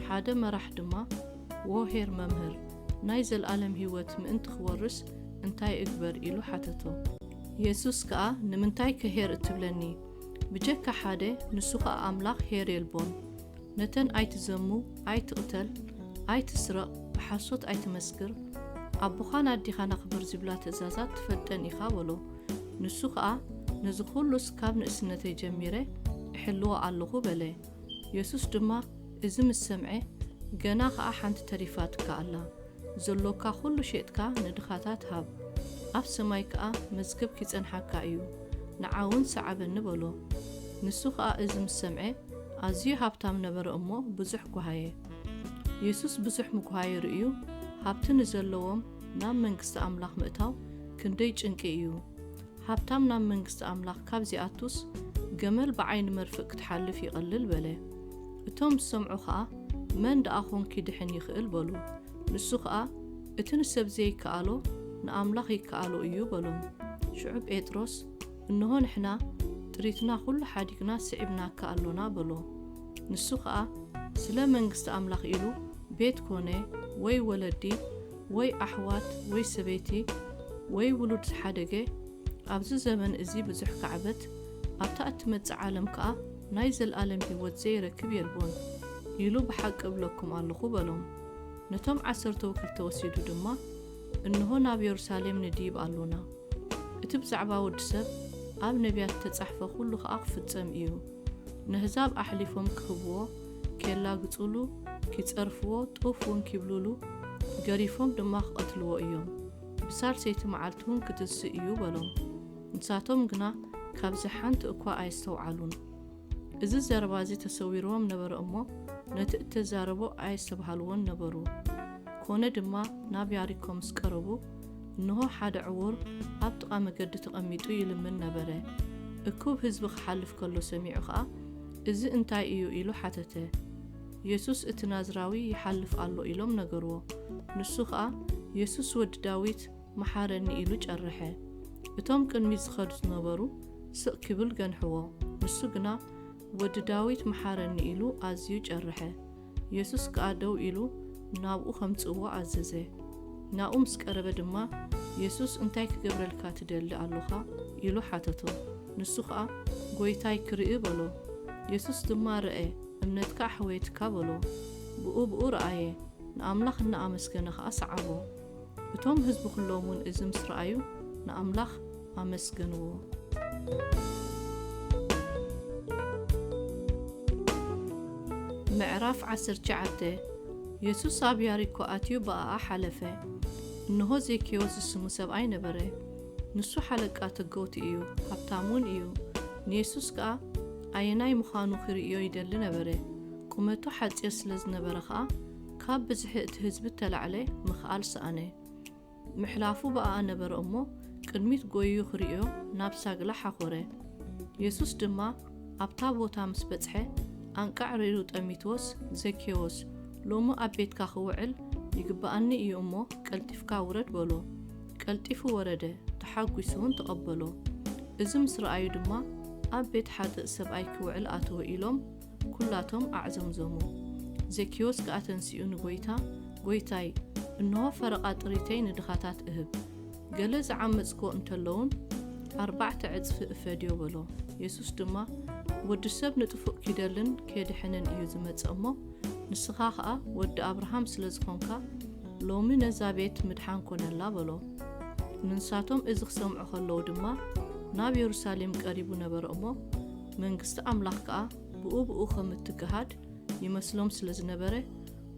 ሓደ መራሕ ድማ፣ ዎ ኄር መምህር፣ ናይ ዘለኣለም ህይወት ምእንቲ ክወርስ እንታይ እግበር? ኢሉ ሓተቶ። የሱስ ከኣ፣ ንምንታይከ ኄር እትብለኒ? ብጀካ ሓደ፣ ንሱ ኸኣ ኣምላኽ፣ ኄር የልቦን። ነተን ኣይትዘሙ፣ ኣይትቕተል፣ ኣይትስረቕ፣ ብሓሶት ኣይትመስክር፣ ኣቦኻን ኣዴኻን ኣኽብር ዝብላ ትእዛዛት ትፈልጠን ኢኻ በሎ። ንሱ ኸኣ፣ ነዚ ኹሉስ ካብ ንእስነተይ ጀሚረ እሕልዎ ኣለኹ በለ። የሱስ ድማ እዚ ምስ ሰምዐ፣ ገና ኸኣ ሓንቲ ተሪፋትካ ኣላ። ዘሎካ ኹሉ ሼጥካ ንድኻታት ሃብ፣ ኣብ ሰማይ ከኣ መዝገብ ኪጸንሓካ እዩ። ንዓውን ሰዓበኒ በሎ። ንሱ ኸኣ እዚ ምስ ሰምዐ፣ ኣዝዩ ሃብታም ነበረ እሞ ብዙሕ ጓሃየ። የሱስ ብዙሕ ምጉሃይ ርእዩ፣ ሃብቲ ንዘለዎም ናብ መንግስቲ ኣምላኽ ምእታው ክንደይ ጭንቂ እዩ። ሃብታም ናብ መንግስቲ ኣምላኽ ካብ ዚኣቱስ፣ ገመል ብዓይኒ መርፍእ ክትሓልፍ ይቐልል በለ። እቶም ዝሰምዑ ኸኣ፣ መን ደኣ ኾን ኪድሕን ይኽእል በሉ። ንሱ ኸኣ፣ እቲ ንሰብ ዘይከኣሎ ንኣምላኽ ይከኣሎ እዩ በሎም። ሽዑ ጴጥሮስ፣ እንሆ ንሕና ጥሪትና ኹሉ ሓዲግና ስዒብናካ ኣሎና በሎ። ንሱ ኸኣ፣ ስለ መንግስቲ ኣምላኽ ኢሉ ቤት ኮነ፣ ወይ ወለዲ፣ ወይ ኣሕዋት፣ ወይ ሰበይቲ፣ ወይ ውሉድ ዝሓደገ፣ ኣብዚ ዘመን እዚ ብዙሕ ካዕበት፣ ኣብታ እትመጽእ ዓለም ከኣ ናይ ዘልኣለም ህይወት ዘይረክብ የልቦን ኢሉ ብሓቂ እብለኩም ኣለኹ በሎም። ነቶም ዓሰርተው ክልተ ወሲዱ ድማ፣ እንሆ ናብ የሩሳሌም ንድይብ ኣሎና። እቲ ብዛዕባ ወዲ ሰብ ኣብ ነቢያት እተጻሕፈ ኹሉ ኸኣ ክፍጸም እዩ። ነህዛብ ኣሕሊፎም ክህብዎ፣ ኬላግጹሉ፣ ኪጸርፍዎ፣ ጡፍ እውን ኪብሉሉ፣ ገሪፎም ድማ ክቐትልዎ እዮም። ብሳልሰይቲ መዓልቲ እውን ክትንስእ እዩ በሎም። ንሳቶም ግና ካብዚ ሓንቲ እኳ ኣየስተውዓሉን። እዚ ዘረባ እዚ ተሰዊርዎም ነበረ እሞ፣ ነቲ እተዛረቦ ኣየስተብሃልዎን ነበሩ። ኮነ ድማ ናብ ያሪኮ ምስ ቀረቡ፣ እንሆ ሓደ ዕዉር ኣብ ጥቓ መገዲ ተቐሚጡ ይልምን ነበረ። እኩብ ህዝቢ ክሓልፍ ከሎ ሰሚዑ ኸኣ፣ እዚ እንታይ እዩ? ኢሉ ሓተተ። የሱስ እቲ ናዝራዊ ይሓልፍ ኣሎ ኢሎም ነገርዎ። ንሱ ኸኣ፣ የሱስ ወዲ ዳዊት፣ መሓረኒ ኢሉ ጨርሐ። እቶም ቅድሚት ዝኸዱ ዝነበሩ ስቕ ክብል ገንሕዎ። ንሱ ግና፣ ወዲ ዳዊት መሓረኒ ኢሉ ኣዝዩ ጨርሐ። የሱስ ከኣ ደው ኢሉ ናብኡ ኸምጽእዎ ኣዘዘ። ናብኡ ምስ ቀረበ ድማ፣ የሱስ እንታይ ክገብረልካ ትደሊ ኣሎኻ? ኢሉ ሓተቶ። ንሱ ኸኣ፣ ጐይታይ ክርኢ በሎ። የሱስ ድማ ረኣ፣ እምነትካ ኣሕወየትካ በሎ። ብኡ ብኡ ረኣየ፣ ንኣምላኽ እናኣመስገነ ኸኣ ሰዓቦ። እቶም ህዝቢ ኹሎም እውን እዚ ምስ ረኣዩ ንኣምላኽ ኣመስገንዎ። ምዕራፍ ዓሰርተ ትሽዓተ። የሱስ ኣብ ያሪኮ ኣትዩ ብኣኣ ሓለፈ። እንሆ ዜኬዎስ ዝስሙ ሰብኣይ ነበረ። ንሱ ሓለቃ ተገውቲ እዩ፣ ሃብታም እውን እዩ። ንየሱስ ከኣ ኣየናይ ምዃኑ ክርእዮ ይደሊ ነበረ። ቁመቱ ሓጺር ስለ ዝነበረ ኸኣ ካብ ብዝሒ እቲ ህዝቢ እተላዕለ ምኽኣል ሰኣነ። ምሕላፉ ብኣኣ ነበረ እሞ፣ ቅድሚት ጐይዩ ክርእዮ ናብ ሳግላ ሓኾረ። የሱስ ድማ ኣብታ ቦታ ምስ በጽሐ፣ ኣንቃዕ ርእዩ ጠሚትዎስ፣ ዘኬዎስ፣ ሎሚ ኣብ ቤትካ ክውዕል ይግብኣኒ እዩ እሞ፣ ቀልጢፍካ ውረድ በሎ። ቀልጢፉ ወረደ፣ ተሓጒሱ እውን ተቐበሎ። እዚ ምስ ረኣዩ ድማ፣ ኣብ ቤት ሓጥእ ሰብኣይ ክውዕል ኣተወ ኢሎም ኩላቶም ኣዕዘምዘሙ። ዘኬዎስ ከኣ ተንሲኡ ንጐይታ፣ ጐይታይ፣ እንሆ ፈረቓ ጥሪተይ ንድኻታት እህብ። ገለ ዝዓመጽክዎ እንተለዉን ኣርባዕተ ዕጽፊ እፈድዮ በሎ። የሱስ ድማ፣ ወዲ ሰብ ንጥፉእ ኪደልን ኬድሕንን እዩ ዝመጽእ እሞ፣ ንስኻ ኸኣ ወዲ ኣብርሃም ስለ ዝኾንካ፣ ሎሚ ነዛ ቤት ምድሓን ኮነላ በሎ። ንሳቶም እዚ ክሰምዑ ከለዉ ድማ፣ ናብ የሩሳሌም ቀሪቡ ነበረ እሞ፣ መንግስቲ ኣምላኽ ከኣ ብኡ ብኡ ከም እትገሃድ ይመስሎም ስለ ዝነበረ፣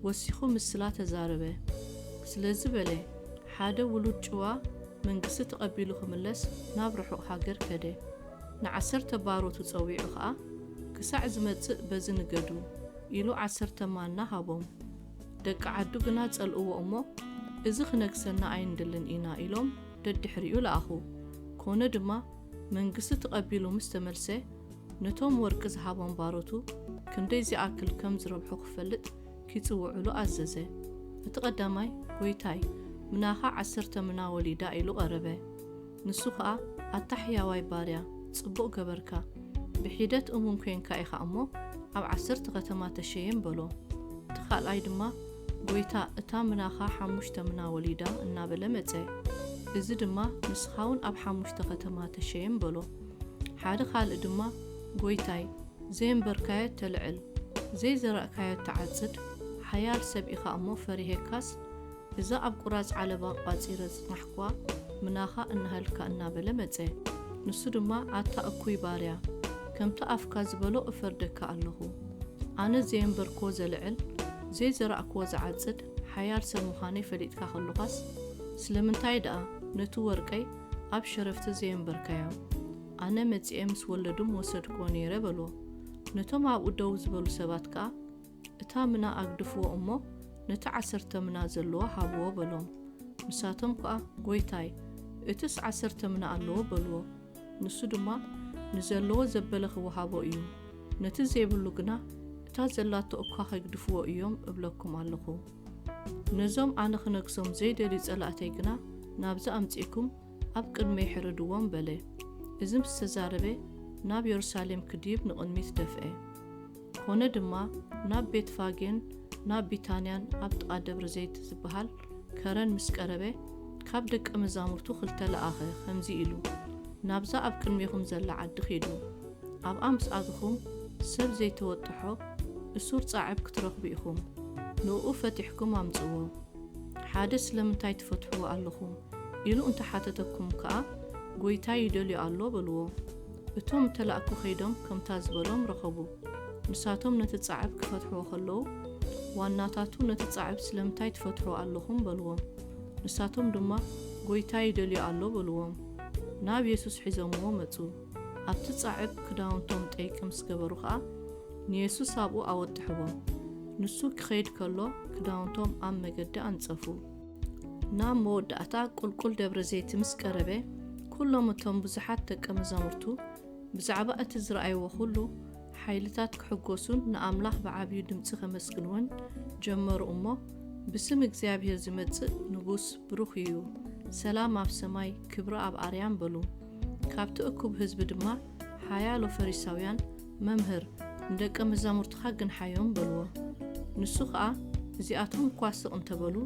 ወሲኹ ምስላ ተዛረበ። ስለዚ በለ፣ ሓደ ውሉድ ጭዋ መንግስቲ ተቐቢሉ ክምለስ ናብ ርሑቕ ሃገር ከደ። ንዓሰርተ ባሮቱ ጸዊዑ ኸኣ፣ ክሳዕ ዝመጽእ በዚ ንገዱ፣ ኢሉ ዓሰርተ ማና ሃቦም። ደቂ ዓዱ ግና ጸልእዎ እሞ፣ እዚ ክነግሰና ኣይንደልን ኢና፣ ኢሎም ደድሕሪኡ ለኣኹ። ኮነ ድማ፣ መንግስቲ ተቐቢሉ ምስ ተመልሰ፣ ነቶም ወርቂ ዝሃቦም ባሮቱ ክንደይ ዚኣክል ከም ዝረብሑ ክፈልጥ ኪጽውዑሉ ኣዘዘ። እቲ ቀዳማይ፣ ጐይታይ፣ ምናኻ ዓሰርተ ምና ወሊዳ፣ ኢሉ ቀረበ። ንሱ ኸኣ፣ ኣታ ሕያዋይ ባርያ፣ ጽቡቕ ገበርካ። ብሒደት እሙን ኴንካ ኢኻ እሞ፣ ኣብ ዓሰርተ ኸተማ ተሸየም፣ በሎ። እቲ ኻልኣይ ድማ፣ ጐይታ፣ እታ ምናኻ ሓሙሽተ ምና ወሊዳ፣ እናበለ መጸ። እዚ ድማ፣ ንስኻ እውን ኣብ ሓሙሽተ ኸተማ ተሸየም፣ በሎ። ሓደ ኻልእ ድማ፣ ጐይታይ፣ ዘየንበርካዮ ተልዕል፣ ዘይዘራእካዮ ትዓጽድ፣ ሓያል ሰብ ኢኻ እሞ ፈሪሄካስ፣ እዛ ኣብ ቁራጽ ዓለባ ቋጺረ ዝጸናሕኩዋ ምናኻ እናሃልካ እናበለ መጸ። ንሱ ድማ፣ ኣታ እኩይ ባርያ፣ ከምቲ ኣፍካ ዝበሎ እፈርደካ ኣለኹ። ኣነ ዘየንበርክዎ ዘልዕል፣ ዘይዘራእክዎ ዝዓጽድ ሓያል ሰብ ምዃነይ ፈሊጥካ ከሎኻስ፣ ስለምንታይ ደኣ ነቲ ወርቀይ ኣብ ሸረፍቲ ዘየንበርካዮ? ኣነ መጺኤ ምስ ወለዱ ምወሰድክዎ ነይረ በልዎ። ነቶም ኣብኡ ደው ዝበሉ ሰባት ከኣ፣ እታ ምና ኣግድፍዎ እሞ፣ ነቲ ዓሰርተ ምና ዘለዎ ሃብዎ በሎም። ንሳቶም ከኣ፣ ጐይታይ፣ እትስ ዓሰርተ ምና ኣለዎ በልዎ። ንሱ ድማ ንዘለዎ ዘበለ ኺወሃቦ እዩ፣ ነቲ ዘይብሉ ግና እታ ዘላቶ እኳ ኼግድፍዎ እዮም እብለኩም ኣለኹ። ነዞም ኣነ ኽነግሶም ዘይደልዩ ጸላእተይ ግና ናብዚ ኣምጺእኩም ኣብ ቅድመይ ሕረድዎም በለ። እዚ ምስ ተዛረበ ናብ የሩሳሌም ክድይብ ንቕድሚት ደፍአ። ኮነ ድማ ናብ ቤትፋጌን ናብ ቢታንያን ኣብ ጥቓ ደብረ ዘይት ዝበሃል ከረን ምስ ቀረበ ካብ ደቀ መዛሙርቱ ክልተ ለኣኸ ኸምዚ ኢሉ፣ ናብዛ ኣብ ቅድሜኹም ዘላ ዓዲ ኺዱ። ኣብኣ ምስ ኣተኹም ሰብ ዘይተወጥሖ እሱር ጻዕብ ክትረኽቡ ኢኹም። ንእኡ ፈቲሕኩም ኣምጽዎ። ሓደ ስለምንታይ ትፈትሕዎ ኣለኹም ኢሉ እንተ ሓተተኩም ከኣ፣ ጐይታ ይደልዮ ኣሎ በልዎ። እቶም እተላእኩ ኸይዶም ከምታ ዝበሎም ረኸቡ። ንሳቶም ነቲ ጻዕብ ክፈትሕዎ ኸለዉ፣ ዋናታቱ ነቲ ጻዕብ ስለምንታይ ትፈትሕዎ ኣለኹም በልዎም። ንሳቶም ድማ ጐይታ ይደልዮ ኣሎ በልዎም። ናብ የሱስ ሒዞምዎ መጹ። ኣብቲ ጻዕብ ክዳውንቶም ጠይቂ ምስ ገበሩ ኸኣ ንየሱስ ኣብኡ ኣወጥሕዎ። ንሱ ክኸይድ ከሎ ክዳውንቶም ኣብ መገዲ ኣንጸፉ። ናብ መወዳእታ ቁልቁል ደብረ ዘይት ምስ ቀረበ፣ ኩሎም እቶም ብዙሓት ደቀ መዛሙርቱ ብዛዕባ እቲ ዝረኣይዎ ኩሉ ሓይልታት ክሕጎሱን ንኣምላኽ ብዓብዩ ድምጺ ከመስግንዎን ጀመሩ እሞ፣ ብስም እግዚኣብሔር ዝመጽእ ንጉስ ብሩኽ እዩ፣ ሰላም ኣብ ሰማይ ክብሪ ኣብ ኣርያም በሉ። ካብቲ እኩብ ህዝቢ ድማ ሓያሎ ፈሪሳውያን፣ መምህር፣ ንደቀ መዛሙርትኻ ግንሓዮም በልዎ። ንሱ ኸኣ፣ እዚኣቶም እኳ ስቕ እንተበሉ፣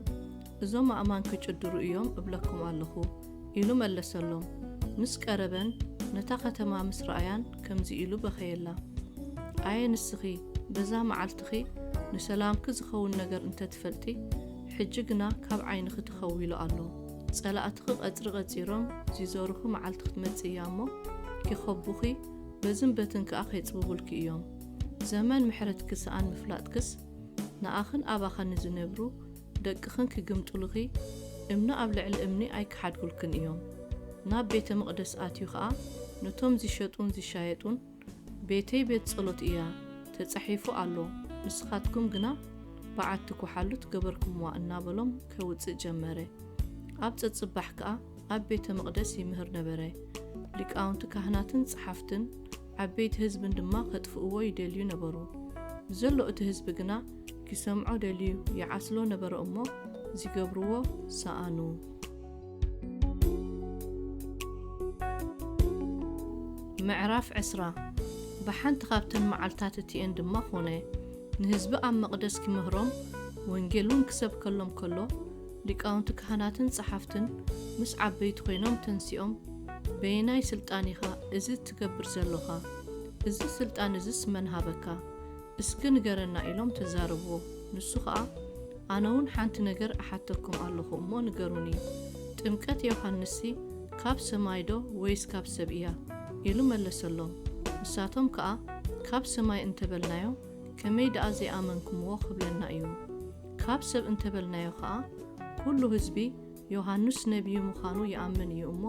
እዞም ኣእማን ክጭድሩ እዮም እብለኩም ኣለኹ፣ ኢሉ መለሰሎም። ምስ ቀረበን ነታ ኸተማ ምስ ረኣያን ከምዚ ኢሉ በኸየላ። ኣየ ንስኺ፣ በዛ መዓልትኺ ንሰላምኪ ዝኸውን ነገር እንተ ትፈልጢ፣ ሕጂ ግና ካብ ዓይንኺ ተኸዊሉ ኣሎ። ጸላእትኺ ቀጽሪ ቀጺሮም ዚዞሩኺ መዓልቲ ክትመጽእ እያ እሞ፣ ኪኸቡኺ፣ በዝን በትን ከኣ ኼጽብቡልኪ እዮም። ዘመን ምሕረትኪ ሰኣን ምፍላጥክስ፣ ንኣኽን ኣባኽን ንዝነብሩ ደቅኽን ኪግምጥሉኺ፣ እምኒ ኣብ ልዕሊ እምኒ ኣይኪሓድጉልክን እዮም። ናብ ቤተ መቕደስ ኣትዩ ኸኣ፣ ነቶም ዚሸጡን ዚሻየጡን፣ ቤተይ ቤት ጸሎት እያ፣ ተጻሒፉ ኣሎ፣ ንስኻትኩም ግና በዓቲ ጓሓሉት ገበርኩምዋ እናበሎም ከውጽእ ጀመረ። ኣብ ጸጽባሕ ከኣ ኣብ ቤተ መቕደስ ይምህር ነበረ። ሊቃውንቲ ካህናትን ጸሓፍትን ዓበይቲ ህዝብን ድማ ከጥፍእዎ ይደልዩ ነበሩ። ዘሎ እቲ ህዝቢ ግና ኪሰምዖ ደልዩ ይዓስሎ ነበረ እሞ፣ ዚገብርዎ ሰኣኑ። ምዕራፍ ዕስራ። ብሓንቲ ኻብተን መዓልታት እቲኤን ድማ ኾነ፣ ንህዝቢ ኣብ መቕደስ ኪምህሮም፣ ወንጌል እውን ኪሰብከሎም ከሎ፣ ሊቃውንቲ ካህናትን ጸሓፍትን ምስ ዓበይቲ ኾይኖም ተንሲኦም፣ በየናይ ስልጣን ኢኻ እዚ እትገብር ዘሎኻ? እዚ ስልጣን እዝስ መን ሃበካ? እስኪ ንገረና ኢሎም ተዛረብዎ። ንሱ ኸኣ፣ ኣነ እውን ሓንቲ ነገር እሓተኩም ኣለኹ እሞ ንገሩኒ፣ ጥምቀት ዮሃንስሲ ካብ ሰማይዶ ወይስ ካብ ሰብ እያ? ኢሉ መለሰሎም። ንሳቶም ከኣ፣ ካብ ሰማይ እንተበልናዮ፣ ከመይ ደኣ ዘይኣመንኩምዎ ክብለና እዩ? ካብ ሰብ እንተበልናዮ ኸኣ፣ ኩሉ ህዝቢ ዮሃንስ ነቢይ ምዃኑ ይኣምን እዩ እሞ፣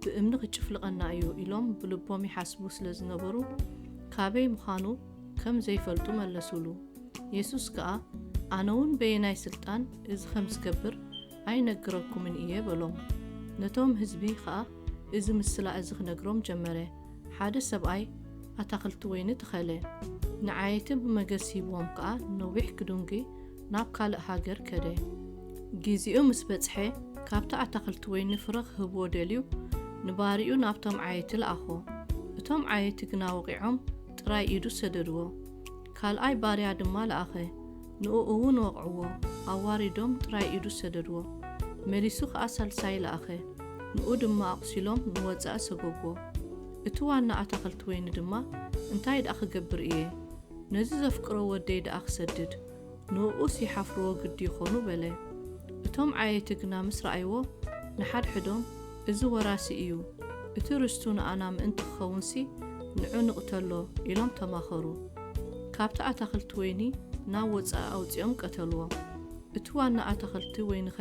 ብእምኒ ክጭፍልቐና እዩ ኢሎም ብልቦም ይሓስቡ ስለ ዝነበሩ፣ ካበይ ምዃኑ ከም ዘይፈልጡ መለሱሉ። የሱስ ከኣ፣ ኣነ እውን በየናይ ስልጣን እዚ ከም ዝገብር ኣይነግረኩምን እየ በሎም። ነቶም ህዝቢ ከኣ እዚ ምስላ እዚ ክነግሮም ጀመረ። ሓደ ሰብኣይ ኣታኽልቲ ወይኒ ተኸለ። ንዓየይቲ ብመገስ ሂብዎም ከኣ ነዊሕ ክዱንጊ ናብ ካልእ ሃገር ከደ። ጊዜኡ ምስ በጽሐ፣ ካብቲ ኣታኽልቲ ወይኒ ፍረ ክህብዎ ደልዩ፣ ንባርዩ ናብቶም ዓየይቲ ለኣኾ። እቶም ዓየይቲ ግና ወቒዖም ጥራይ ኢዱ ሰደድዎ። ካልኣይ ባርያ ድማ ለኣኸ። ንኡ እውን ወቕዕዎ፣ ኣዋሪዶም ጥራይ ኢዱ ሰደድዎ። መሊሱ ኸኣ ሳልሳይ ለኣኸ። ንኡ ድማ ኣቑሲሎም ንወጻኢ ሰጎግዎ። እቲ ዋና ኣታኽልቲ ወይኒ ድማ፣ እንታይ ደኣ ክገብር እየ? ነዚ ዘፍቅሮ ወደይ ደኣ ክሰድድ፣ ንኡኡስ ይሓፍርዎ ግዲ ይኾኑ በለ። እቶም ዓየይቲ ግና ምስ ረኣይዎ፣ ንሓድሕዶም፣ እዚ ወራሲ እዩ፣ እቲ ርስቱ ንኣና ምእንቲ ክኸውንሲ ንዑ ንቕተሎ ኢሎም ተማኸሩ። ካብቲ ኣታኽልቲ ወይኒ ናብ ወጻኢ ኣውጺኦም ቀተልዎ። እቲ ዋና ኣታኽልቲ ወይኒኸ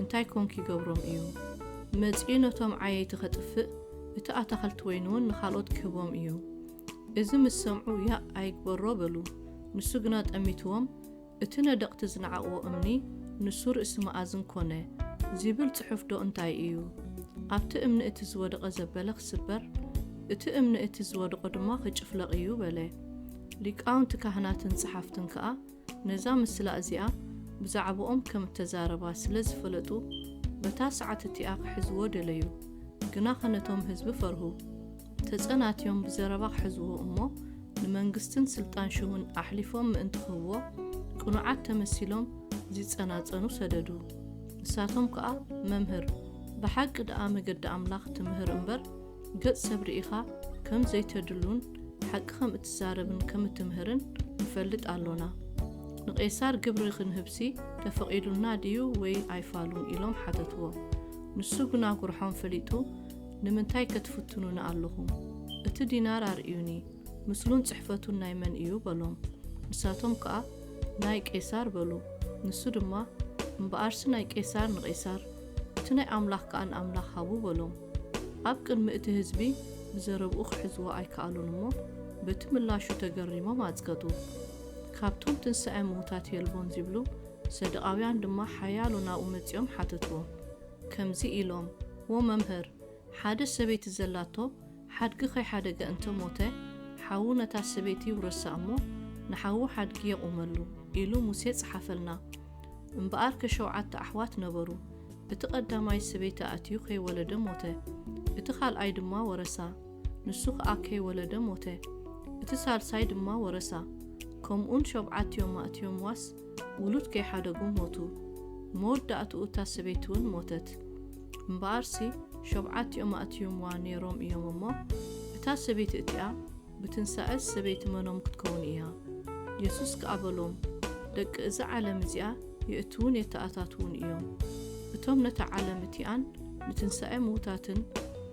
እንታይ ኮን ኪገብሮም እዩ? መጺኡ ነቶም ዓየይቲ ኸጥፍእ፣ እቲ ኣታኽልቲ ወይኒ እውን ንኻልኦት ክህቦም እዩ። እዚ ምስ ሰምዑ ያእ ኣይግበሮ በሉ። ንሱ ግና ጠሚትዎም፣ እቲ ነደቕቲ ዝነዓቕዎ እምኒ ንሱ ርእሲ መኣዝን ኮነ ዚብል ጽሑፍዶ እንታይ እዩ? ኣብቲ እምኒ እቲ ዝወደቐ ዘበለ ክስበር፣ እቲ እምኒ እቲ ዝወደቐ ድማ ክጭፍለቕ እዩ በለ። ሊቃውንቲ ካህናትን ጸሓፍትን ከኣ ነዛ ምስላ እዚኣ ብዛዕባኦም ከም እተዛረባ ስለ ዝፈለጡ፣ በታ ሰዓት እቲኣ ክሕዝዎ ደለዩ። ግናኸ ነቶም ህዝቢ ፈርሁ። ተጸናትዮም ብዘረባ ክሕዝዎ እሞ፣ ንመንግስትን ስልጣን ሹምን ኣሕሊፎም ምእንቲ ክህብዎ፣ ቅኑዓት ተመሲሎም ዚጸናጸኑ ሰደዱ። ንሳቶም ከኣ፣ መምህር፣ ብሓቂ ደኣ መገዲ ኣምላኽ ትምህር እምበር፣ ገጽ ሰብ ርኢኻ ከም ዘይተድሉን ሓቂ ከም እትዛረብን ከም እትምህርን ንፈልጥ ኣሎና። ንቄሳር ግብሪ ክንህብሲ ተፈቒዱልና ድዩ ወይ ኣይፋሉን? ኢሎም ሓተትዎ። ንሱ ግና ጉርሖም ፈሊጡ፣ ንምንታይ ከትፍትኑኒ ኣለኹም? እቲ ዲናር ኣርእዩኒ፣ ምስሉን ጽሕፈቱን ናይ መን እዩ? በሎም። ንሳቶም ከኣ፣ ናይ ቄሳር በሉ። ንሱ ድማ፣ እምበኣርሲ ናይ ቄሳር ንቄሳር፣ እቲ ናይ ኣምላኽ ከኣ ንኣምላኽ ሃቡ በሎም። ኣብ ቅድሚ እቲ ህዝቢ ብዘረብኡ ክሕዝዎ ኣይከኣሉን እሞ፣ በቲ ምላሹ ተገሪሞም ኣጽገጡ። ካብቶም ትንሳኤ ምዉታት የልቦን ዚብሉ ሰዱቃውያን ድማ ሓያሎ ናብኡ መጺኦም ሓተትዎ። ከምዚ ኢሎም፣ ዎ መምህር፣ ሓደ ሰበይቲ ዘላቶ ሓድጊ ከይሓደገ እንተ ሞተ፣ ሓዉ ነታ ሰበይቲ ይውረሳ እሞ፣ ንሓዉ ሓድጊ የቑመሉ ኢሉ ሙሴ ጸሓፈልና። እምበኣርከ ሸውዓተ ኣሕዋት ነበሩ። እቲ ቀዳማይ ሰበይቲ ኣእትዩ ከይወለደ ሞተ። እቲ ካልኣይ ድማ ወረሳ። ንሱ ኸኣ ከይወለደ ሞተ። እቲ ሳልሳይ ድማ ወረሳ። ከምኡውን ሸብዓቲኦም ኣእትዮምዋስ ውሉድ ከይሓደጉ ሞቱ። መወዳእትኡ እታ ሰበይቲ እውን ሞተት። እምበኣርሲ ሸብዓቲኦም ኣእትዮምዋ ነይሮም እዮም እሞ፣ እታ ሰበይቲ እቲኣ ብትንሳኤስ ሰበይቲ መኖም ክትከውን እያ? የሱስ ከኣ በሎም፣ ደቂ እዛ ዓለም እዚኣ የእትዉን የተኣታትዉን እዮም። እቶም ነታ ዓለም እቲኣን ንትንሳኤ ምዉታትን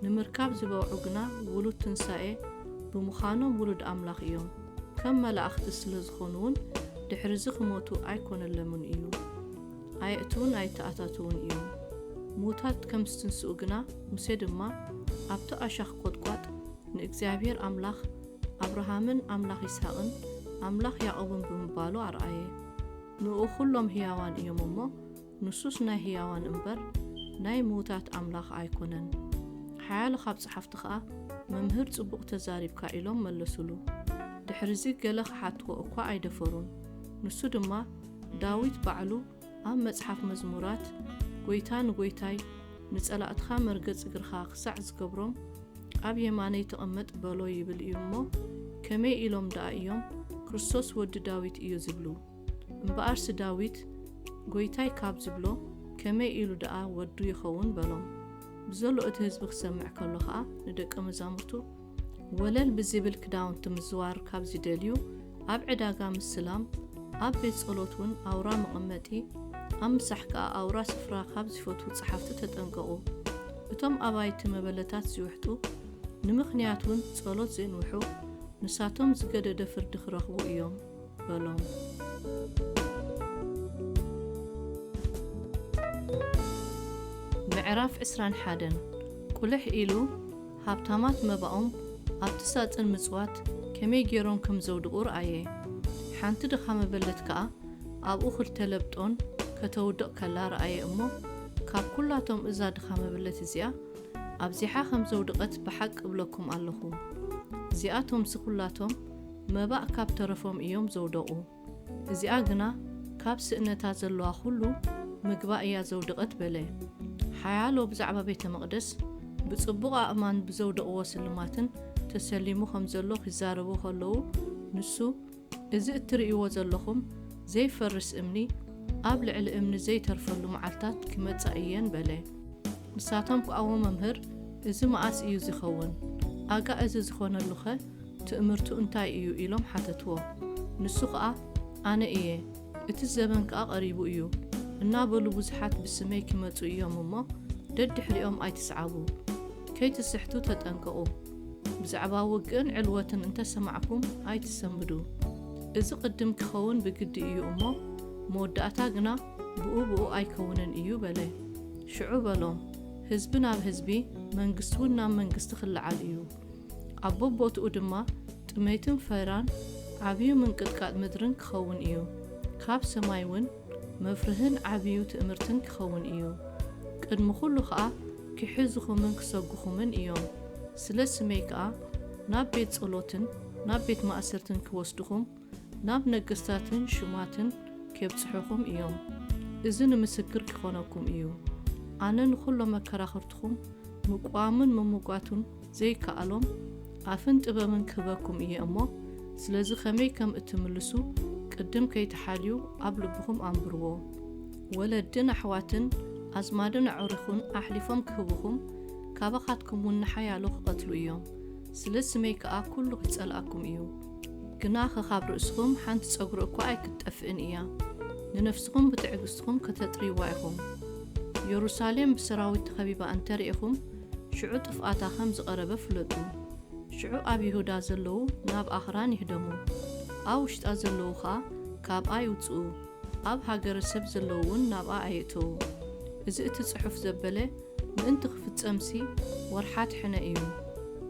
ንምርካብ ዝበቕዑ ግና ውሉድ ትንሳኤ ብምዃኖም ውሉድ ኣምላኽ እዮም። ከም መላእኽቲ ስለ ዝኾኑ እውን ድሕሪ እዚ ክሞቱ ኣይኮነለምን እዩ። ኣየእትዉን ኣይተኣታትዉን እዮም። ምዉታት ከም ዝትንስኡ ግና ሙሴ ድማ ኣብቲ ኣሻኽ ቈጥቋጥ ንእግዚኣብሔር ኣምላኽ ኣብርሃምን ኣምላኽ ይስሃቅን ኣምላኽ ያዕቆብን ብምባሉ ኣርኣየ። ንእኡ ኩሎም ህያዋን እዮም እሞ፣ ንሱስ ናይ ህያዋን እምበር ናይ ምዉታት ኣምላኽ ኣይኮነን። ሓያሎ ካብ ጸሓፍቲ ኸኣ፣ መምህር ጽቡቕ ተዛሪብካ ኢሎም መለሱሉ። ድሕርዚ ገለ ክሓትዎ እኳ ኣይደፈሩን። ንሱ ድማ፣ ዳዊት ባዕሉ ኣብ መጽሓፍ መዝሙራት፣ ጐይታ ንጐይታይ፣ ንጸላእትኻ መርገጽ እግርኻ ክሳዕ ዝገብሮም፣ ኣብ የማነይ ተቐመጥ በሎ ይብል እዩ እሞ፣ ከመይ ኢሎም ደኣ እዮም ክርስቶስ ወዲ ዳዊት እዩ ዝብሉ? እምበኣርሲ ዳዊት፣ ጐይታይ ካብ ዝብሎ፣ ከመይ ኢሉ ደኣ ወዱ ይኸውን በሎም። ብዘሎ እቲ ህዝቢ ክሰምዕ ከሎ ኸኣ ንደቀ መዛሙርቱ፣ ወለል ብዚብል ክዳውንቲ ምዝዋር ካብ ዚደልዩ፣ ኣብ ዕዳጋ ምስላም፣ ኣብ ቤት ጸሎት እውን ኣውራ መቐመጢ፣ ኣብ ምሳሕ ከኣ ኣውራ ስፍራ ካብ ዚፈትዉ ጸሓፍቲ ተጠንቀቑ። እቶም ኣባይቲ መበለታት ዚውሕጡ፣ ንምኽንያት እውን ጸሎት ዜንውሑ፣ ንሳቶም ዝገደደ ፍርዲ ኪረኽቡ እዮም በሎም። ምዕራፍ ዕስራን ሓደን። ቁልሕ ኢሉ ሃብታማት መባኦም ኣብቲ ሳጽን ምጽዋት ከመይ ገይሮም ከም ዘውድቑ ረኣየ። ሓንቲ ድኻ መበለት ከኣ ኣብኡ ክልተ ለብጦን ከተውድቕ ከላ ረኣየ እሞ፣ ካብ ኵላቶም እዛ ድኻ መበለት እዚኣ ኣብዚሓ ከም ዘውደቐት ብሓቂ እብለኩም ኣለኹ። እዚኣቶምሲ ኵላቶም መባእ ካብ ተረፎም እዮም ዘውደቑ። እዚኣ ግና ካብ ስእነታ ዘለዋ ኹሉ ምግባ እያ ዘውደቐት በለ። ሓያሎ ብዛዕባ ቤተ መቕደስ ብጽቡቕ ኣእማን ብዘውደቕዎ ስልማትን ተሰሊሙ ከም ዘሎ ኺዛረቡ ኸለዉ፣ ንሱ፣ እዚ እትርእይዎ ዘለኹም ዘይፈርስ እምኒ ኣብ ልዕሊ እምኒ ዘይተርፈሉ መዓልታት ኪመጻ እየን በለ። ንሳቶም ከኣ፣ ዎ መምህር፣ እዚ መኣስ እዩ ዚኸውን? ኣጋ እዚ ዝኾነሉኸ ትእምርቱ እንታይ እዩ? ኢሎም ሓተትዎ። ንሱ ኸኣ፣ ኣነ እየ፣ እቲ ዘበን ከኣ ቀሪቡ እዩ እናበሉ ብዙሓት ብስመይ ኪመጹ እዮም እሞ፣ ደድሕሪኦም ኣይትስዓቡ። ከይትስሕቱ ተጠንቀቑ። ብዛዕባ ውግእን ዕልወትን እንተ ሰማዕኩም ኣይትሰንብዱ። እዚ ቅድም ኪኸውን ብግዲ እዩ እሞ፣ መወዳእታ ግና ብኡ ብኡ ኣይከውንን እዩ በለ። ሽዑ በሎም፣ ህዝቢ ናብ ህዝቢ፣ መንግስቲ እውን ናብ መንግስቲ ክለዓል እዩ። ኣብ በቦትኡ ድማ ጥሜትን ፈራን ዓብዩ ምንቅጥቃጥ ምድርን ክኸውን እዩ። ካብ ሰማይ እውን መፍርህን ዓብዩ ትእምርትን ክኸውን እዩ። ቅድሚ ኩሉ ኸኣ ይሕዙኹምን ክሰጉኹምን እዮም። ስለ ስመይ ከኣ ናብ ቤት ጸሎትን ናብ ቤት ማእሰርትን ኪወስዱኹም፣ ናብ ነገስታትን ሹማትን ኬብጽሑኹም እዮም። እዚ ንምስክር ኪኾነኩም እዩ። ኣነ ንኹሎም መከራኽርትኹም ምቅዋምን ምምጓቱን ዘይከኣሎም ኣፍን ጥበብን ክህበኩም እየ እሞ፣ ስለዚ ከመይ ከም እትምልሱ ቅድም ከይትሓልዩ ኣብ ልብኹም ኣንብርዎ። ወለድን ኣሕዋትን ኣዝማድን ኣዕሩኽን ኣሕሊፎም ክህቡኹም፣ ካባኻትኩም እውን ንሓያሎ ክቐትሉ እዮም። ስለ ስመይ ከኣ ኩሉ ኺጸልኣኩም እዩ። ግናኸ ካብ ርእስኹም ሓንቲ ጸጉሪ እኳ ኣይክትጠፍእን እያ። ንነፍስኹም ብትዕግስትኹም ከተጥርይዋ ኢኹም። የሩሳሌም ብሰራዊት ተኸቢባ እንተ ርኢኹም፣ ሽዑ ጥፍኣታ ከም ዝቐረበ ፍለጡ። ሽዑ ኣብ ይሁዳ ዘለዉ ናብ ኣኽራን ይህደሙ፣ ኣብ ውሽጣ ዘለዉ ኸኣ ካብኣ ይውጽኡ፣ ኣብ ሃገረ ሰብ ዘለዉ እውን ናብኣ ኣየእተዉ። እዚ እቲ ጽሑፍ ዘበለ ምእንቲ ክፍጸምሲ ወርሓት ሕነ እዩ።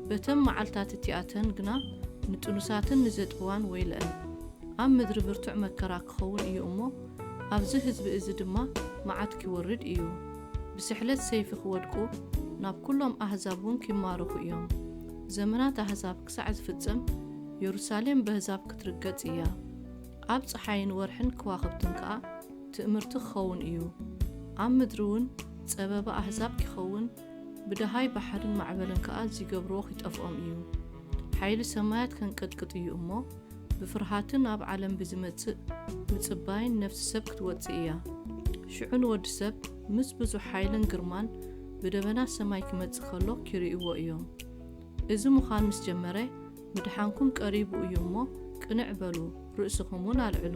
በተን መዓልታት እቲኣተን ግና ንጥኑሳትን ንዘጥብዋን ወይለአን። ኣብ ምድሪ ብርቱዕ መከራ ክኸውን እዩ እሞ፣ ኣብዚ ህዝቢ እዚ ድማ መዓት ኪወርድ እዩ። ብስሕለት ሰይፊ ኪወድቁ፣ ናብ ኩሎም ኣህዛብ እውን ኪማረኹ እዮም። ዘመናት ኣህዛብ ክሳዕ ዝፍጸም፣ የሩሳሌም በህዛብ ክትርገጽ እያ። ኣብ ጸሓይን ወርሕን ከዋኽብትን ከኣ ትእምርቲ ክኸውን እዩ። ኣብ ምድሪ እውን ጸበባ ኣህዛብ ኪኸውን፣ ብደሃይ ባሕርን ማዕበልን ከኣ ዚገብርዎ ኺጠፍኦም እዩ። ሓይሊ ሰማያት ከንቀጥቅጥ እዩ እሞ፣ ብፍርሃትን ኣብ ዓለም ብዚመጽእ ምጽባይን ነፍሲ ሰብ ክትወጽእ እያ። ሽዑ ንወዲ ሰብ ምስ ብዙሕ ሓይልን ግርማን ብደበና ሰማይ ኪመጽእ ከሎ ኪርእይዎ እዮም። እዚ ምዃን ምስ ጀመረ፣ ምድሓንኩም ቀሪቡ እዩ እሞ፣ ቅንዕ በሉ፣ ርእስኹም እውን ኣልዕሉ።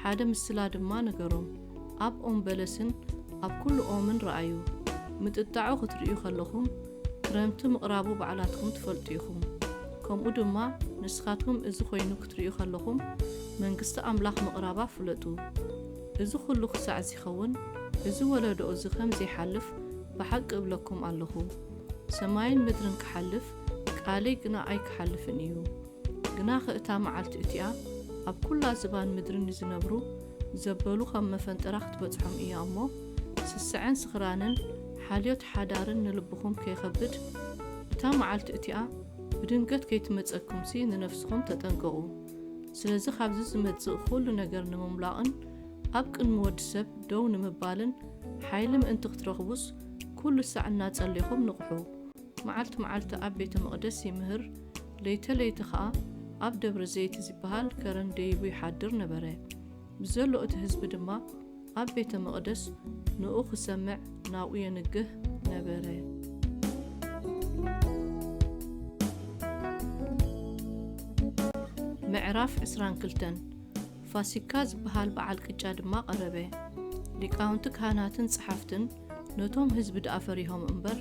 ሓደ ምስላ ድማ ንገሮም። ኣብ ኦም በለስን ኣብ ኩሉ ኦምን ረኣዩ። ምጥጣዑ ክትርእዩ ከለኹም፣ ክረምቲ ምቕራቡ ባዕላትኩም ትፈልጡ ኢኹም። ከምኡ ድማ ንስኻትኩም እዚ ኾይኑ ክትርእዩ ከለኹም፣ መንግስቲ ኣምላኽ ምቕራባ ፍለጡ። እዚ ኹሉ ክሳዕ ዚኸውን፣ እዚ ወለዶ እዚ ከም ዘይሓልፍ ብሓቂ እብለኩም ኣለኹ። ሰማይን ምድርን ክሓልፍ፣ ቃለይ ግና ኣይክሓልፍን እዩ። ግናኸ እታ መዓልቲ እቲኣ ኣብ ኩላ ዝባን ምድሪ ንዝነብሩ ዘበሉ ኸም መፈንጠራ ክትበጽሖም እያ እሞ፣ ስስዐን ስኽራንን ሓልዮት ሓዳርን ንልብኹም ከይኸብድ፣ እታ መዓልቲ እቲኣ ብድንገት ከይትመጸኩምሲ ንነፍስኹም ተጠንቀቑ። ስለዚ ካብዚ ዝመጽእ ኹሉ ነገር ንምምላቕን ኣብ ቅድሚ ወዲ ሰብ ደው ንምባልን ሓይሊ ምእንቲ ክትረኽቡስ፣ ኩሉ ሳዕ እናጸሌኹም ንቕሑ። መዓልቲ መዓልቲ ኣብ ቤተ መቕደስ ይምህር፣ ለይተ ለይቲ ኸኣ ኣብ ደብረ ዘይት ዝበሃል ከረን ደይቡ ይሓድር ነበረ። ብዘሎ እቲ ህዝቢ ድማ ኣብ ቤተ መቕደስ ንኡ ክሰምዕ ናብኡ የንግህ ነበረ። ምዕራፍ ዕስራን ክልተን። ፋሲካ ዝበሃል በዓል ቅጫ ድማ ቀረበ። ሊቃውንቲ ካህናትን ጸሓፍትን ነቶም ህዝቢ ደኣ ፈሪሆም እምበር፣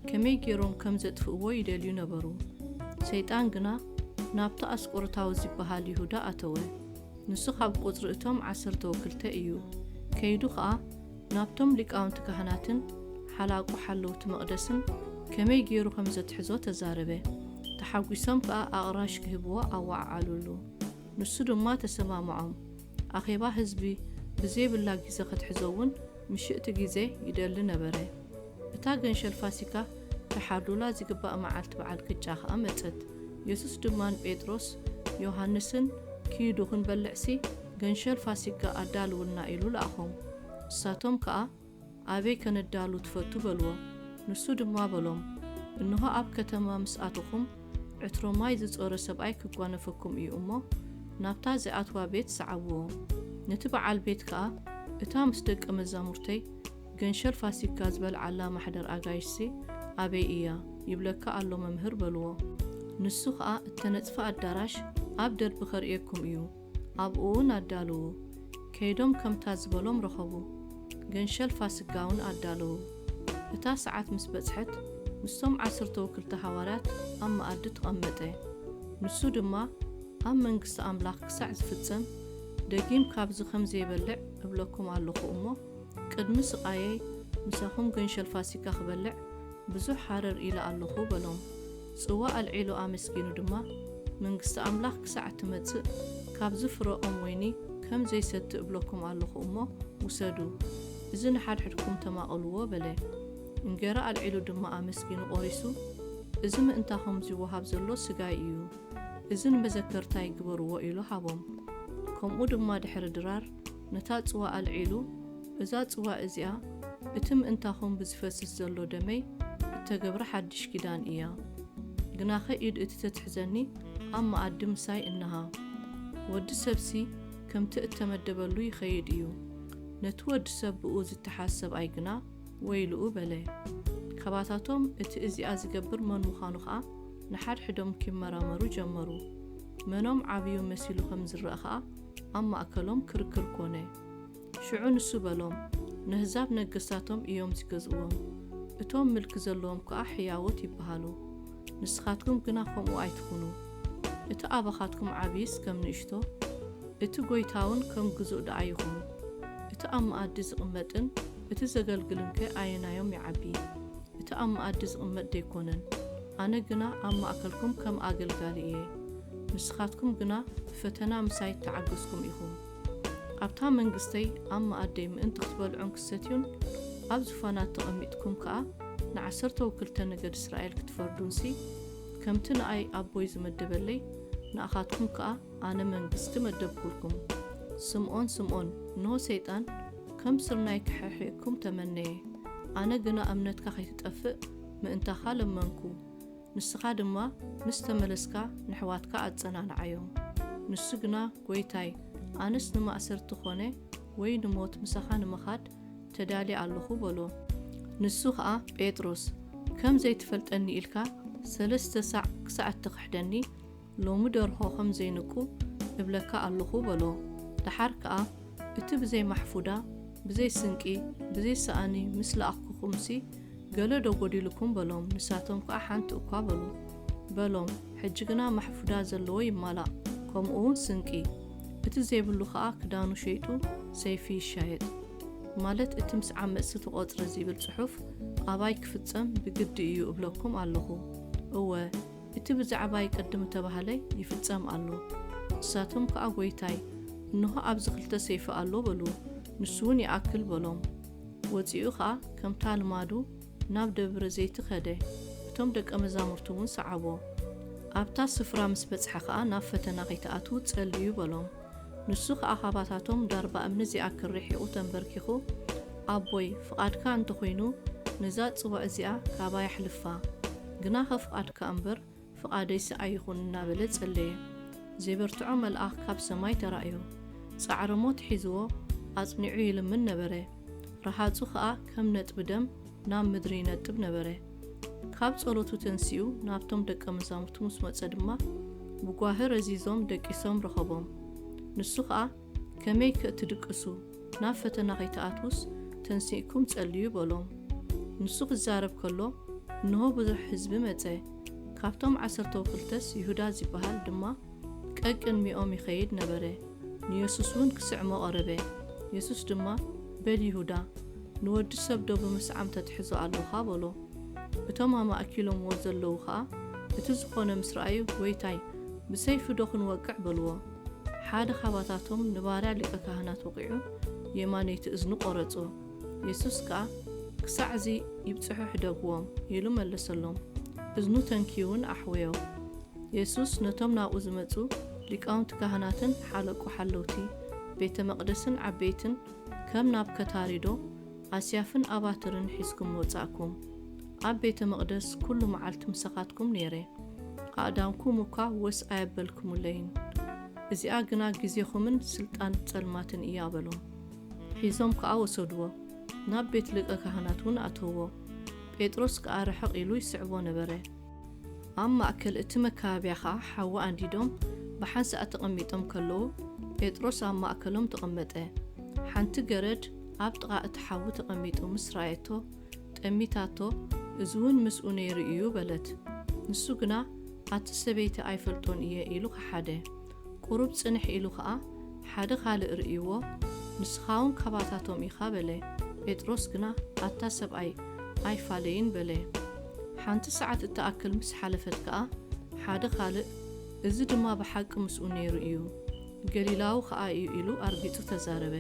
ከመይ ገይሮም ከም ዘጥፍእዎ ይደልዩ ነበሩ። ሰይጣን ግና ናብቲ ኣስቆሮታዊ ዝበሃል ይሁዳ ኣተወ። ንሱ ካብ ቁጽሪ እቶም ዓሰርተ ወክልተ እዩ። ከይዱ ኸኣ ናብቶም ሊቃውንቲ ካህናትን ሓላቑ ሓለውቲ መቕደስን ከመይ ገይሩ ከም ዘትሕዞ ተዛረበ። ተሓጒሶም ከኣ ኣቕራሽ ክህብዎ ኣወዓዓሉሉ። ንሱ ድማ ተሰማምዖም። ኣኼባ ህዝቢ ብዘይብላ ግዜ ክትሕዞ እውን ምሽእቲ ግዜ ይደሊ ነበረ። እታ ገንሸል ፋሲካ ክሓርዱላ ዝግባእ መዓልቲ በዓል ቅጫ ኸኣ መጸት። የሱስ ድማ ንጴጥሮስ፣ ዮሃንስን፣ ኪዱ ክንበልዕሲ ገንሸል ፋሲካ ኣዳልውልና ኢሉ ለኣኾም። እሳቶም ከኣ፣ ኣበይ ከነዳሉ ትፈቱ በልዎ። ንሱ ድማ በሎም፣ እንሆ ኣብ ከተማ ምስ ኣተኹም ዕትሮ ማይ ዝጾረ ሰብኣይ ክጓነፈኩም እዩ እሞ፣ ናብታ ዝኣትዋ ቤት ሰዓብዎ። ነቲ በዓል ቤት ከኣ፣ እታ ምስ ደቀ መዛሙርተይ ገንሸል ፋሲካ ዝበልዓላ ማሕደር ኣጋይሽሲ ኣበይ እያ? ይብለካ ኣሎ መምህር በልዎ። ንሱ ኸኣ እተነጽፈ ኣዳራሽ ኣብ ደርቢ ከርእየኩም እዩ። ኣብኡ እውን ኣዳለዉ። ከይዶም ከምታ ዝበሎም ረኸቡ። ገንሸል ፋሲካ እውን ኣዳለዉ። እታ ሰዓት ምስ በጽሐት ምስቶም ዓሰርተ ወክልተ ሃዋርያት ኣብ መኣዲ ተቐመጠ። ንሱ ድማ ኣብ መንግስቲ ኣምላኽ ክሳዕ ዝፍጸም ደጊም ካብዚ ከም ዘይበልዕ እብለኩም ኣለኹ እሞ፣ ቅድሚ ስቓየይ ምሳኹም ገንሸል ፋሲካ ክበልዕ ብዙሕ ሃረር ኢለ ኣለኹ በሎም። ጽዋእ ኣልዒሉ ኣመስጊኑ ድማ፣ መንግስቲ ኣምላኽ ክሳዕ እትመጽእ ካብዚ ፍረ ኦም ወይኒ ከም ዘይሰቲ እብለኩም ኣለኹ እሞ ውሰዱ፣ እዚ ንሓድሕድኩም ተማቐልዎ በለ። እንጌራ ኣልዒሉ ድማ ኣመስጊኑ ቖሪሱ፣ "እዚ ምእንታኹም ዚወሃብ ዘሎ ስጋይ እዩ፣ እዚ ንመዘከርታይ ግበርዎ" ኢሉ ሃቦም። ከምኡ ድማ ድሕሪ ድራር ነታ ጽዋ ኣልዒሉ፣ "እዛ ጽዋ እዚኣ እቲ ምእንታኹም ብዚፈስስ ዘሎ ደመይ እተገብረ ሓድሽ ኪዳን እያ። ግናኸ ኢድ እቲ ተትሕዘኒ ኣብ መኣዲ ምሳይ እንሃ። ወዲ ሰብሲ ከምቲ እተመደበሉ ይኸይድ እዩ። ነቲ ወዲ ሰብ ብእኡ ዚተሓዝ ሰብኣይ ግና ወይልኡ" በለ። ካባታቶም እቲ እዚኣ ዚገብር መን ምዃኑ ኸኣ ንሓድሕዶም ኪመራመሩ ጀመሩ። መኖም ዓብዩ መሲሉ ኸም ዝረአ ኸኣ ኣብ ማእከሎም ክርክር ኮነ። ሽዑ ንሱ በሎም፣ "ነህዛብ ነገስታቶም እዮም ዚገዝእዎም፣ እቶም ምልኪ ዘለዎም ከኣ ሕያዎት ይበሃሉ። ንስኻትኩም ግና ከምኡ ኣይትኹኑ። እቲ ኣባኻትኩም ዓብይስ ከም ንእሽቶ፣ እቲ ጐይታውን ከም ግዙእ ደኣ ይኹን። እቲ ኣብ መኣዲ ዚቕመጥን እቲ ዘገልግልንከ ኣየናዮም ይዓቢ? እቲ ኣብ መኣዲ ዚቕመጥ ደይኮነን? ኣነ ግና ኣብ ማእከልኩም ከም ኣገልጋሊ እየ። ንስኻትኩም ግና ብፈተና ምሳይ እተዓገስኩም ኢኹም። ኣብታ መንግስተይ ኣብ መኣደይ ምእንቲ ክትበልዑን ክትሰትዩን፣ ኣብ ዙፋናት ተቐሚጥኩም ከኣ ንዓሰርተው ክልተ ነገድ እስራኤል ክትፈርዱንሲ፣ ከምቲ ንኣይ ኣቦይ ዝመደበለይ፣ ንኣኻትኩም ከኣ ኣነ መንግስቲ መደብኩልኩም። ስምኦን፣ ስምኦን፣ እንሆ ሰይጣን ከም ስርናይ ክሕሕየኩም ተመነየ። ኣነ ግና እምነትካ ኸይትጠፍእ ምእንታኻ ለመንኩ። ንስኻ ድማ ምስ ተመለስካ ነሕዋትካ ኣጸናንዓዮም። ንሱ ግና፣ ጐይታይ፣ ኣነስ ንማእሰርቲ ኾነ ወይ ንሞት ምሳኻ ንምኻድ ተዳልየ ኣለኹ በሎ። ንሱ ኸኣ፣ ጴጥሮስ፣ ከም ዘይትፈልጠኒ ኢልካ ሰለስተ ሳዕ ክሳዕ እትኽሕደኒ፣ ሎሚ ደርሆ ኸም ዘይንቁ እብለካ ኣለኹ በሎ። ደሓር ከኣ፣ እቲ ብዘይ ማሕፉዳ፣ ብዘይ ስንቂ፣ ብዘይ ሰኣኒ ምስ ለኣኽኩኹምሲ፣ ገለ ዶ ጐዲሉኩም በሎም። ንሳቶም ከኣ፣ ሓንቲ እኳ በሉ። በሎም፣ ሕጂ ግና ማሕፉዳ ዘለዎ ይማላእ፣ ከምኡውን ስንቂ፣ እቲ ዘይብሉ ኸኣ ክዳኑ ሸይጡ ሰይፊ ይሻየጥ። ማለት እቲ ምስ ዓመጽቲ ተቖጽረ ዚብል ጽሑፍ ኣባይ ክፍጸም ብግዲ እዩ እብለኩም ኣለኹ። እወ፣ እቲ ብዛዕባይ ቅድም እተባህለ ይፍጸም ኣሎ። ንሳቶም ከኣ፣ ጐይታይ፣ እንሆ ኣብዚ ክልተ ሰይፊ ኣሎ በሉ። ንሱ እውን ይኣክል በሎም። ወጺኡ ኸኣ ከምታ ልማዱ ናብ ደብረ ዘይቲ ከደ። እቶም ደቀ መዛሙርቱ እውን ሰዓቦ። ኣብታ ስፍራ ምስ በጽሐ ኸኣ ናብ ፈተና ኸይትኣትዉ ጸልዩ በሎም። ንሱ ኸኣ ኻባታቶም ዳርባ እምኒ ዚኣክል ርሒቑ ተንበርኪኹ፣ ኣቦይ፣ ፍቓድካ እንተ ኾይኑ፣ ነዛ ጽዋእ እዚኣ ካባይ ኣሕልፋ። ግናኸ ፍቓድካ እምበር፣ ፍቓደይሲ ኣይኹን እናበለ ጸለየ። ዘይበርትዖ መልኣኽ ካብ ሰማይ ተራእዮ። ጻዕሪ ሞት ሒዝዎ ኣጽኒዑ ይልምን ነበረ። ረሃጹ ኸኣ ከም ነጥቢ ደም ናብ ምድሪ ይነጥብ ነበረ። ካብ ጸሎቱ ተንሲኡ ናብቶም ደቀ መዛሙርቱ ምስ መጸ ድማ፣ ብጓሂ ረዚዞም ደቂሶም ረኸቦም። ንሱ ኸኣ፣ ከመይ ከ ትድቅሱ? ናብ ፈተና ኸይትኣትዉስ ተንሲእኩም ጸልዩ በሎም። ንሱ ክዛረብ ከሎ፣ እንሆ ብዙሕ ህዝቢ መጸ። ካብቶም ዓሰርተው ክልተስ ይሁዳ ዚበሃል ድማ ቀቅድሚኦም ይኸይድ ነበረ። ንየሱስ እውን ክስዕሞ ቐረበ። የሱስ ድማ፣ በል ይሁዳ፣ ንወዲ ሰብ ዶ ብምስዓም ተትሕዞ ኣሎኻ? በሎ። እቶም ኣማእኪሎምዎ ዘለዉ ኸኣ፣ እቲ ዝኾነ ምስ ረኣዩ፣ ጐይታይ፣ ብሰይፊ ዶ ክንወቅዕ? በልዎ። ሓደ ኻባታቶም ንባርያ ሊቀ ካህናት ወቒዑ የማነይቲ እዝኑ ቈረጾ። የሱስ ከኣ፣ ክሳዕ እዚ ይብጽሑ ሕደግዎም፣ ኢሉ መለሰሎም። እዝኑ ተንክዩ እውን ኣሕወዮ። የሱስ ነቶም ናብኡ ዝመጹ ሊቃውንቲ ካህናትን ሓለቆ ሓለውቲ ቤተ መቕደስን ዓበይትን፣ ከም ናብ ከታሪ ዶ ኣስያፍን ኣባትርን ሒዝኩም ወጻእኩም? ኣብ ቤተ መቕደስ ኩሉ መዓልቲ ምሳኻትኩም ነይረ፣ ኣእዳምኩም እኳ ወስ ኣየበልኩምለይን። እዚኣ ግና ግዜኹምን ስልጣን ጸልማትን እያ በሎም። ሒዞም ከኣ ወሰድዎ፣ ናብ ቤት ሊቀ ካህናት እውን ኣተውዎ። ጴጥሮስ ከኣ ርሕቕ ኢሉ ይስዕቦ ነበረ። ኣብ ማእከል እቲ መካበብያ ኸኣ ሓዊ ኣንዲዶም ብሓንሳእ ተቐሚጦም ከለዉ፣ ጴጥሮስ ኣብ ማእከሎም ተቐመጠ። ሓንቲ ገረድ ኣብ ጥቓ እቲ ሓዊ ተቐሚጡ ምስ ረኣየቶ፣ ጠሚታቶ፣ "እዚ እውን ምስኡ ነይሩ እዩ" በለት። ንሱ ግና፣ "ኣቲ ሰበይቲ ኣይፈልጦን እየ" ኢሉ ከሓደ። ቁሩብ ጽንሕ ኢሉ ኸኣ ሓደ ካልእ ርእይዎ፣ "ንስኻ እውን ካባታቶም ኢኻ" በለ። ጴጥሮስ ግና፣ "ኣታ ሰብኣይ፣ ኣይፋለይን" በለ። ሓንቲ ሰዓት እትኣክል ምስ ሓለፈት ከኣ ሓደ ካልእ፣ "እዚ ድማ ብሓቂ ምስኡ ነይሩ እዩ፣ ገሊላዊ ኸኣ እዩ" ኢሉ ኣርጊጹ ተዛረበ።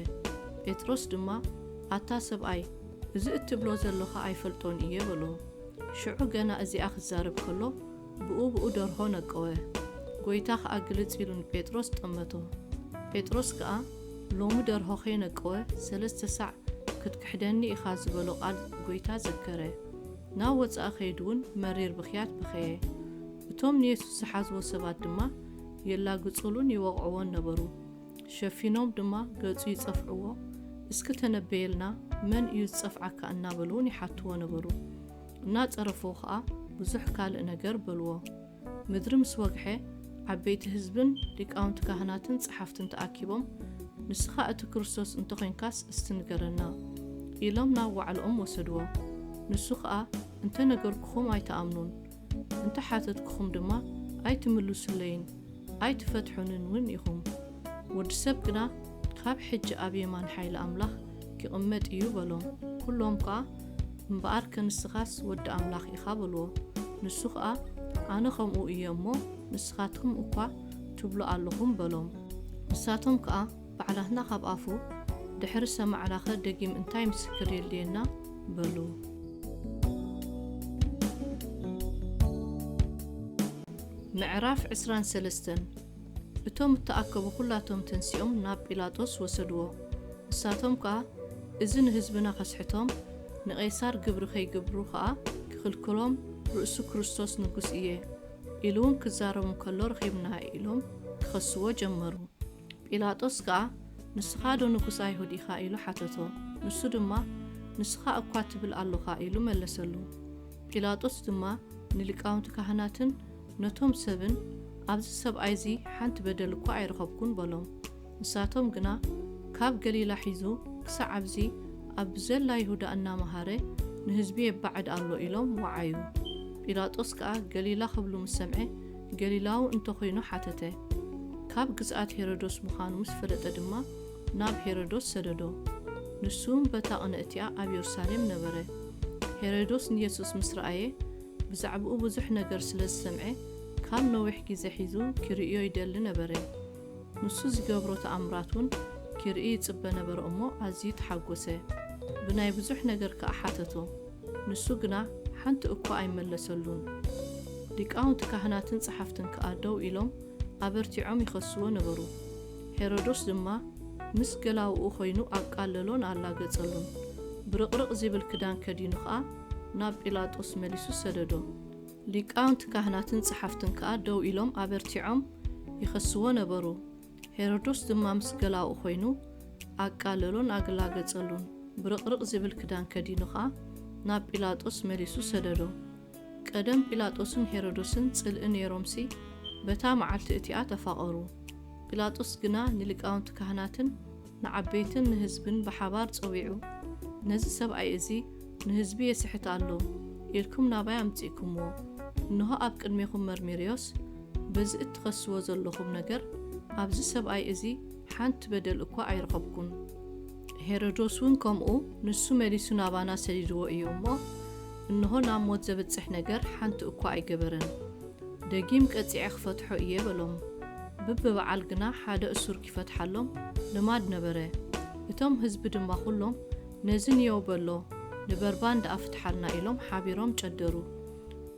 ጴጥሮስ ድማ፣ "ኣታ ሰብኣይ፣ እዚ እትብሎ ዘለኻ ኣይፈልጦን እየ በሎ። ሽዑ ገና እዚኣ ክዛረብ ከሎ፣ ብኡ ብኡ ደርሆ ነቀወ። ጐይታ ኸኣ ግልጽ ኢሉ ንጴጥሮስ ጠመቶ። ጴጥሮስ ከኣ፣ ሎሚ ደርሆ ከይነቀወ ሰለስተ ሳዕ ክትክሕደኒ ኢኻ ዝበሎ ቃል ጐይታ ዘከረ። ናብ ወጻኢ ከይዱ እውን መሪር ብኽያት በኸየ። እቶም ንየሱስ ዝሓዝዎ ሰባት ድማ የላግጹሉን ይወቕዕዎን ነበሩ። ሸፊኖም ድማ ገጹ ይጸፍዕዎ። እስኪ ተነበየልና፣ መን እዩ ዝጸፍዓካ? እናበሉ እውን ይሓትዎ ነበሩ። እናጸረፍዎ ኸኣ ብዙሕ ካልእ ነገር በልዎ። ምድሪ ምስ ወግሐ፣ ዓበይቲ ህዝብን ሊቃውንቲ ካህናትን ጸሓፍትን ተኣኪቦም፣ ንስኻ እቲ ክርስቶስ እንተኾይንካስ እስቲ ንገረና፣ ኢሎም ናብ ዋዕልኦም ወሰድዎ። ንሱ ኸኣ፣ እንተ ነገርኩኹም ኣይትኣምኑን፣ እንተ ሓተትኩኹም ድማ ኣይትምልሱለይን፣ ኣይትፈትሑንን እውን ኢኹም። ወዲ ሰብ ግና ካብ ሕጂ ኣብ የማን ሓይሊ ኣምላኽ ኪቕመጥ እዩ በሎም። ኩሎም ከኣ፣ እምበኣርከ ንስኻስ ወዲ ኣምላኽ ኢኻ በልዎ። ንሱ ኸኣ፣ ኣነ ኸምኡ እየ እሞ፣ ንስኻትኩም እኳ ትብሉ ኣለኹም በሎም። ንሳቶም ከኣ፣ ባዕላትና ካብ ኣፉ ድሕሪ ሰማዕናኸ ደጊም እንታይ ምስክር የድልየና? በሉ። ምዕራፍ ዕስራን ሰለስተን። እቶም እተኣከቡ ኹላቶም ተንሲኦም ናብ ጲላጦስ ወሰድዎ። ንሳቶም ከኣ፣ እዚ ንህዝብና ከስሕቶም፣ ንቄሳር ግብሪ ከይገብሩ ከኣ ክኽልክሎም፣ ርእሱ ክርስቶስ ንጉስ እየ ኢሉ እውን ክዛረብ እንከሎ ረኺብናዮ ኢሎም ክኸስዎ ጀመሩ። ጲላጦስ ከኣ፣ ንስኻ ዶ ንጉስ ኣይሁድ ኢኻ? ኢሉ ሓተቶ። ንሱ ድማ፣ ንስኻ እኳ ትብል ኣሎኻ ኢሉ መለሰሉ። ጲላጦስ ድማ ንሊቃውንቲ ካህናትን ነቶም ሰብን፣ ኣብዚ ሰብኣይ እዚ ሓንቲ በደል እኳ ኣይረኸብኩን በሎም። ንሳቶም ግና፣ ካብ ገሊላ ሒዙ ክሳዕ ኣብዚ ኣብ ብዘላ ይሁዳ እናመሃረ ንህዝቢ የባዕድ ኣሎ ኢሎም ወዓዩ። ጲላጦስ ከኣ ገሊላ ክብሉ ምስ ሰምዐ፣ ገሊላዊ እንተኾይኑ ሓተተ። ካብ ግዝኣት ሄሮዶስ ምዃኑ ምስ ፈለጠ ድማ ናብ ሄሮዶስ ሰደዶ። ንሱ እውን በታ ቅነ እቲኣ ኣብ የሩሳሌም ነበረ። ሄሮዶስ ንየሱስ ምስ ረኣየ፣ ብዛዕባኡ ብዙሕ ነገር ስለ ዝሰምዐ፣ ካብ ነዊሕ ግዜ ሒዙ ኪርእዮ ይደሊ ነበረ። ንሱ ዝገብሮ ተኣምራት እውን ኪርኢ ይጽበ ነበረ እሞ ኣዝዩ ተሓጎሰ። ብናይ ብዙሕ ነገር ከኣ ሓተቶ። ንሱ ግና ሓንቲ እኳ ኣይመለሰሉን። ሊቃውንቲ ካህናትን ጸሓፍትን ከኣ ደው ኢሎም ኣበርቲዖም ይኸስዎ ነበሩ። ሄሮዶስ ድማ ምስ ገላውኡ ኾይኑ ኣቃለሎን ኣላገጸሉን። ብርቕርቕ ዚብል ክዳን ከዲኑ ኸኣ ናብ ጲላጦስ መሊሱ ሰደዶ። ሊቃውንቲ ካህናትን ጸሓፍትን ከኣ ደው ኢሎም ኣበርቲዖም ይኸስዎ ነበሩ። ሄሮዶስ ድማ ምስ ገላውኡ ኾይኑ ኣቃለሎን ኣላገጸሉን። ብርቕርቕ ዚብል ክዳን ከዲኑ ኸኣ ናብ ጲላጦስ መሊሱ ሰደዶ። ቀደም ጲላጦስን ሄሮዶስን ጽልኢ ነይሮምሲ በታ መዓልቲ እቲኣ ተፋቐሩ። ጲላጦስ ግና ንሊቃውንቲ ካህናትን ንዓበይትን ንህዝብን ብሓባር ጸዊዑ፣ ነዚ ሰብኣይ እዚ ንህዝቢ የስሕት ኣሎ ኢልኩም ናባይ ኣምጺእኩምዎ። እንሆ ኣብ ቅድሜኹም መርሚረዮስ፣ በዚ እትኸስዎ ዘለኹም ነገር ኣብዚ ሰብኣይ እዚ ሓንቲ በደል እኳ ኣይረኸብኩን። ሄሮዶስ እውን ከምኡ ንሱ መሊሱ ናባና ሰዲድዎ እዩ እሞ፣ እንሆ ናብ ሞት ዘብጽሕ ነገር ሓንቲ እኳ ኣይገበረን። ደጊም ቀጺዐ ክፈትሖ እየ በሎም። ብብበዓል ግና ሓደ እሱር ኪፈትሓሎም ልማድ ነበረ። እቶም ህዝቢ ድማ ኹሎም፣ ነዚ ንየው በሎ፣ ንበርባን ደኣ ፍትሓልና ኢሎም ሓቢሮም ጨደሩ።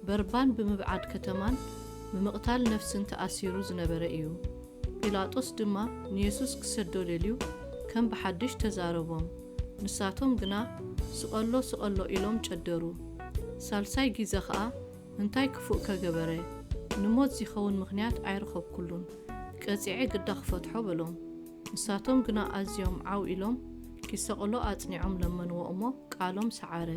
በርባን ብምብዓድ ከተማን ብምቕታል ነፍስን ተኣሲሩ ዝነበረ እዩ። ጲላጦስ ድማ ንየሱስ ክሰዶ ደልዩ ከም ብሓድሽ ተዛረቦም። ንሳቶም ግና ስቐሎ ስቐሎ ኢሎም ጨደሩ። ሳልሳይ ግዜ ኸኣ እንታይ ክፉእ ከገበረ? ንሞት ዚኸውን ምኽንያት ኣይረኸብኩሉን። ቀጺዐ ግዳ ክፈትሖ በሎም። ንሳቶም ግና ኣዝዮም ዓው ኢሎም ኪሰቕሎ ኣጽኒዖም ለመንዎ እሞ ቃሎም ሰዓረ።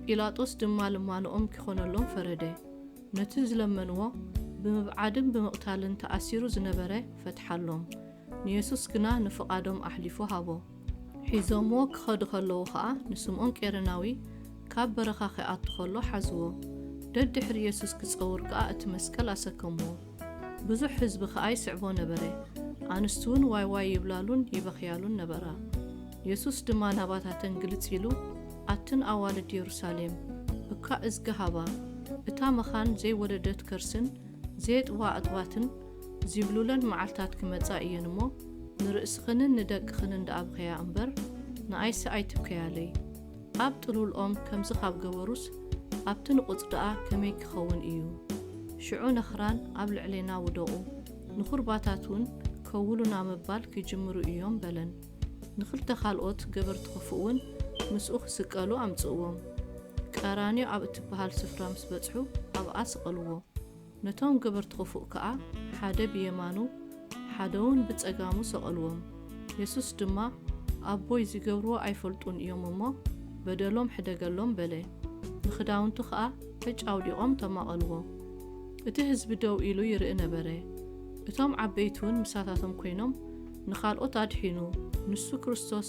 ጲላጦስ ድማ ልማንኦም ኪኾነሎም ፈረደ። ነቲ ዝለመንዎ ብምብዓድን ብምቕታልን ተኣሲሩ ዝነበረ ፈትሓሎም። ንየሱስ ግና ንፍቓዶም ኣሕሊፉ ሃቦ። ሒዞምዎ ክኸዱ ከለዉ ኸኣ ንስምዖን ቄረናዊ ካብ በረኻ ኺኣቱ ኸሎ ሓዝዎ። ደድሕሪ የሱስ ክጸውር ከኣ እቲ መስቀል ኣሰከምዎ። ብዙሕ ህዝቢ ኸኣ ይስዕቦ ነበረ። ኣንስቲ እውን ዋይ ዋይ ይብላሉን ይበኽያሉን ነበራ። የሱስ ድማ ናባታተን ግልጽ ኢሉ፣ ኣትን ኣዋልድ የሩሳሌም፣ እካ እዝጊ ሃባ፣ እታ መኻን ዘይወለደት ከርስን ዘየጥባ ኣጥባትን ዚብሉለን መዓልታት ክመጻ እየን እሞ፣ ንርእስኽንን ንደቅኽንን ደኣ ብኸያ እምበር፣ ንኣይሲ ኣይትብከያለይ። ኣብ ጥሉል ኦም ከምዚ ካብ ገበሩስ፣ ኣብቲ ንቑጽ ደኣ ከመይ ክኸውን እዩ? ሽዑ ነኽራን ኣብ ልዕሌና ውደቑ፣ ንኹርባታት እውን ከውሉና ምባል ክጅምሩ እዮም በለን። ንኽልተ ካልኦት ገበርቲ ክፉእ እውን ምስኡ ክስቀሉ ኣምጽእዎም። ቀራንዮ ኣብ እትበሃል ስፍራ ምስ በጽሑ ኣብኣ ሰቐልዎ። ነቶም ገበርቲ ክፉእ ከኣ ሓደ ብየማኑ ሓደ እውን ብጸጋሙ ሰቐልዎም። የሱስ ድማ፣ ኣቦይ፣ ዝገብርዎ ኣይፈልጡን እዮም እሞ፣ በደሎም ሕደገሎም በለ። ንኽዳውንቱ ኸኣ ዕጭ ኣውዲቖም ተማቐልዎ። እቲ ህዝቢ ደው ኢሉ ይርኢ ነበረ። እቶም ዓበይቲ እውን ምሳታቶም ኮይኖም፣ ንኻልኦት ኣድሒኑ፣ ንሱ ክርስቶስ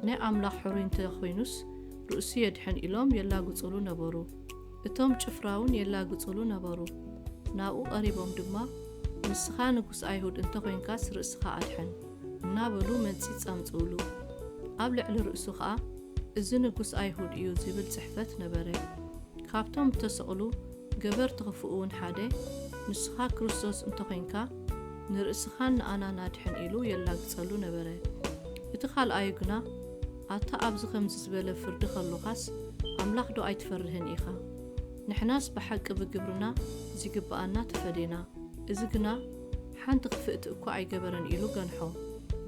ናይ ኣምላኽ ሕሩይ እንተ ኾይኑስ፣ ርእሱ የድሕን ኢሎም የላግጹሉ ነበሩ። እቶም ጭፍራ እውን የላግጹሉ ነበሩ። ናብኡ ቀሪቦም ድማ፣ ንስኻ ንጉስ ኣይሁድ እንተ ኾይንካስ ርእስኻ ኣድሕን፣ እናበሉ መንጺጽ ኣምጽኡሉ። ኣብ ልዕሊ ርእሱ ኸኣ፣ እዚ ንጉስ ኣይሁድ እዩ ዝብል ጽሕፈት ነበረ። ካብቶም እተሰቕሉ ገበርቲ ክፉእ እውን ሓደ፣ ንስኻ ክርስቶስ እንተ ኾይንካ፣ ንርእስኻን ንኣናን ኣድሕን ኢሉ የላግጸሉ ነበረ። እቲ ካልኣዩ ግና፣ ኣታ ኣብዚ ከምዚ ዝበለ ፍርዲ ከሎኻስ፣ ኣምላኽ ዶ ኣይትፈርህን ኢኻ? ንሕናስ ብሓቂ ብግብርና ዚግብኣና ተፈዴና፣ እዚ ግና ሓንቲ ክፍእቲ እኳ ኣይገበረን ኢሉ ገንሖ።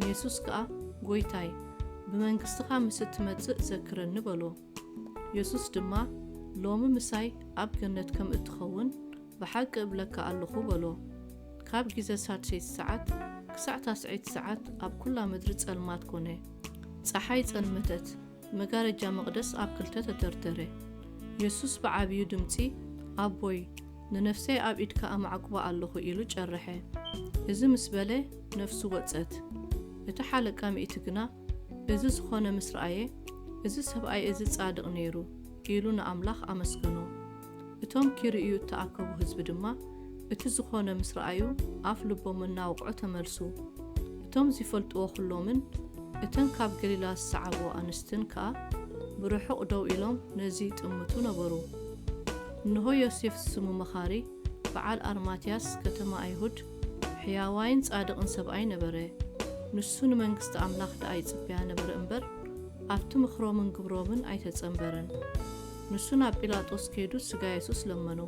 ንየሱስ ከኣ፣ ጐይታይ፣ ብመንግስትኻ ምስ እትመጽእ ዘክረኒ በሎ። የሱስ ድማ፣ ሎሚ ምሳይ ኣብ ገነት ከም እትኸውን ብሓቂ እብለካ ኣለኹ በሎ። ካብ ግዜ ሳድሰይቲ ሰዓት ክሳዕ ታስዐይቲ ሰዓት ኣብ ኩላ ምድሪ ጸልማት ኮነ። ጸሓይ ጸልመተት፣ መጋረጃ መቕደስ ኣብ ክልተ ተተርተረ። የሱስ ብዓብዩ ድምጺ፣ ኣቦይ፣ ንነፍሰይ ኣብ ኢድካ ኣማዕቁባ ኣለኹ ኢሉ ጨርሐ። እዚ ምስ በለ ነፍሱ ወጸት። እቲ ሓለቃ ሚእቲ ግና፣ እዚ ዝኾነ ምስ ረኣየ፣ እዚ ሰብኣይ እዚ ጻድቕ ነይሩ ኢሉ ንኣምላኽ ኣመስገኖ። እቶም ኪርእዩ እተኣከቡ ህዝቢ ድማ፣ እቲ ዝኾነ ምስ ረኣዩ፣ ኣፍ ልቦም እናወቕዑ ተመልሱ። እቶም ዚፈልጥዎ ኹሎምን እተን ካብ ገሊላ ዝሰዓብኦ ኣንስትን ከኣ ብርሑቕ ደው ኢሎም ነዚ ይጥምቱ ነበሩ። እንሆ ዮሴፍ ዝስሙ መኻሪ፣ በዓል ኣርማትያስ፣ ከተማ ኣይሁድ፣ ሕያዋይን ጻድቕን ሰብኣይ ነበረ። ንሱ ንመንግስቲ ኣምላኽ ደኣ ይጽበያ ነበረ እምበር፣ ኣብቲ ምኽሮምን ግብሮምን ኣይተጸንበረን። ንሱ ናብ ጲላጦስ ከይዱ ስጋ የሱስ ለመኖ።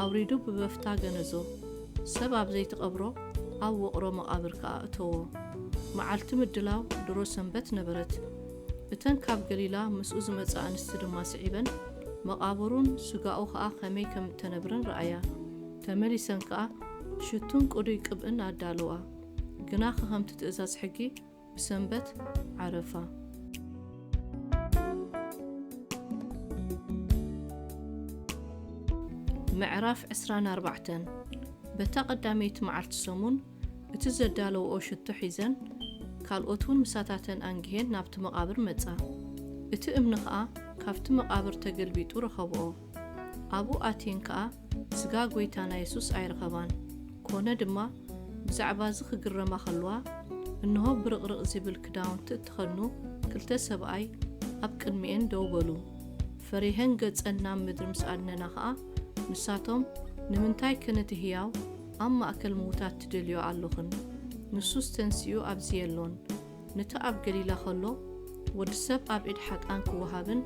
ኣውሪዱ ብበፍታ ገነዞ። ሰብ ኣብ ዘይትቐብሮ ኣብ ውቕሮ መቓብር ከኣ እተዎ። መዓልቲ ምድላው ድሮ ሰንበት ነበረት። እተን ካብ ገሊላ ምስኡ ዝመጻ ኣንስቲ ድማ ስዒበን መቓብሩን ስጋኡ ኸኣ ኸመይ ከም እተነብረን ረኣያ። ተመሊሰን ከኣ ሽቱን ቅዱይ ቅብእን ኣዳለዋ። ግናኸ ከምቲ ትእዛዝ ሕጊ ብሰንበት ዓረፋ። ምዕራፍ ዕስራን ኣርባዕተን። በታ ቀዳመይቲ መዓልቲ ሰሙን እቲ ዘዳለውኦ ሽቶ ሒዘን፣ ካልኦት እውን ምሳታተን ኣንጊሄን ናብቲ መቓብር መጻ። እቲ እምኒ ኸኣ ካብቲ መቓብር ተገልቢጡ ረኸብኦ። ኣብኡ ኣትየን ከኣ ስጋ ጐይታና የሱስ ኣይረኸባን። ኮነ ድማ ብዛዕባ እዚ ክግረማ ኸለዋ፣ እንሆ ብርቕርቕ ዚብል ክዳውንቲ እተኸድኑ ክልተ ሰብኣይ ኣብ ቅድሚኤን ደው በሉ። ፈሪሀን ገጸን ናብ ምድሪ ምስ ኣድነና ኸኣ፣ ንሳቶም፣ ንምንታይከ ነቲ ህያው ኣብ ማእከል ምዉታት ትደልዮ ኣሎኽን? ንሱስ ተንሲኡ ኣብዚ የሎን። ነቲ ኣብ ገሊላ ኸሎ፣ ወዲ ሰብ ኣብ ኢድ ሓጥኣን ክወሃብን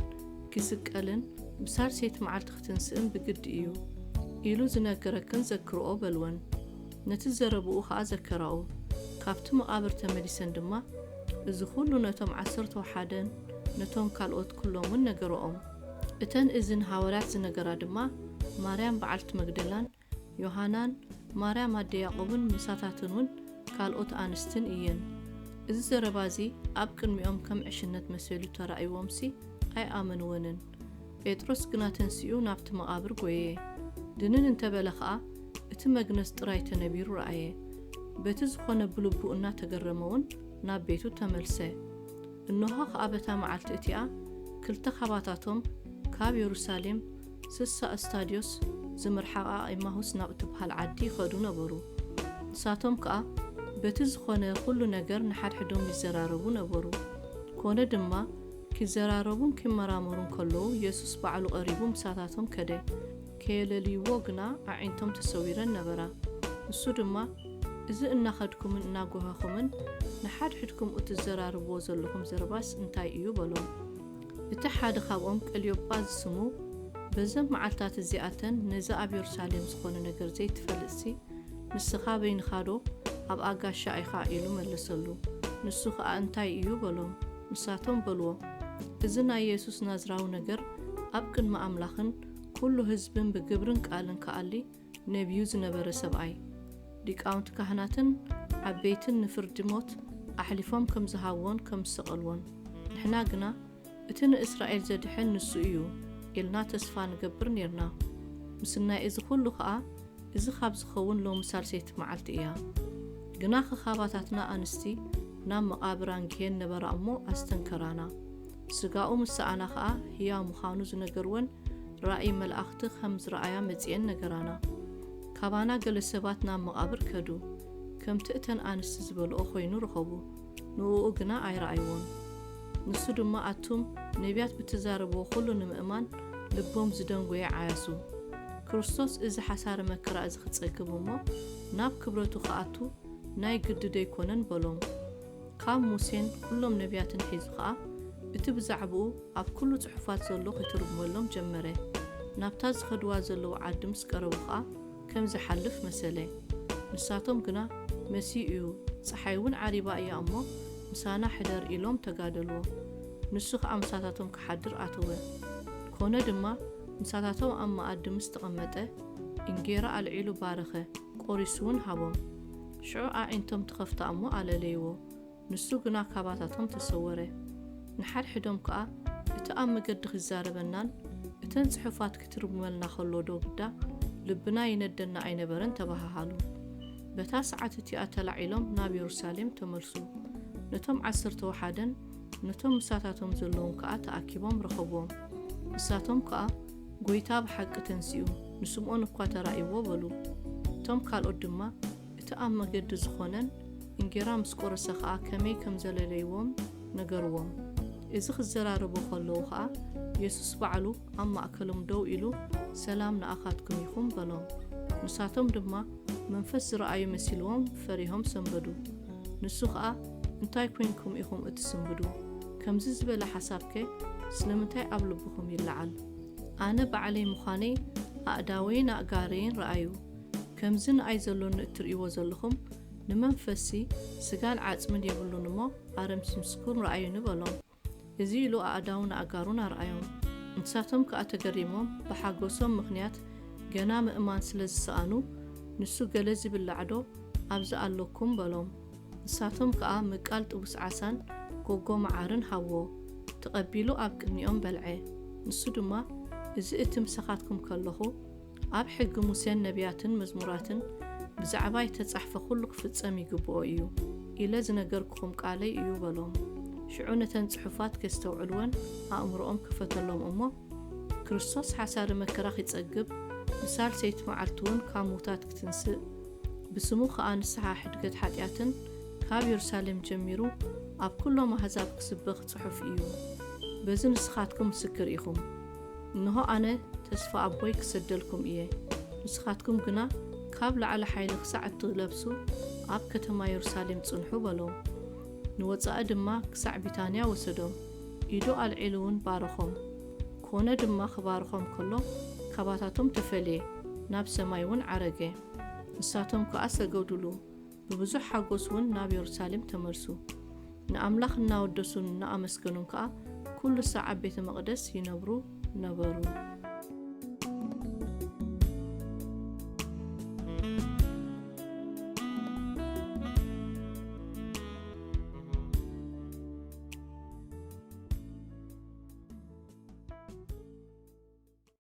ክስቀልን ብሳልሰይቲ መዓልቲ ክትንስእን ብግዲ እዩ ኢሉ ዝነገረክን ዘክርኦ በልወን። ነቲ ዘረብኡ ኸኣ ዘከራኦ። ካብቲ መቓብር ተመሊሰን ድማ፣ እዚ ኹሉ ነቶም ዓሰርተው ሓደን ነቶም ካልኦት ኩሎምን ነገርኦም። እተን እዚ ንሃዋርያት ዝነገራ ድማ፣ ማርያም በዓልቲ መግደላን፣ ዮሃናን፣ ማርያም ኣደ ያዕቆብን ምሳታትን እውን ካልኦት ኣንስትን እየን። እዚ ዘረባ እዚ ኣብ ቅድሚኦም ከም ዕሽነት መሲሉ ተራእይዎምሲ ኣይኣመንወንን። ጴጥሮስ ግና ተንሲኡ ናብቲ መቓብር ጐየየ። ድንን እንተ በለ ኸኣ፣ እቲ መግነዝ ጥራይ ተነቢሩ ረኣየ። በቲ ዝኾነ ብልቡ እናተገረመ እውን ናብ ቤቱ ተመልሰ። እንሆ ኸኣ በታ መዓልቲ እቲኣ ክልተ ኻባታቶም ካብ የሩሳሌም ስሳ እስታድዮስ ዝምርሓቓ ኤማሁስ ናብ እትበሃል ዓዲ ይኸዱ ነበሩ። ንሳቶም ከኣ በቲ ዝኾነ ኹሉ ነገር ንሓድሕዶም ይዘራረቡ ነበሩ። ኮነ ድማ ኪዘራረቡን ኪመራመሩን ከለዉ የሱስ ባዕሉ ቀሪቡ ምሳታቶም ከደ። ከየለልይዎ ግና ኣዒንቶም ተሰዊረን ነበራ። ንሱ ድማ፣ እዚ እናኸድኩምን እናጎሀኹምን ንሓድሕድኩም እትዘራረብዎ ዘለኹም ዘረባስ እንታይ እዩ? በሎም። እቲ ሓደ ካብኦም ቀልዮጳ ዝስሙ፣ በዘን መዓልታት እዚኣተን ነዚ ኣብ የሩሳሌም ዝኾነ ነገር ዘይትፈልጥሲ፣ ንስኻ በይንኻዶ ኣብኣ ጋሻ ኢኻ? ኢሉ መለሰሉ። ንሱ ኸኣ እንታይ እዩ? በሎም። ንሳቶም በልዎ፣ እዚ ናይ የሱስ ናዝራዊ ነገር ኣብ ቅድሚ ኣምላኽን ኩሉ ህዝብን ብግብርን ቃልን ከኣሊ ነብዩ ዝነበረ ሰብኣይ፣ ሊቃውንቲ ካህናትን ዓበይትን ንፍርዲ ሞት ኣሕሊፎም ከም ዝሃብዎን ከም ዝሰቐልዎን፣ ንሕና ግና እቲ ንእስራኤል ዘድሕን ንሱ እዩ ኢልና ተስፋ ንገብር ኔርና። ምስናይ እዚ ኹሉ ኸኣ፣ እዚ ካብ ዝኸውን ሎሚ ሳልሰይቲ መዓልቲ እያ። ግናኸ ካባታትና ኣንስቲ ናብ መቓብር ኣንጊሄን ነበራ እሞ ኣስተንከራና። ስጋኡ ምስ ሰኣና ኸኣ ህያው ምዃኑ ዝነገርወን ራእይ መላእኽቲ ከም ዝረኣያ መጺኤን ነገራና። ካባና ገለ ሰባት ናብ መቓብር ከዱ፣ ከምቲ እተን ኣንስቲ ዝበልኦ ኾይኑ ረኸቡ፣ ንእኡ ግና ኣይረኣይዎን። ንሱ ድማ ኣቱም ነቢያት ብትዛረብዎ ኹሉ ንምእማን ልቦም ዝደንጎየ ዓያሱ። ክርስቶስ እዚ ሓሳረ መከራ እዚ ክጸግብ እሞ ናብ ክብረቱ ክኣቱ ናይ ግዲ ደይኮነን በሎም። ካብ ሙሴን ኩሎም ነቢያትን ሒዙ ኸኣ እቲ ብዛዕባኡ ኣብ ኩሉ ጽሑፋት ዘሎ ክትርጉመሎም ጀመረ። ናብታ ዝኸድዋ ዘለዉ ዓዲ ምስ ቀረቡ ኸኣ ከም ዝሓልፍ መሰለ። ንሳቶም ግና መሲኡ እዩ፣ ጸሓይ እውን ዓሪባ እያ እሞ ምሳና ሕደር ኢሎም ተጋደልዎ። ንሱ ኸኣ ምሳታቶም ክሓድር ኣተወ። ኮነ ድማ ምሳታቶም ኣብ መኣዲ ምስ ተቐመጠ እንጌራ ኣልዒሉ ባረኸ፣ ቆሪሱ እውን ሃቦም። ሽዑ ኣዒንቶም ተኸፍታ እሞ ኣለለይዎ። ንሱ ግና ካባታቶም ተሰወረ። ንሓድሕዶም ከኣ እቲ ኣብ መገዲ ክዛረበናን እተን ጽሑፋት ክትርጉመልና ከሎ ዶ ግዳ ልብና ይነደና ኣይነበረን ተባሃሃሉ። በታ ሰዓት እቲኣ ተላዒሎም ናብ የሩሳሌም ተመልሱ። ነቶም ዓሰርተ ወሓደን ነቶም ምሳታቶም ዘለዉን ከኣ ተኣኪቦም ረኸብዎም። ንሳቶም ከኣ፣ ጐይታ ብሓቂ ተንሲኡ፣ ንስምዖን እኳ ተራእይዎ በሉ። እቶም ካልኦት ድማ እቲ ኣብ መገዲ ዝኾነን እንጌራ ምስ ቆረሰ ኸኣ ከመይ ከም ዘለለይዎም ነገርዎም። እዚ ክዘራረቡ ከለዉ ኸኣ የሱስ ባዕሉ ኣብ ማእከሎም ደው ኢሉ፣ ሰላም ንኣኻትኩም ይኹን በሎም። ንሳቶም ድማ መንፈስ ዝረኣዩ መሲልዎም ፈሪሆም ሰንበዱ። ንሱ ኸኣ እንታይ ኮይንኩም ኢኹም እትስንብዱ? ከምዚ ዝበለ ሓሳብከ ስለምንታይ ኣብ ልብኹም ይለዓል? ኣነ ባዕለይ ምዃነይ ኣእዳወይን ኣእጋረይን ረኣዩ። ከምዚ ንኣይ ዘሎኒ እትርእይዎ ዘለኹም ንመንፈስሲ ስጋን ዓጽምን የብሉን እሞ ኣረምሲ ምስኩን ረኣዩኒ በሎም። እዚ ኢሉ ኣእዳውን ኣእጋሩን ኣርኣዮም። ንሳቶም ከኣ ተገሪሞም ብሓጎሶም ምኽንያት ገና ምእማን ስለ ዝሰኣኑ ንሱ ገለ ዝብላዕ ዶ ኣብዚ ኣሎኩም በሎም። ንሳቶም ከኣ ምቃል ጥቡስ ዓሳን ጎጎ መዓርን ሃብዎ። ተቐቢሉ ኣብ ቅድሚኦም በልዐ። ንሱ ድማ እዚ እቲ ምሳኻትኩም ከለኹ ኣብ ሕጊ ሙሴን ነቢያትን መዝሙራትን ብዛዕባይ እተጻሕፈ ኩሉ ክፍጸም ይግብኦ እዩ ኢለ ዝነገርኩኹም ቃለይ እዩ በሎም። ሽዑ ነተን ጽሑፋት ከስተውዕልወን ኣእምሮኦም ከፈተሎም እሞ ክርስቶስ ሓሳሪ መከራ ኺጸግብ ብሳልሰይቲ መዓልቲ እውን ካብ ምዉታት ክትንስእ ብስሙ ኸኣ ንስሓ ሕድገት ሓጢኣትን ካብ የሩሳሌም ጀሚሩ ኣብ ኩሎም ኣህዛብ ክስበኽ ጽሑፍ እዩ። በዚ ንስኻትኩም ምስክር ኢኹም። እንሆ ኣነ ተስፋ ኣቦይ ክሰደልኩም እየ። ንስኻትኩም ግና ካብ ላዕሊ ሓይሊ ክሳዕ እትለብሱ ኣብ ከተማ የሩሳሌም ጽንሑ በሎም። ንወጻኢ ድማ ክሳዕ ቢታንያ ወሰዶም። ኢዱ ኣልዒሉ እውን ባረኾም። ኮነ ድማ ክባርኾም ከሎ ካባታቶም ተፈልየ ናብ ሰማይ እውን ዓረገ። ንሳቶም ከኣ ሰገዱሉ። ብብዙሕ ሓጎስ እውን ናብ የሩሳሌም ተመልሱ። ንኣምላኽ እናወደሱን እናኣመስገኑን ከኣ ኩሉ ሳዕ ኣብ ቤተ መቕደስ ይነብሩ ነበሩ።